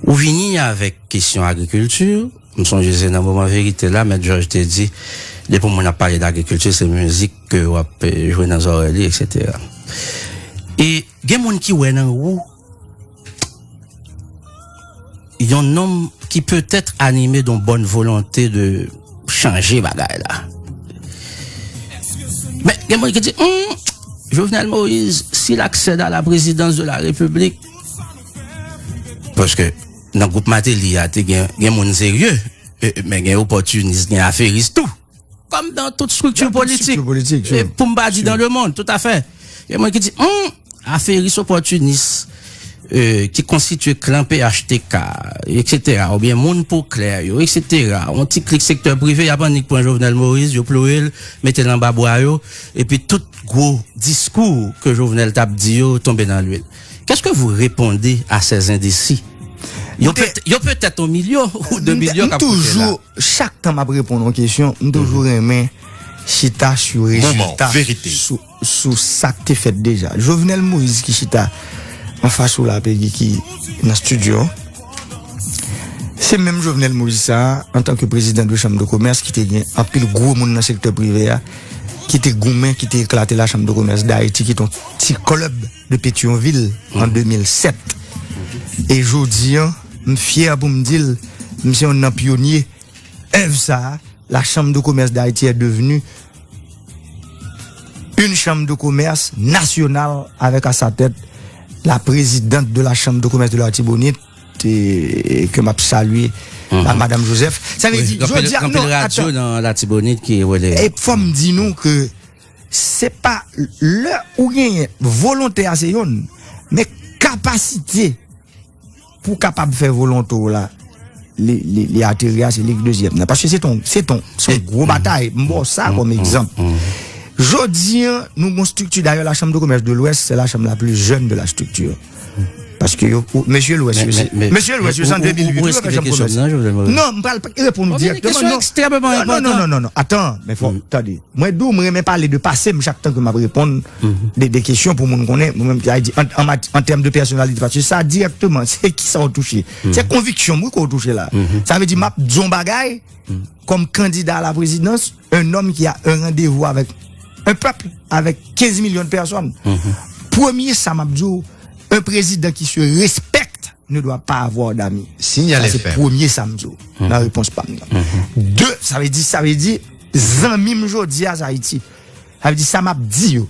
Ou vini avèk kesyon agrikilti, m sonje se nan moman verite la, Mèt Jòj te di, depi yon moun ap pale d agrikilti, se mizik ke w ap, eh, jwe nan zòrèy li, etsetera. E gen moun ki wè nan ou yon nonm ki petèt anime d on bòn volonte de chanje bagay la. Men, gen moun ki di, hmm, Jovenel Moïse, s'il accède à la présidence de la République, paske nan gwoup Martelly a, te gen, gen moun serye, e, men gen opòtinis, gen aferis tou. Kòm nan tout estrikti politik. E pou m pa di dans le monde, tout à fait. Gen moun ki di, hmm, aferis opòtinis, e, ki konstitye klan P H T K, etsetera, oubyen moun po klè yo, etsetera, yon ti klik sektè prive, y ap annik pran Jovenel Moïse, yo ploye l, mete l anba bwa yo, epi tout gwo diskou ke Jovenel t ap di yo tonbe nan lwil. Qu'est-ce que vous répondez à ces indécis? Yo petèt yon milyon ou de milyon k ap koute la. Chak tan m ap reponn yon kesyon, m toujou renmen chita sou rezilta, sou, sou sa k te fèt deja. Jovenel Moïse ki chita anfas ou la, Peggy, ki nan estidyo, se menm Jovenel Moïse sa a, antanke prezidan de chanm de komès, ki te gen anpil gwo moun nan sektè prive a, ki te goumen, ki te eklate la Chambre de Commerce d'Haïti, ki te yon ti klèb de Petyonvil an de mil sèt. E jodi an, m fyè pou m di l, m se youn nan pyonye èv sa a. La Chambre de Commerce d'Haïti est devenue une chambre de commerce nationale avec à sa tête la présidente de la Chambre de Commerce de l'Artibonite, e, ke m ap salye, la Madam Joseph. Sa vle di, jodi a, non, atan. Nan Latibonit ki rele. E fò m di nou ke se pa lè ou genyen volonte a se yonn, men kapasite pou w kapab fè volonte w la, li, li, li ateri a, se li k dezyèm nan. Paske se ton, se ton, se yon gwo batay. M ba w sa kòm egzanp. Jodi an, nou gon estrikti, dayè, la Chambre de Commerce de l'Ouest, c'est la chambre la plus jeune de la structure. Paske yo, ou, mesye Lwès yo, se, mesye Lwès yo, se an de mil uit yo fè chanm komès. Non, m pral reponn ou direkteman. Non, non, non, non, non, non. Atan, men fò, tande. Mwen di w, mwen renmen pale de pase m chak tan ke m ap reponn de, de kesyon pou moun konnen. Mwen menm, sa vle di, an, an mat-, an tèm de pèsonalite, paske sa direkteman, se kisa w touche. Se konviksyon m, wi, ke w touche la. Sa vle di, m ap di yon bagay, kòm kandida a la prezidans, un homme qui a un rendez-vous avec un peuple, avec quinze millions de personnes. Premye sa m ap di w, un président qui se respecte ne doit pas avoir d'amis. Sa se premye sa m di w nan repons pa m nan. De, sa vle di, sa vle di, zanmi m jodi a, se Ayiti. Sa vle di, sa m ap di yo,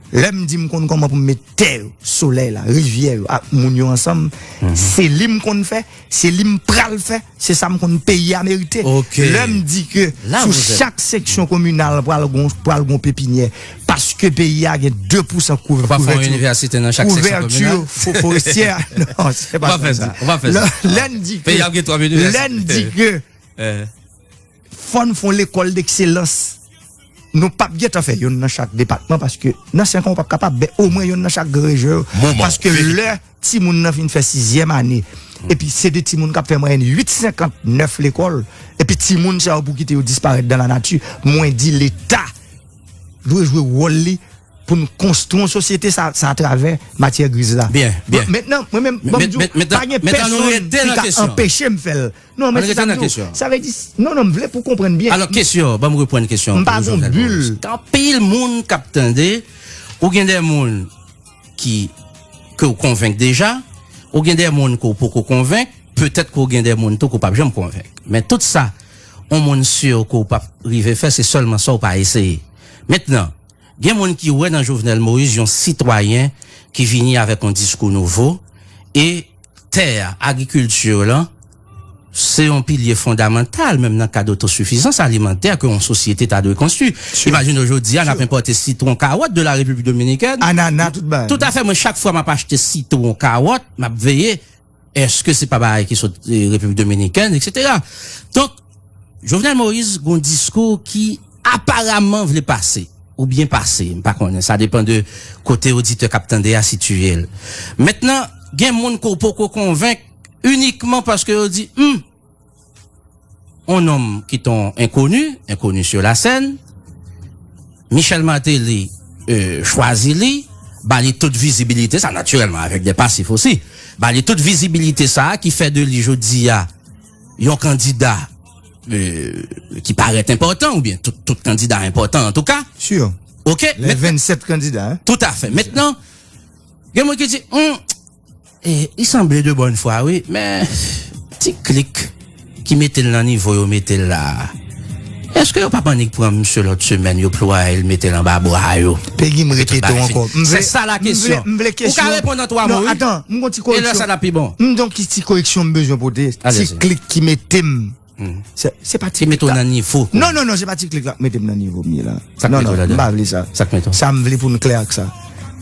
lè m di m konn kòman pou m met tè yo, solèy la, rivyè yo, ak moun yo ansanm, se li m konn fè, se li m pral fè, se sa m konn peyi a merite. Lè m di ke sou chak seksyon kominal pral gon, pral gon pepinyè, paske peyi a gen de pousan kouv-, kouvèti, kouvèti fo-, forestyè. Non, se pa sa. Lè, lè n di ke, lè n di ke fò n fè yon lekòl dekselans Nou p ap gentan fè youn nan chak depatman, paske nan senk an, ou p ap kapab, men omwen youn nan chak gran rejyon yo. Paske lè timoun nan fin fè sizyèm ane, epi se de timoun k ap fè mwayèn uit senkant nèf lekòl, epi timoun sa yo pou kite yo disparèt dan lanati, mwen di Leta dwe jwe wòl li pou n konstwi yon sosyete sa, sa atravè matyè griz la. Byen, byen. Mentnan, mwen menm, ban m di w, pa gen pèsonn ki ka anpeche m fè l. Non, men se sa m di w. Sa vle di, non, non, m vle pou w konprann byen. Alò, kesyon, ban m reprann kesyon. M pa gon bil. Gen anpil moun k ap tande, ou gen de moun ki, ke w konvenk deja, ou gen de moun ke w poko konvenk, petèt ke w gen de moun tou ke w p ap janm konvenk. Men tout sa, yon moun si ke w p ap rive fè, se sèlman sa w pa eseye. Mentnan, gen moun ki wè nan Jovenel Moïse yon sitwayen ki vini avèk yon diskou nouvo, e tè a, agrikilti lan, se yon pilye fondamantal, menm nan kad otosifizans alimantè ke yon sosyete ta dwe konstwi. Imajine w jodi a, n ap enpòte sitwon, kawòt de la Repiblik Dominikèn. Anana, tout bagay. Toutafè, mwen, chak fwa m ap achte sitwon, kawòt, m ap veye, èske se pa bagay ki sot, eh, Repiblik Dominikèn, etsetera. Donk, Jovenel Moïse gon diskou ki aparaman vle pase, oubyen pase, m pa konnen, sa depann de kote oditè k ap tande a sitiye l. Mentnan, gen moun ke w poko konvenk inikman paske yo di, hmm, yon nonm ki t on enkoni, enkoni sur la scène, Michel Martelly, euh, chwazi li, ba li tout vizibilite sa, natirèlman, avèk de pasif osi, ba li tout vizibilite sa ki fè de li jodi a yon kandida, euh, ki parèt enpòtan, oubyen tout, tout kandida enpòtan, antouka. Oke? Lè vennsèt kandida, hein? Toutafè. Mentnan, gen moun ki di, hmm, e, li sanble de bòn fwa, wi, men ti klik ki mete l nan nivo yo mete l la a, èske yo p ap annik pran misye lòt semèn, yo plwaye l, mete l anba bra yo? Pegi, m repete w ankò. Se sa la kesyon. Ou ka reponn an twa mo, wi. Atan, m gon ti koreksyon. E lè sa l ap pi bon. M gon ti, ti koreksyon m bezwen pote. Ti klik ki mete m. Se, se pa ti klik la. Ki mete w nan nivo. Non, non, non, se pa ti klik la k mete m nan nivo m ye la. Sa k mete w ladan? Non, non, m pa vle sa. Sa k mete w? Sa m vle pou n klè ak sa.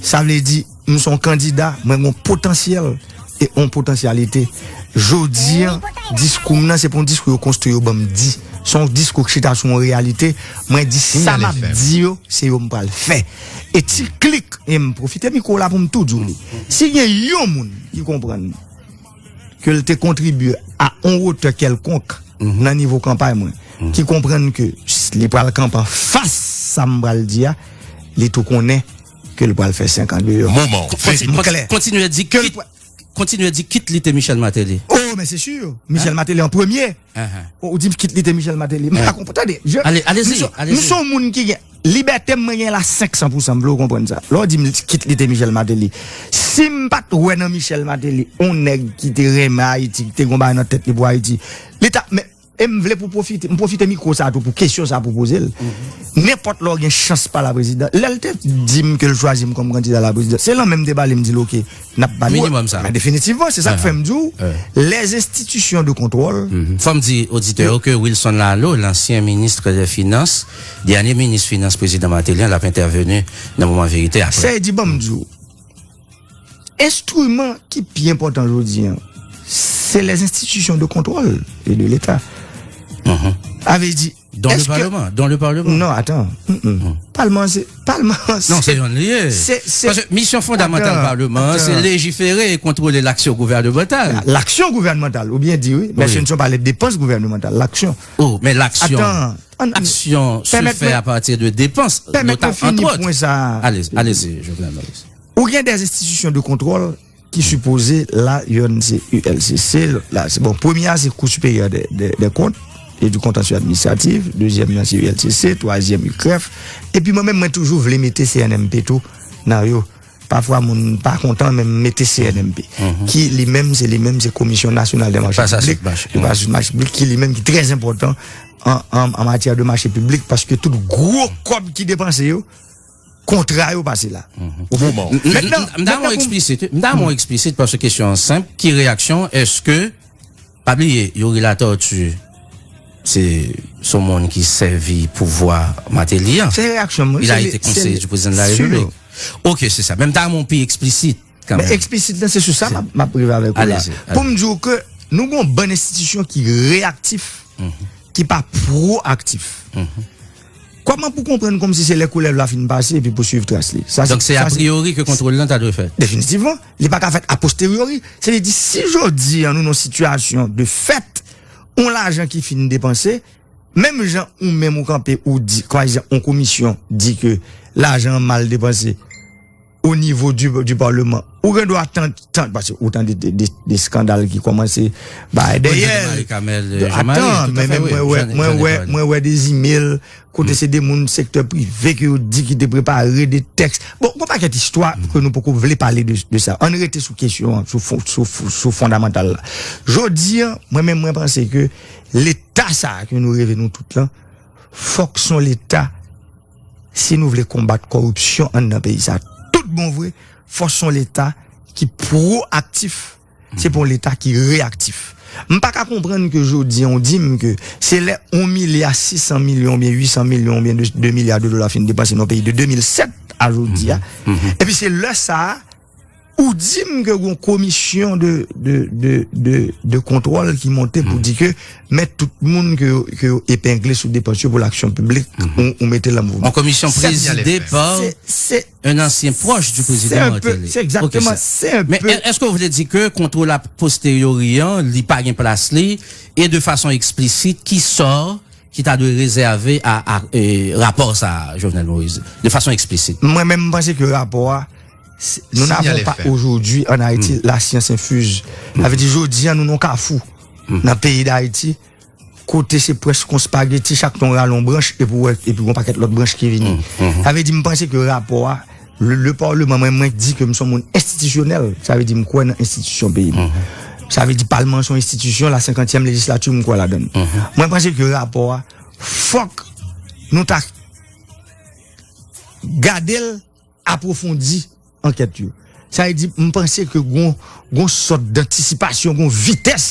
Sa vle di, m se yon kandida, mwen gen yon potansyèl e yon potansyalite. Jodi a, diskou m nan, se pa yon diskou yo konstwi, yo ban m di. Se yon diskou k chita sou yon reyalite. Mwen di sa m ap di yo, se yo m pral fè. E ti klik, e m pwofite mikwo la pou m tou di w li. Si gen yon moun ki konprann ke l te kontribye a yon wotè kèlkonk nan nivo kanpay mwen, ki konprann ke li pral kanpe anfas sa m pral di a, li tou konnen ke l pral fè senk an deyò. Moman. Kontinye di kit, kontinye di kit li te Michel Martelly. Oh, men se si. Michel Martelly an premye. Ou di m kit li te Michel Martelly. M pa konprann. Tande, je, m se yon moun ki gen libète m, mwen gen la senk san pou san, m vle w konprann sa. Lè w di m kit li te Michel Martelly. Si m pa t wè nan Michel Martelly yon nèg ki te renmen Ayiti, ki te gon bagay nan tèt li pou Ayiti, li ta, men, e m vle pou pwofite, m pwofite mikwo sa tou pou kesyon sa pou poze l. Nenpòt lè w gen chans pa la prezidan, lè l te di m ke l chwazi m kòm kandida la prezidan, se lanmen m te ba li, m di l, oke, n ap ba l. Minimòm sa. Men definitivman, se sa k fè m di w, les institutions de contrôle. Fò m di oditè yo ke Wilson Laleau, lansyen minis dè finans, dènye minis finans prezidan Martelly an, l ap entèveni nan moman verite apre. Sa vle di, ban m di w, enstriman ki pi enpòtan jodi a, se les institutions de contrôle et de l'État. Sa vle di, Dont le Parlement, dont le Parlement. Non, atan. Palman se, Palman se. Non, se yonn li ye. Paske misyon fondamantal Palman an, se lejifere e kontwole laksyon gouvènemantal. Laksyon gouvènemantal, ou byen di, wi. Men ce ne sont pas les dépenses gouvernementales, l'action. Oh, men laksyon. Atan, action se fait à partir de dépenses, nota-, entre autres. Allez-y, allez-y, Jovenel Moïse. Ou gen des institutions de contrôle ki sipoze la, yonn se U L C C, lòt la se, bon, premye a se Cour supérieure des, des, des comptes et du contentieux administratif, dezyèm nan se U L C C, twazyèm U C R E F, epi mwen menm mwen toujou vle mete C N M P tou nan yo. Pafwa moun pa kontan, men m mete C N M P, ki li menm, se li menm, se Commission Nationale des Marchés Publics, de passation de marchés publics, ki li menm ki trè enpòtan an, an, an matyè de mache piblik, paske tout gwo kòb ki depanse yo, kontra yo pase la. Ou konprann? M ta renmen w eksplisit, m ta renmen w eksplisit paske kesyon an senp, ki reyaksyon, èske, pa bliye, Youri Latortue, se, se yon moun ki sèvi pouvwa Martelly an. Se reyaksyon m, wi. Il a été conseiller du président de la République. Ok, se sa. Men m ta renmen w pi eksplisit kanmenm. Men eksplisit lan, se sou sa m ap, m ap rive avèk ou la. Pou m di w ke nou gen yon bann enstitisyon ki reyaktif, ki pa pwoaktif. Kòman pou konprann kòmsi se lè koulèv la fin pase epi pou swiv tras li? Sa se, donk, se sa se apriori ke kontwòl lan ta dwe fèt. Definitivman. Li pa ka fèt a posteriori. Se li di, si jodi an nou nan sitiyasyon de fèt, yon lajan ki fin depanse, menm jan ou menm ou kanpe, ou di, kwa egzanp, yon komisyon di ke lajan an mal depanse, o nivo di, di Parleman. Ou gen dwa tan, tan, paske ou tande de, de, de eskandal ki kòmanse bay dèyè. Jan Mari Kamèl, Jan Mari, atan, men, men mwen wè, mwen wè, mwen wè de zimèl kote se de moun sektè prive ke yo di ki te prepare de tèks. Bon, gon pakèt istwa ke nou poko vle pale de, de sa. Ann rete sou kesyon an, sou, sou, sou fondamantal la. Jodi an, mwen menm mwen panse ke Leta sa a ke nou reve nou tout lan, fòk se yon Leta, si nou vle konbat kòripsyon anndan peyi sa, tout bon vre, fòk se yon Leta ki pwoaktif, se pa yon Leta ki reyaktif. M pa ka konprann ke jodi an, ou di m ke se lè yon milya sis san milyon oubyen uit san milyon oubyen de, de milya de dola fin depanse nan peyi de de mil sèt a jodi a. Epi se lè sa a, ou di m ke gon komisyon de, de, de, de, de kontwòl ki monte pou di ke, men tout moun ke yo, ke yo epengle sou depans yo pou laksyon piblik, ou, ou mete l an mouvman. Yon komisyon prezide pa un ancien proche du président Martelly. Se egzakteman, se un peu. Men èske w vle di ke kontwòl a posteriori an, li pa gen plas li, e de fason eksplisit, ki sò ki ta dwe rezève a, a, e, rapò sa a, Jovenel Moïse, de fason eksplisit? Mwen menm, m panse ke rapò a, se, nous n'avons pas aujourd'hui en Haïti la science infuse. Sa vle di, jodi an, nou nan kafou nan peyi Dayiti, kote se prèske yon spageti, chak tan w rale yon branch, epi w wè, epi yon pakèt lòt branch ki vini. Sa vle di, m panse ke rapò a, le, le Parlement, mwen, mwen di ke m se yon moun enstitisyonèl, sa vle di m kwè nan enstitisyon peyi m. Sa vle di palman se yon enstitisyon, la senkantyèm lejislati, m kwè ladan l. Mwen panse ke rapò a, fòk nou ta gade l, apwofondi ankèt yo. Sa vle di, m panse ke gon, gon sòt dantisipasyon, gon vitès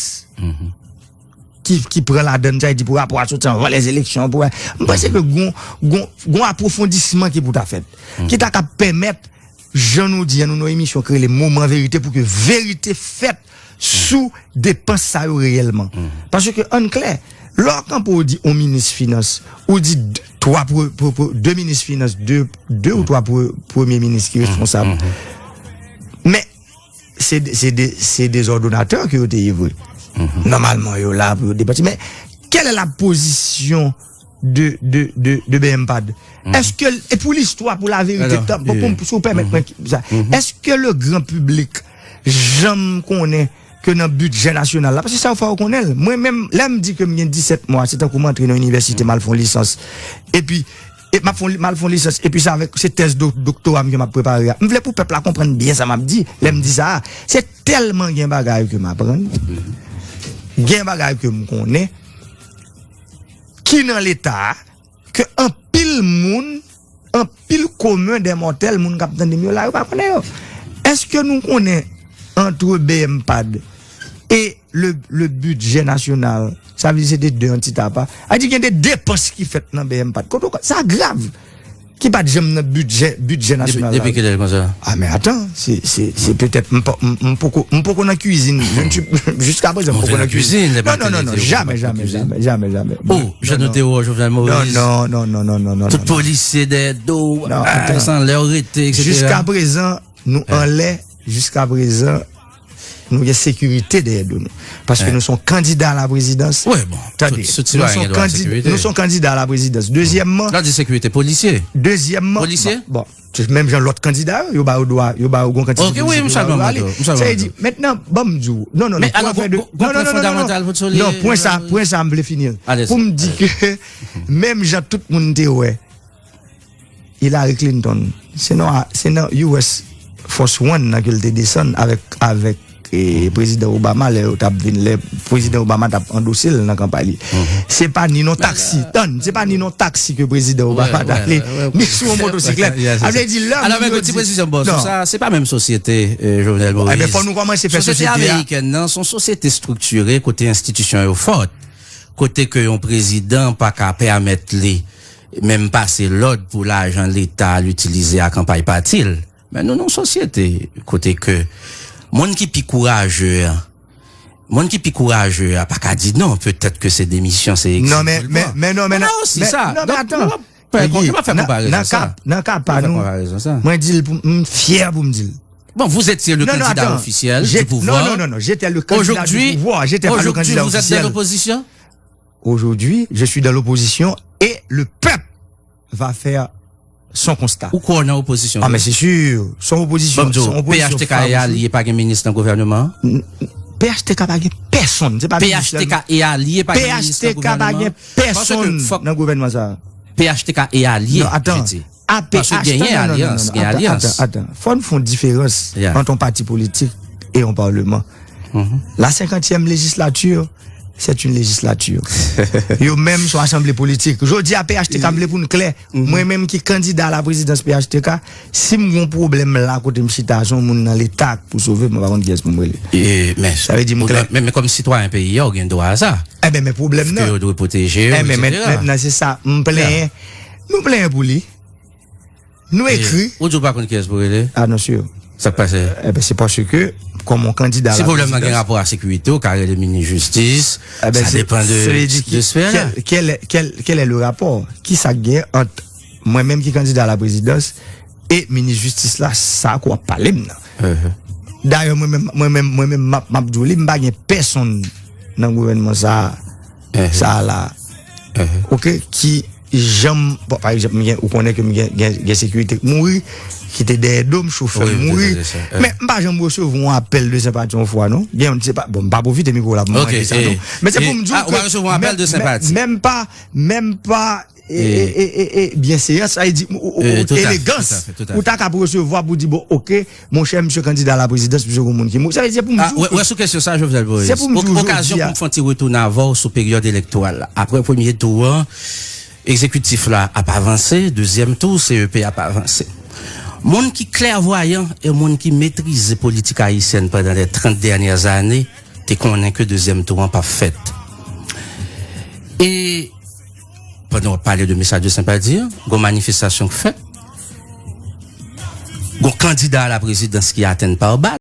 ki, ki pran ladan l, sa vle di pou rapò a soti anvan lèzeleksyon, pou, m panse ke gon, gon, gon apwofondisman ki pou ta fèt, ki ta ka pèmèt, jan nou di an, nou nan emisyon k rele Moman Verite, pou ke verite fèt sou depans sa yo reyèlman. Paske ann klè, lè w kanpe w di yon minis finans, ou di d-, twa pre-, pre-, pre-, de minis finans, de, de ou twa pre-, premye minis ki responsab. Men, se de, se de, se de zòdonatè ke yo te ye vre. Nòmalman, yo la pou yo depanse. Men, quelle est la position de, de, de, de B M pad? Èske, e pou listwa, pou laverite, tan, bon, pou, si w pèmèt mwen sa, èske le grand public janm konnen ke nan bidjè nasyonal la, paske sa yo fè yo konnen l. Mwen menm, lè m di ke m gen disèt mwa, se tankou m antre nan inivèsite, m al fè yon lisans. Epi, e m ap fè yon, m al fè yon lisans, epi se avèk, se tèz do-, doktora m ke m ap prepare a. M vle pou pèp la konprann byen sa m ap di, lè m di sa a. Se tèlman gen bagay ke m aprann, gen bagay ke m konnen, ki nan Leta a, ke anpil moun, anpil commun des mortels, moun k ap tande m yo la, yo pa konnen yo. Èske nou konnen entre B M pad e le, le budget national, sa vle di se de de antite apa? Sa vle di gen de depans ki fèt nan B M pad. Kote w ka, sa grav. Ki pa t janm nan bidjè, bidjè nasyonal la. Depi kilè konsa? Ah, men atan, se, se, se petèt, m pa, m, m poko, m poko nan kwizin. Je ne suis, jiska prezan, m poko nan kwizin. Non, non, non, non, jamè, jamè, jamè, jamè, jamè. Oh, Jeannot Terror, Jovenel Moïse. Non, non, non, non, non, non, non. Tout polisye dèyè do w, san lè w rete, et cetera. Jiska prezan, nou anlè, jiska prezan, nou gen sekirite dèyè do nou. Paske nou se yon kandida a la prezidans. Wi, bon, tande, tout, tout sitwayen gen dwa a sekirite. Nou se yon kandida a la prezidans. Dezyèmman, lè w di sekirite, polisye? Dezyèmman, polisye? Bon, bon, se menm jan lòt kandida yo, yo ba yo dwa, yo ba yo gon kantite polisye ke yo ba yo ale. Sa vle di, mentnan, ban m di w, non, non, non, pou afè de, non, non, non, non, non, non, pwen sa, pwen sa, m vle fini l. Pou m di ke, menm jan tout moun te wè, Hillary Clinton, se nan, se nan U S Force One nan ke l te desann avèk, avèk, e, prezidan Obama, lè yo t ap vin, lè prezidan Obama t ap andose l nan kanpay li. Se pa ni nan taksi, tann, se pa ni nan taksi ke prezidan Obama t ale, ni sou yon motosiklèt. Sa vle di, lè moun yo di, non. Sa, se pa menm sosyete, e, Jovenel Moïse. Ebyen, fò nou kòmanse fè sosyete a. Sosyete amerikèn nan, se yon sosyete estriktire kote enstitisyon yo fò, kote ke yon prezidan pa ka pèmèt li menm pase lòd pou lajan Leta al itilize a kanpay pati l. Men nou nan yon sosyete kote ke moun ki pi kouraje a, moun ki pi kouraje a pa ka di non, petèt ke se demisyon, se eksil. Non, men, men, men, non, men, non, men, non, men, atan. Fè kon- Pegi, yo pa fè nan, konparezon nan sa. Ka, nan ka pa Yo pa fè nou, konparezon sa. Mwen di l pou m fyè pou m di l. Bon, vous étiez le Non, non, candidat attends. officiel J'ai- du pouvoir. Non, non, non, non. J'étais le candidat Aujourd'hui, du pouvoir. J'étais pas le aujourd'hui, candidat vous êtes dans officiel. l'opposition? Aujourd'hui, je suis dans l'opposition et le peuple va faire son constat. Ou kwè nan opozisyon Ah, vre? Men se si. Son opozisyon, Bon, son opozisyon P H T K e fawousi. Alye pa gen minis nan gouvènman an? N- P H T K pa gen pèsonn. Se pa minis la. P H T K e Alye pa gen minis nan gouvènman an? P H T K pa gen pèsonn nan gouvènman sa. P H T K e Alye, Non, atan. je dis. A P H T K, Paske genyen non, non, non, alyans, non, non, gen atan, alyans. atan, atan. Fò n fè yon diferans Yeah. ant yon pati politik e yon palman. Mhm. La cinquantième législature, c'est une législature. Yo menm se yon asanble politik. Jodi a P H T K, m vle pou n klè. Mhm. Mwen menm ki kandida a la prezidans P H T K, si m gen yon pwoblèm la kote m chita, se yon moun nan leta k pou sove, mwen pa konn kiyès pou m rele. E, men, Sa vle di m ou- klè. men, men kòm sitwayen peyi a, ou gen dwa a sa. Ebyen, men pwoblèm Ke nan. yo dwe pwoteje yo, Ebyen, men, et cetera. men, nan se sa, m plenyen. Nou plenyen pou li. Nou E, ekri. ou di w pa konn kiyès pou rele? Ah, non, sir. Sa k pase? Ebyen, se paske, kòm yon kandida Si la pwoblèm nan gen prezidans rapò a sekirite, ou ka rele minis jistis. Ebyen, Sa se, depan de, se vle di ki, de sfè la. kèl, kèl, kèl, kèl è le rapò? Ki sa k gen ant mwen menm ki kandida a la prezidans e minis jistis la, sa ke w ap pale m nan? Uh-huh. Dayè, mwen menm, mwen menm, mwen menm, m ap, m ap di w li, m pa gen pèsonn nan gouvènman sa, Uh-huh. sa la. Uh-huh. Oke, ki janm, bon, pa egzanp, m gen, ou konnen ke m gen, gen, gen sekirite k mouri, ki te dèyè do m, chofè Wi, m wi, mouri. te, te, te, te. Men m pa janm resevwa yon apèl de senpati yon fwa, non. Gen, se pa, bon, m pa pwofite mikwo la pou m mande sa, e, non. Men se e, pou m di w a, ou ke pa resevwa yon apèl menm, de senpati? menm, menm pa, menm pa, e, E, e, e, e, e, byenseans, sa vle di, ou, ou, e, ou, tout à fait, elegans, tout à fait, tout à ou ta fait. ka resevwa pou di, bon, oke, monchè, misye kandida a la prezidans, misye gon moun ki mouri. Sa vle di, se pou m A, di w wè, ke wè, sou kesyon sa, Jovenel Moïse. Se pou m di w Ok- jodi Okazyon a. pou m fè yon ti retou nan avè w sou peryòd elektoral la. Apre premye tou an, egzekitif la ap avanse, dezyèm tou, C E P ap avanse. Moun ki klèvwayan e moun ki metrize politik ayisyèn pandan lè trant dènyè ane te konnen ke dezyèm tou an p ap fèt. E pandan w ap pale de mesaj de senpati, gon manifestasyon k fèt, gon kandida a la prezidans ki atenn pa bal.